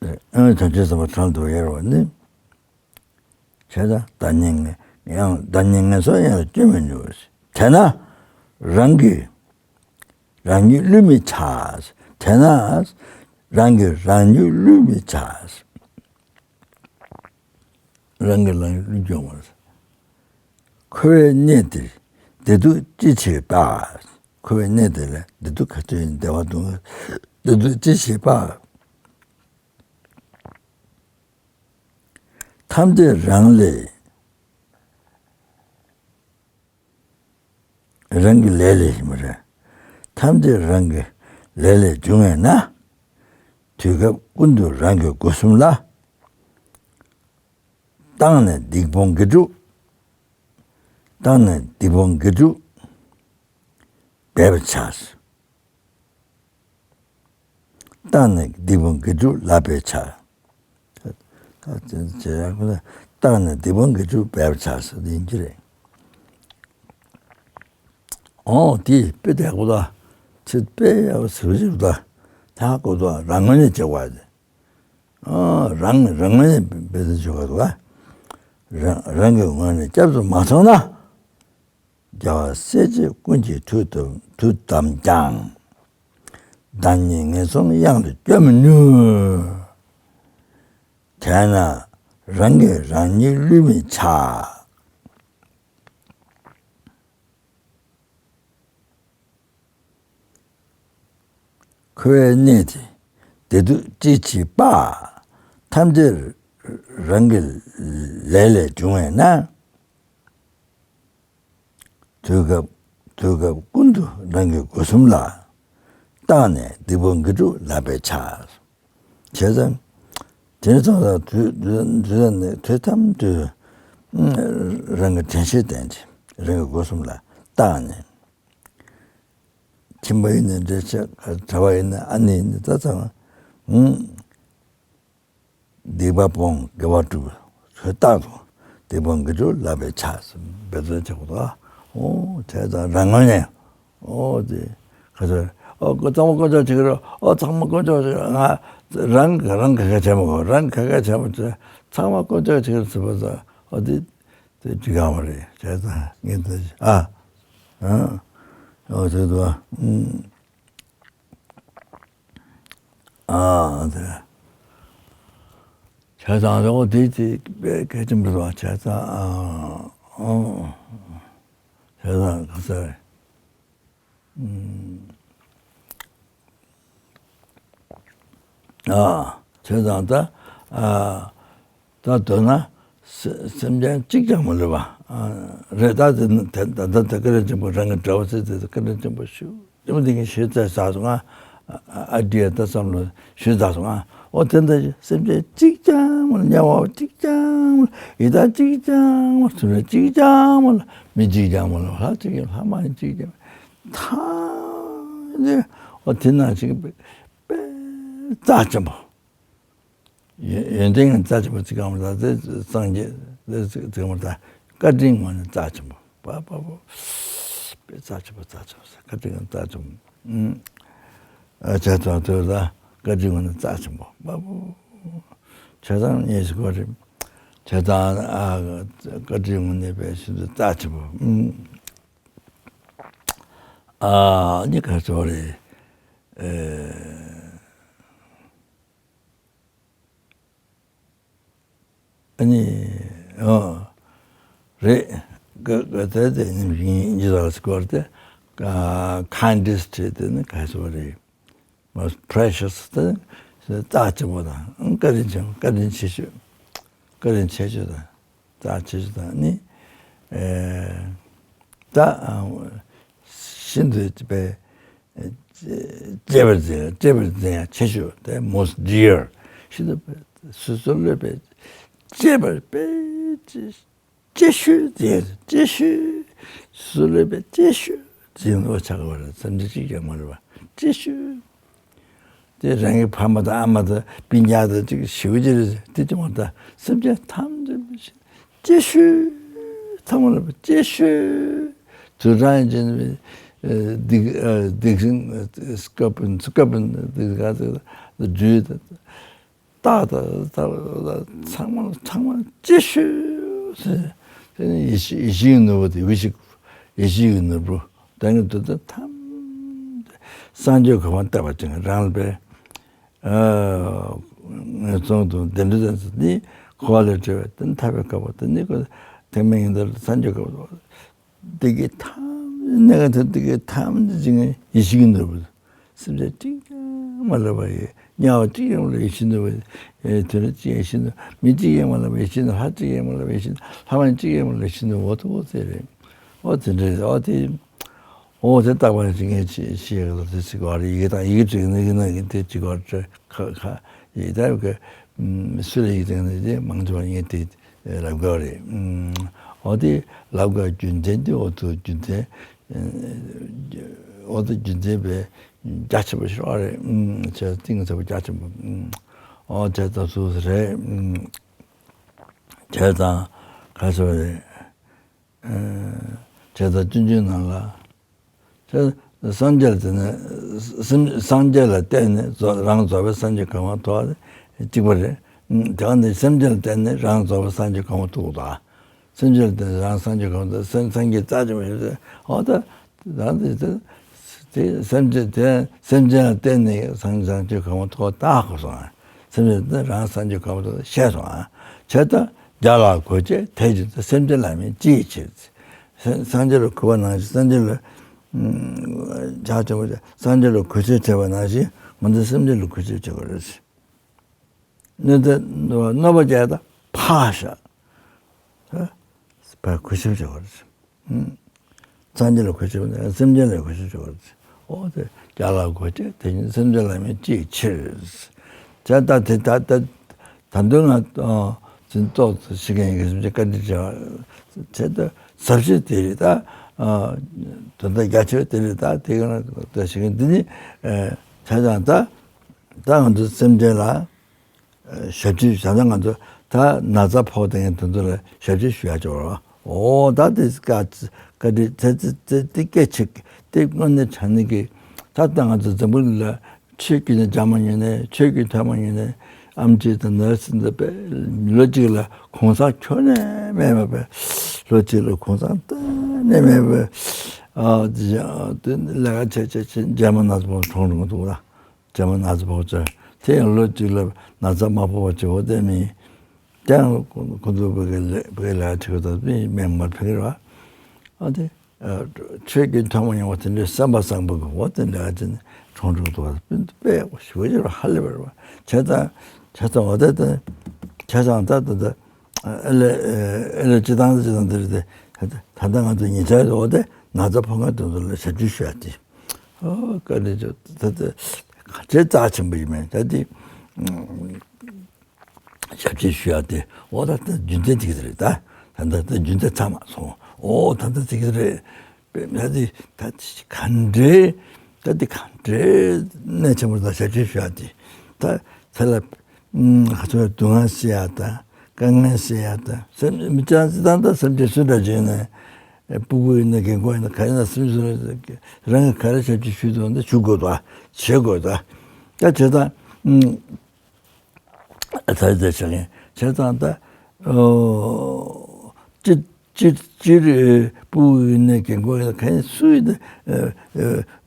ཨེ་བྱང་ཆུབ་སེམས་དཔའ་གྲངས་ལས་འདས་པ་ཡོད་རེད་བ་ནི། བྱས་ཙང་བདག་ཉིད་ངན་ཡང་བདག་ཉིད་ངན་སོང་གཡང་ལས་སྐྱོབ་མི་ནུས། དེས་ན་རང་གིས་རང་ཉིད་བསླུ་མི་བྱ། དེས་ན་རང་གིས་རང་ཉིད་བསླུ་མི་བྱ། རང་གིས་རང་ཉིད་བསླུ་རྒྱུ་མ་རེད། འཁོར་བའི་གནས་འདིར་བདེ་སྡུག་ཅི་མཆིས་པ། འཁོར་བའི་གནས་འདི་ལ་བདེ་སྡུག་ག་ཚོད་ཡིན། བདེ་བ་སྡུག་བདེ་སྡུག་ཅི་མཆིས་པ། ཐམས་ཅད་རང་ལས་རང་གི་ལས་ལས་ཡིན་པ་རེད། ཐམས་ཅད་རང་གི་ལས་ལས་བྱུང་བས་ན། དུས་སྐབས་ཀུན་ཏུ་རང་གི་སྒོ་གསུམ་ལ། བཏང་ནས་སྡིག་སྤོང་དགེ་སྒྲུབ། བཏང་ནས་སྡིག་སྤོང་དགེ་སྒྲུབ་འབད་པར་བྱ། བཏང་ནས་སྡིག་སྤོང་དགེ་སྒྲུབ་བསླབ་པར་བྱ། བཏང་ནས་སྡིག་སྤོང་དགེ་སྒྲུབ་འབད་པར་བྱ་ཟེར་དེ་ཡིན་གྱི་རེད། ཨོ་དེ་དཔེ་བདེ་པོ་ད། ཁྲིད་དཔེ་ཡག་པོ་ཟེར་བ་ཞིག་འདུག་ད་གོ་ཐོག་རང་ངོས་ནས་བྱེད་དགོས་ཏེ། ཨ། རང་རང་ངོས་ནས་འབད་བརྩོན་བྱེད་དགོས་འདུག་རང་རང་གི་ངོས་ནས་སྐྱབས་སུ་མ་སོང་ན། རྒྱལ་བ་སྲས་བཅས་ཀུན་གྱིས་ཐུགས་དམ་ཐུགས་དམ་ཀྱང་། བདག་ཉིད་ངན་སོང་གཡང་དུ་སྐྱོ་མི་ནུས། དེས་ན་རང་གིས་རང་ཉིད་བསླུས་མི་བྱ། འཁོར་བའི་གནས་དེ་བདེ་སྡུག་ཅི་མཆིས་པ། ཐམས་ཅད་རང་གི་ལས་ལས་བྱུང་བས་ན། དུས་སྐབས་དུས་སྐབས་ཀུན་ཏུ་རང་གི་སྒོ་གསུམ་ལ། བརྟགས་ནས་སྡིག་པ་དགེ་སྒྲུབ་ལག་པས་འཆང་། བྱས་ཙང་། དེ་ཙང་ལ་དུས་དུས་དུས་ནས་དུས་ཐམས་ཅད་རང་གི་དྲན་ཤེས་ལྡན་ཅིང་རང་གི་སྒོ་གསུམ་ལ་བརྟགས་ནས། ཁྱིམ་པ་ཡིན་ན་འདྲེ་ཆགས། གྲྭ་པ་ཡིན་ན་ཨ་ནེ་ཡིན་ན་ད་ཚང་མ། སྡིག་པ་སྤོང་དགེ་བ་སྒྲུབ། ཚོད་རྟག་ཏུ་སྡིག་སྤོང་དགེ་སྒྲུབ་ལག་པས་འཆང་ཟེར་འབད་བརྩོན་བྱེད་དགོས་འདུག་ཨོ་དེ་ཙང་རང་ངོས་ནས། ཨོ་དེ་ག་ཚོད། ཨོ་ཚང་མ་དཀོན་མཆོག་གཅིག་རེད། ཨོ་ཚང་མ་དཀོན་མཆོག་གཅིག་རེད། ང་རང་རང་ག་ག་བྱས་མ་དགོས། རང་ག་ག་བྱས་མ་བྱས། ཚང་མ་དཀོན་མཆོག་གཅིག་རེད་ཟེར་བ་ཙང་། ཨོ་དེ་དེ་འགྲིག་ག་མ་རེད། བྱས་ཙང་ངས་ད་ཨ། ཨ། ཨོ་དེ་འདུག་ཨ། ཨ། དེ་བྱས་ཙང་རེད། འོ་དེ་དེ་དཔེ་གལ་ཆེན་པོ་རེད་བ། བྱས་ཙང་ཨ། ཨོ། བྱས་ཙང་ག་ས་རེད། ཨ། བྱས་ཙང་ད་ཨ། ད་མདོར་ན་སེ་སེམས་ཅན་གཅིག་ཀྱང་མ་ལུས་པ། ཨ། རེད། ད་དེ་ད་ད་ད་བཀའ་དྲིན་ཆེན་པོ། རང་གི་གྲྭ་པ་ཚོས་དེ་བཀའ་དྲིན་ཆེན་པོ་ཞུ། དེ་མོ་དེ་ངས་ཞུས་ཚར་ཚར་སོང་ང་། ཨ་ཨ་འདྲི་ཡ་ད་བསམ་བློ་ཞུས་ཚར་སོང་ང་། འོ་དེ་འདྲ་སེམས་ཅན་གཅིག་ཀྱང་མ་ལུས། དམྱལ་བ་གཅིག་ཀྱང་མ་ལུས། ཡི་དྭགས་གཅིག་ཀྱང་མ་ལུས། སྲིན་པོ་གཅིག་ཀྱང་མ་ལུས། མི་གཅིག་ཀྱང་མ་ལུས། ལྷ་གཅིག་ཀྱང་ལྷ་མ་ཡིན་གཅིག་ཀྱང་མ་ལུས། ཐམས་ཅད་འོ་དེ་ནང་བཞིན་དཔེ་རྩ་ཆེན་པོ། ཡོན་ཡོན་ཏན་གྱི་རྩ་ཆེན་པོ་ཚིག་གང་མ་དག་དེ་སངས་རྒྱས་དེ་ཚིག་ཚིག་མ་དག་བཀའ་དྲིན་ངོས་ནས་རྩ་ཆེན་པོ། པ་པ་པོ། དཔེ་རྩ་ཆེན་པོ་རྩ་ཆེན་པོ་ཟེར། བཀའ་དྲིན་ངོས་ནས་རྩ་ཆེན་པོ། ཨུམ། ཨ་བྱས་ཙང་དེ་ལ་བཀའ་དྲིན་ངོས་ནས་རྩ་ཆེན་པོ། པ་པོ། བྱས་ཙང་ངས་ཞུ་གི་རེད། བྱས་ཙང་ཨ་བཀའ་དྲིན་ངོས་ནས་དཔེ་ཤིན་ཏུ་རྩ་ཆེན་པོ། ཨུམ། ཨ་ནི་ག་ཚོད་རེད། ཨེ། ཨ་ནི། ཨོ། རེད། ག་ག་དེ་དེ་ཉིན་བཞིན་ཡིན་གྱི་རེད་ཟེར་གོ་རེད་དེ། ཨ། kindest དེ་ནི་ག་ཚོད་རེད། most precious དེ་རྩ་ཆེན་པོ་དང་། བཀའ་དྲིན་ཆེན་པོ། བཀའ་དྲིན་ཆེ་ཤོས། བཀའ་དྲིན་ཆེ་ཤོས་དང་། རྩ་ཆེ་ཤོས་དང་ནི། ཨེ། ད་ཤིན་ཏུ་དཔེ། གཅེས་པར་འཛིན། གཅེས་པར་འཛིན་ཡ་ཆེ་ཤོས་དེ་most dear། ཤིན་ཏུ་སོ་སོ་ལས་པའི་གཅེས་པར་དཔེ་གཅེས་ཤོས་འཛིན། གཅེས་ཤོས། སོ་སོ་ལས་པའི་གཅེས་ཤོས་འཛིན་པ་ཆགས་པ་རེད། སེམས་ཅན་གཅིག་ཀྱང་མ་ལུས་པ་གཅེས་ཤོས། དེ་རང་གི་ཕ་མ་དང་ཨ་མ་དང་སྤུན་ཀྱག་དང་གཅིག་ཞེ་པོ་ཅིག་རེད། དེ་ཅང་མ་རེད། སེམས་ཅན་ཐམས་ཅད་གཅེས་ཤོས། ཚང་མ་ལ་གཅེས་ཤོས། དུད་འགྲོ་ཡིན་ཅིང་། ཨ། སྡིག་ཨ། སྡིག་སྲིན། ཨ། སྐལ་ཕུན་སྐལ་ཕུན་སྡིག་ག་ཚོད་སྦྲུལ་དང་། སྟག་དང་ཚང་མ་ཚང་མ་གཅེས་ཤོས་ཟེར། དེ་ནི་ཡེ་ཤེས་ཡེ་ཤེས་ཀྱི་ནོར་བུ་དེ། ཡེ་ཤེས་ཡེ་ཤེས་ཀྱི་ནོར་བུ་དེ་ནི་དུད་འགྲོ་ཐམས་ཅད་སངས་རྒྱས་གོ་འཕང་བཏབ་པ་ཅིག་རང་ལ་དཔེ། ཨ། ངན་སོང་དང་བདེ་འགྲོ་དང་ནི་འཁོར་བ་ལས་གྲོལ་བའི་དེ་ནི་ཐར་པའི་བཀའ་པོད་དེ་ནི་ཁོ་ཐེག་དམན་ཡིན་ད་སངས་རྒྱས་བཀའ་པོད། བདེ་སྐྱིད་ཐམས་ཅད་གནས་ཁང་དུ་བདེ་སྐྱིད་ཐམས་ཅད་ཅིག་ཡེ་ཤེས་ཀྱི་ནོར་བུ། སེམས་ཅན་གཅིག་ཀྱང་མ་ལུས་པ་ཡི། དམྱལ་བ་གཅིག་ཀྱང་མ་ལུས་པ་ཡེ་ཤེས་ནོར་བུ། ཨེ། དུད་འགྲོ་གཅིག་ཡེ་ཤེས་ནོར། མི་གཅིག་ཀྱང་མ་ལུས་པ་ཡེ་ཤེས་ནོར། ལྷ་གཅིག་ཀྱང་མ་ལུས་པ་ཡེ་ཤེས་ནོར། ལྷ་མ་ཡིན་གཅིག་ཀྱང་མ་ལུས་པ་ཡེ་ཤེས་ནོར། འོ་དེ་འོ་དེ་འོ་དེ་འདྲ་རེད། འོ་དེ་འདྲ་རེད། འོ་དེ། འོ་དེ་རྟག་པར་ཅིག་ངས་ཅི་ཤེས་གི་ལ་དེ་ཅིག་བར་ཡི་གེ་དང་ཡི་གེ་ཅིག་ནི་གི་ན་གི་དེ་ཅིག་བར་ཁ་ཁ་ཡི་ད་གི་སུ་ལ་ཡི་གེ་དང་ནི་དེ་མང་ཆེ་བ་ངས་དེ་ལབ་དགོས་རེད། འོ་དེ་ལབ་དགོས་རྒྱུ་མཚན་དེ། འོ་དེ་རྒྱུ་མཚན། འོ་དེ་རྒྱུ་མཚན་དཔེ་རྒྱ་ཆེན་པོ་ཞིག་རེད། བྱས་ཙང་གཏིང་ཟབ་པོ་རྒྱ་ཆེན་པོ། འོ་བྱས་ཙང་སུ་རེད། བྱས་ཙང་ག་ཚོད་རེད། ཨ། བྱས་ཙང་སྤྱོད་འཇུག་ནང་ལ། བྱས་ སངས་རྒྱས་ལ་བརྟེན་ནས་སེམས། སངས་རྒྱས་ལ་བརྟེན་ནས་རྫོགས། རང་རྫོགས་པའི་སངས་རྒྱས་གོ་འཕང་ཐོབ་པ་གཅིག་པ་རེད། དེ་ག་ནི་སེམས་ཅན་ལ་བརྟེན་ནས་རང་རྫོགས་པའི་སངས་རྒྱས་གོ་འཕང་ཐོབ་དགོས་དང་། སེམས་ཅན་ལ་བརྟེན་ནས་རང་སངས་རྒྱས་གོ་འཕང་ཐོབ། སེམས་སངས་རྒྱས་རྩ་ཆེན་པོ་ཞིག་རེད། འོ་ད་རང་དེ་དེ་དེ་སེམས་ཅན་དེ་སེམས་ཅན་ལ་བརྟེན་ནས་སངས་སངས་རྒྱས་གོ་འཕང་ཐོབ་ད་གོ་སོང་། སེམས་ཅན་དེ་རང་སངས་རྒྱས་གོ་འཕང་ཐོབ་ཤེས་སོང་། བྱས་ཙང་བརྒྱ་ལ་གོ་ཆེད་དེ་ཅི་སེམས་ཅན་ལ་མི་ཅིའི་ཕྱིར། སངས་རྒྱས་ལ་གུས་པ་ནང་བཞིན་སངས་རྒྱས་ལ་ཕྱག་ཆེན་པོ་སངས་རྒྱས་ལ་གུས་ཕྱག་བྱས་པ་ནང་བཞིན་ང་ཚོ་སེམས་ཅན་ལ་གུས་ཕྱག་བྱེད་དགོས་རེད། གནོད་བྱེད་གནོད་པ་བྱས་ད་ཕར་བཞག་ཕར་གུས་ཕྱག་བྱེད་དགོས་རེད། སངས་རྒྱས་ལ་གུས་ཕྱག་སེམས་ཅན་ལ་གུས་ཕྱག་བྱེད་དགོས་རེད། འོ་དེ་བརྒྱ་ལ་གོ་ཆེད་དེ་བཞིན་སེམས་ཅན་ལ་མི་ཅིའི་ཕྱིར། བྱས་ད་དེ་ད་ད་ད་དུང་ང་ཨ་ཅིན་ཏོག་ཙམ་ཤེས་མཁན་ཡིན་གྱི་བྱས་ད་ཟབ་ཞི་དེ་རེད་ད། ཨ་དོན་དག་རྒྱ་ཆེ་བ་དེ་རེད་ད། དེ་ག་ན་ད་ཤེས་མཁན་འདི་ནི་ཨ་བྱས་ཙང་ད་ད་ང་ཚོ་སེམས་ཅན་ལ་ཨ་ཞབས་ཕྱི་བྱས་ཙང་ང་ཚོ་ད་ན་ཚ་ཕོག་བསྡད་མཁན་དེ་ཚོ་ལ་ཞབས་ཕྱི་ཞུ་ཡ་ཅིག་རེད་བ། འོ་ད་དེ་བཀའ་བཀའ་དྲིན་དེ་དེ་དེ་དེ་སྐད་ཆ་དེ་དངོས་གནས་དྲང་གནས་ཀྱི་ད་ལྟ་ང་ཚོ་འཛམ་བུ་གླིང་ལ་ཆོས་བརྒྱུད་ནས་སྦྱང་མ་མྱོང་ནས་ཆོས་བརྒྱུད་ཐོས་མ་མྱོང་ནས་ཨེམ་ཆི་དང་ནར་སི་འདི་པས་ལོ་གཅིག་ལ་གུང་སེང་ཁྱོན་ནས་མེད་པ་པས། ལོ་གཅིག་ལ་གུང་སེང་གཏན་ནས་མེད་པས། ཨ་དེ་དེ་ལས་ཀ་བྱས་བྱས་བྱས་རྗེས་མ་ན་ཚ་ཕོག་གྲོངས་འགྲོ་གི་འདུག་ལ། རྗེས་མ་ན་ཚ་ཕོག་ཚར། དེ་ཡང་ལོ་གཅིག་ལ་ན་ཚ་མ་ཕོག་པ་བྱེད་འོ་དེ་མིན། དེ་ཡང་ཁོ་ཚོ་བོད་སྐད་ལས་བོད་སྐད་ལས་ཁྲིད་པ་དང་དཔེ་མེད་མར་ཕེབས་ཀྱི་རེད་བ། ཨ་དེ་ཆོས་ཀྱི་ཐོག་མ་ཡོང་བ་དེ་འདྲའི་བསམ་པ་བཟང་པོ་གི་འོ་དེ་འདྲ་ཅན་གྲོངས་འགྲོ་འདུག་བ། དཔེ་དཔེ་ཞུ་རྒྱུ་ཧ་ལས་པ་རེད་བ། བྱས་ཙང་བྱས་ཙང་འོ་དེ་དེ་བྱས་ཙང་ད་ད་ད་ཨེ་ལེ་ཨེ་ལེ་སྤྱི་བཏང་སྤྱི་བཏང་དེ་རེད་དེ། ད་ད་ང་ཚོ་ཉེ་ཆར་འོ་དེ་ན་ཚ་ཕོག་མཁན་དེ་ཚོ་ལ་ཞབས་ཕྱི་ཞུ་ཡ་དེ། ཨོ་བཀའ་དྲིན་ཆེ། ད་ལྟ་ག་ཚོད་རྩ་ཆེན་པོ་ཡིན་མིན་ད་དེ་ཞབས་ཕྱི་ཞུ་ཡ་དེ། འོ་ད་ལྟ་རྒྱུ་མཚན་དེ་ག་རེད་ད། ད་ལྟ་ད་རྒྱུ་མཚན་ཚང་མ་སོང་། འོ་ད་ལྟ་དེ་ག་རེད། ད་དེ་ད་དེ་ག་འདྲའི་ད་དེ་ག་འདྲའི་གནད་ཆེན་པོ་ད་ཞབས་ཕྱི་ཞུ་ཡ་དེ། ད་ཚེ་ལ་ཨུམ་ག་ཚོད་སྡུག་བསྔལ་སེལ་ཡ་དང་དཀའ་ངལ་སེལ་ཡ་དང་སེམས་མི་ཅང་ཅི་དང་ད་སེམས་ཅན་སུ་འདྲ་བྱས་ནས། ཨེ་སྤུ་གུ་ཡིན་ན་རྒན་གོག་ཡིན་ན་ག་ཡིན་ན་སེམས་སུ་རང་གིས་ག་རེ་ཞབས་ཕྱི་ཞུ་དགོས་ན་ཞུ་དགོས་དོ། བྱེད་དགོས་དོ། ད་བྱེད་སྟངས་ད་ད་བྱེད་ཀྱིན་བྱེད་སྟངས་ད་ཨོ་སྤྱིར་སྤྱིར་སྤུ་གུ་ཡིན་ན་རྒན་གོག་ཡིན་ན་ག་ཡིན་སུ་ཡིན་ན་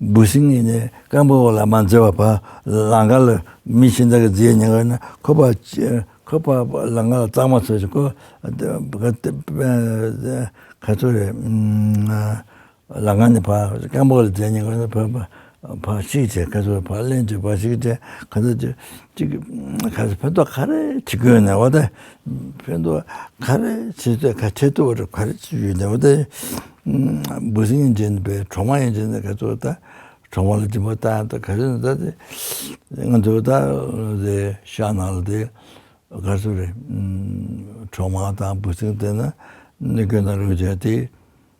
འབུ་སྲིན་ཡིན་ན་རྐང་པ་འོག་ལ་མ་འཛེགས་པ་ཕར་ལམ་ཁ་ལ་མི་གཞན་དག་གིས་འཛེགས་ཉེན་ཁ་ཡོད་ན་ཁོ་པ་ཁོ་པ་ལམ་ཁ་ལ་གཙང་མ་བཟོས་ཤིག་ཁོ་ག་ཚོད་རེད། ལམ་ཁ་ནས་ཕར་རྐང་པ་ལ་འཛེགས་ཉེན་ཁ་ཡོད་ན་ཕར་ཕར་ཕར་ཞིག་བྱས་ག་ཚོད་ཕར་ལེན་བྱས་ཕར་ཞིག་བྱས་ག་ཚོད་ཅིག་ག་ཚོད་ཕན་ཐོགས་ག་རེ་བྱེད་དགོས་ན་འོ་ད་ཕན་ཐོགས་ག་རེ་བྱེད་ཚོད་ག་བྱེད་ཐུབ་པ་རེད་ག་རེ་བྱེད་ཡོད་ན་འོ་ད་འབུ་སྲིན་ཡིན་བྱས་ནས་པའི་གྲོག་མ་ཡིན་བྱས་ནས་ག་ཚོད་ད། གྲོག་མ་ལ་སྦྱིན་པ་བཏང་ད་ག་ཚོད་ད་དེ་ང་ཚོ་ད་དེ་ཤག་ནང་ལ་དེ། ག་ཚོད་རེད། གྲོག་མ་དང་འབུ་སྲིན་དེ་ནི་གནོད་སྐྱོན་ནང་ལོགས་བྱས་ཏེ།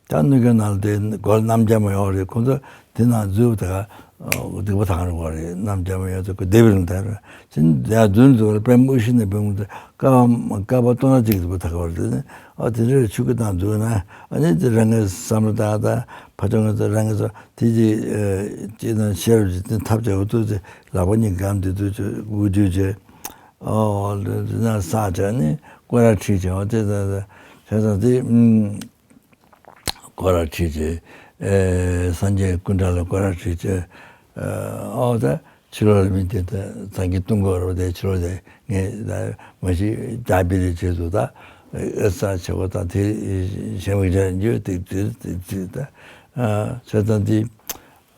ད་གནོད་སྐྱོན་ནང་ལ་དེ་སྒོ་ལ་གནམ་རྒྱ་མ་ཡོད་རེད། ཁོ་ཚོ་དེ་ནང་འཛུལ་བ་ད་ག་སྡིག་པ་དག་རེད་བ་རེད། གནམ་རྒྱ་མ་ཡོད་ཚོ་ཁོ་སྡེ་བའི་རིང་དར་ཅིན་དེ་ཡང་འཛུལ་འཛུལ་བ་རེད། པད་མ་དབུ་ཞིག་ནས་པད་མ་དེ་ཀ་བ་ཀ་བ་སྟོང་ཕྲག་གཅིག་སྡིག་པ་དག་བ་རེད། དེ་ནི་ཨ་དེ་འདྲའི་ཆུ་ཁ་དང་འཛུལ་ན་ཨ་ནི་དེ་རང་གི་བསམ་བློ་བཏང་ད་ཕ་ཆུང་ང་ཚོ་རང་གི་ཚོ་དེ་ཅི་ཅི་ན་ཤེས་རབ་ཀྱི་དེ་ཐབས་བྱ་བ་ཐུག་ཚེ་ལག་པ་གཉིས་སྒམ་དེ་ཚོ་ཅི་དབུ་ཁྱུད་བྱས། ཨོ་དེ་ན་ས་བྱས་ནས་སྐོར་ར་ཁྲིད་བྱས། ཨོ་དེ་ད་ད་བྱས་ཙང་དེ་སྐོར་ར་ཁྲིད་བྱས། ཨེ་སངས་རྒྱས་སྐུ་འདྲ་ལ་སྐོར་ར་ཁྲིད་བྱས། ཨོ་ད་ཕྱི་ལོགས་ལ་མི་དེ་ད་ཚང་གི་བཏུང་དགོས་རེད་པ། དེ་ཕྱི་ལོགས་དེ་ངས་ད་མ་གཞི་རྒྱ་བི་རི་བྱས་འདུག་ད་ཨེ་ས་བྱས་པ་དང་དེ་གཞན་མི་རྒྱ་འཇུ་དེ་དེ་དེ་དེ་ད་བྱས་ཙང་དེ།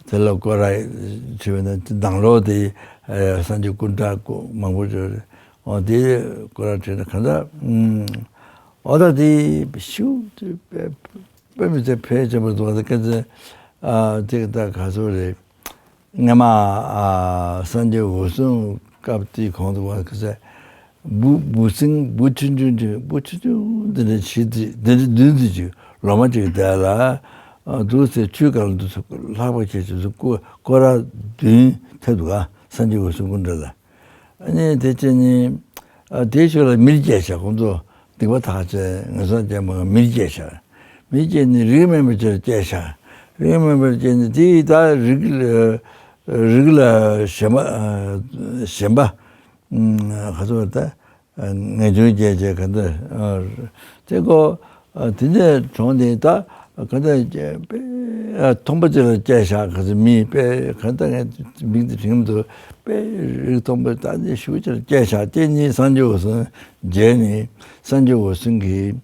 དེ་ལ་སྐོར་ར་བྱས་པ་ན་དེ་ནང་ལོགས་དེ་ཨ་སངས་རྒྱས་སྐུ་འདྲ་མང་པོ་བྱས། འོ་དེ་སྐོར་ར་བྱས་ན་གང་ལྟར་ཨུམ་འོ་ད་དེ་ཤུགས་དེ་དཔེ་དཔེ་མི་ཚད་ཕལ་ཆེན་པོ་འདུག་ད་སྐད་ཆ་ཨ་དེ་ད་ག་ཚོད་རེད། སྔ་མ་ཨ་སངས་རྒྱས་འོད་སྲུང་སྐབས་དེའི་གོང་དུ་བ་ག་ཚད། འབུ་འབུ་སྲིན་འབུ་ཆུང་ཆུང་ཆུང་འབུ་ཆུང་ཆུང་འདི་འདྲ་བྱེད་དེ་འདི་འདྲ་བདུན་ཙམ་ཅིག་ལོ་མ་ཅིག་བསྡད་ལ། འདུག་ཟེར་ཆུའི་སྒང་ལ་འདུག་ཟེར་ལྷགས་པ་ཁྱེད་ཚོ་སྐོར་སྐོར་ར་བདུན་ཐེབས་འདུག་ག་སངས་རྒྱས་འོད་སྲུང་སྐུ་འདྲ་ལ། ཨ་ནི་དེ་བྱས་ནས་ཨ་དེའི་ཤུལ་ལ་མིར་སྐྱེས་ཤག་ཁོང་ཚོ་སྡིག་པ་དག་བྱས་ངན་སོང་ཅན་པོ་མིར་སྐྱེས་ཤག་མིར་སྐྱེས་ནས་རིགས་དམན་པ་ཅིག་ལ་སྐྱེས་ཤག་དཔེ་མེད་པར་སྐྱེས་ནས་དེ་ད་རིགས་ལ་རིགས་ལ་ཞེན་པ་ཞེན་པ་ག་ཚོད་ད་ངེས་འབྱུང་སྐྱེས་བྱས་ག་འདྲ་དེ་ཀོ་དེ་འདྲའི་གྲོང་དེ་ད་ག་འདྲ་མཐོན་པོ་ཅིག་ལ་སྐྱེས་ཤག་ག་ཚོད་མི་དཔེ་ག་འདྲ་ངས་མིང་དེ་དྲན་མི་འདུག་དཔེ་རིགས་མཐོན་པོ་ད་འདི་ཞུ་ཅིག་ལ་སྐྱེས་ཤག་དེ་ནི་སངས་རྒྱས་འོད་སྲུང་མཇལ་ནས་སངས་རྒྱས་འོད་སྲུང་གིས་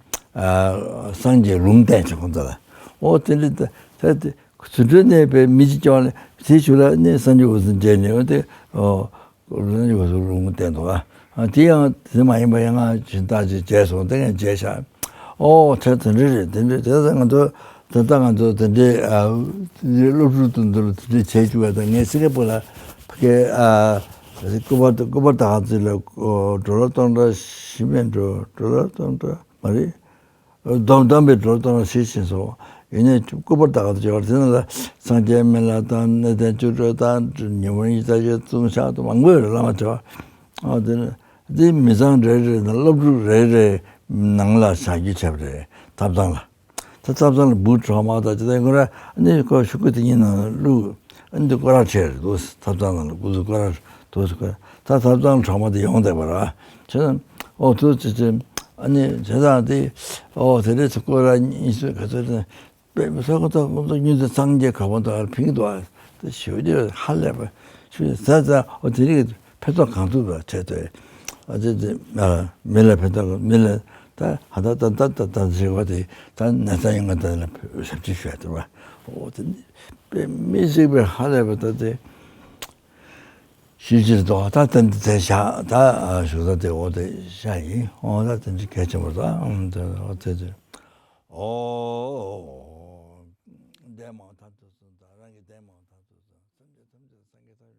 སངས་རྒྱས་ལུང་བསྟན་བྱས་ཁོང་ཚོ་ལ་ཨོ་དེ་འདྲ་ད་ད་དེ། ཚུར་འགྲོ་ནས་པའི་མི་གཅིག་ཀྱང་ལ་དེའི་ཆུ་ལ་ནི་སངས་རྒྱས་འོད་སྲུང་མཇལ་ནས་འོ་དེ་ཨོ་སངས་རྒྱས་འོད་སྲུང་ལུང་བསྟན་འདུག་ཨ། དེ་ཡང་དེ་མ་ཡིན་པ་ཡང་ང་སྦྱིན་བདག་ཅིག་མཇལ་སོང་དེ་ཡང་མཇལ་ཤག་ཨོ་དེ་དེ་འདྲ་རེད། དེ་འདྲ་དེ་ད་ང་ཚོ་ད་ལྟ་ང་ཚོ་དེ་འདྲའི་ཨ་སློབ་ཕྲུག་ཏུ་འདུལ་དེ་འདྲའི་བྱས་བཅུག་པ་དང་ངས་སི་ཀ་པུར་ལ་ཕ་གི་ཨ་སྐུ་པར་སྐུ་པར་ད་ག་ཚོད་ལ་ཌོ་ལར་སྟོང་ཕྲག་བཞི་མེད་འགྲོ་ཌོ་ལར་སྟོང་ཕྲག་མ་རེད། སྡོམ་སྡོམ་པའི་གྲོགས་དང་ཞེས་བྱིན་སོང་། ཡིན་ནས་སྐུ་པར་དག་ཏུ་བྱས་པར་དེ་ནང་ལ་སངས་རྒྱས་མི་ལ་དང་གནས་བརྟན་བཅུ་དྲུག་དང་ཉི་མ་ཉི་ཤུ་རྩ་བརྒྱད་བཙུན་ཤག་ཏུ་མང་པོ་ཡོད་རེད། བླ་མ་བྱ་བ་དེ་ནི་དེ་མི་ཚང་རེ་རེ་དང་སློབ་ཕྲུག་རེ་རེ་ནང་ལ་བཞག་རྒྱུ་བྱས་པ་རེད། ཐབ་ཚང་ལ་ད་ཐབ་ཚང་ལ་བུ་གྲོགས་མ་དང་ཅི་ད་ཡིན་ཁོ་ར་ཨ་ནི་ཁོ་ཤོག་གུ་དེ་གཉིས་ནང་ལ་བླུགས། ཨ་ནི་སྐོར་ར་བྱས་རེད་འདུག་ཐབ་ཚང་ནང་ལ་སྐུ་གཟུགས་སྐོར་ར་དུ་སུ་ཁ་ད་ཐབ་ཚང་གྲོགས་མོ་དེ་ཡོང་བསྡད་པ་ར། བྱས་ཙང་ཨོ་ཐུགས་རྗེ་ཆེ། ཨ་ནི་བྱས་ཙང་དེ་ཨོ་དེ་རེད་ཚུར་སྐོར་ར་གཉིས་སུ་ག་ཚོད་དེ་དཔེ་མི་སྲིད་ཁོ་ཐག་ཁོ་ཚོ་སྙུན་ཚིག་སངས་རྒྱས་གོ་འཕང་དུ་ཨར་ཕིང་འདུག་ཨ། དེ་ཞེ་པོ་ཅིག་ཧ་ལས་པ་ཞུ་ཡ་ཟ་ཟ་ཨོ་དེ་རིགས་ཕན་ཐོགས་གང་ཐུབ་པ་བྱས་ཏེ་ཨ་ཙི་ཙི་མི་ལ་ཕན་ཐོགས་མི་ལ་ད་ཧ་ད་ད་ད་ད་ད་ཟེར་བ་དེ་ད་ན་ཚ་ཡོང་བ་ད་ལ་ཞབས་ཕྱི་ཞུ་ཡ་དེ་བ་ཨོ་དེ་དཔེ་མི་སྲིད་པའི་ཧ་ལས་པ་ད་དེ། ཤེས་ཕྱིར་དུ་ད་དེ་འདི་དེ་བཞག་ད་བཞུགས་ས་དེ་འོ་དེ་བཞག་ཡིན། འོ་ད་དེ་འདྲ་གལ་ཆེན་པོ་ད་འོ་དེ་དེ་འོ་འདས་མ་ཐག་ཏུ་སོང་ད་རང་གི་འདས་མ་ཐག་ཏུ་སོང་སེམས་ཅན་ཐམས་ཅད་སངས་རྒྱས་ཐམས་ཅད།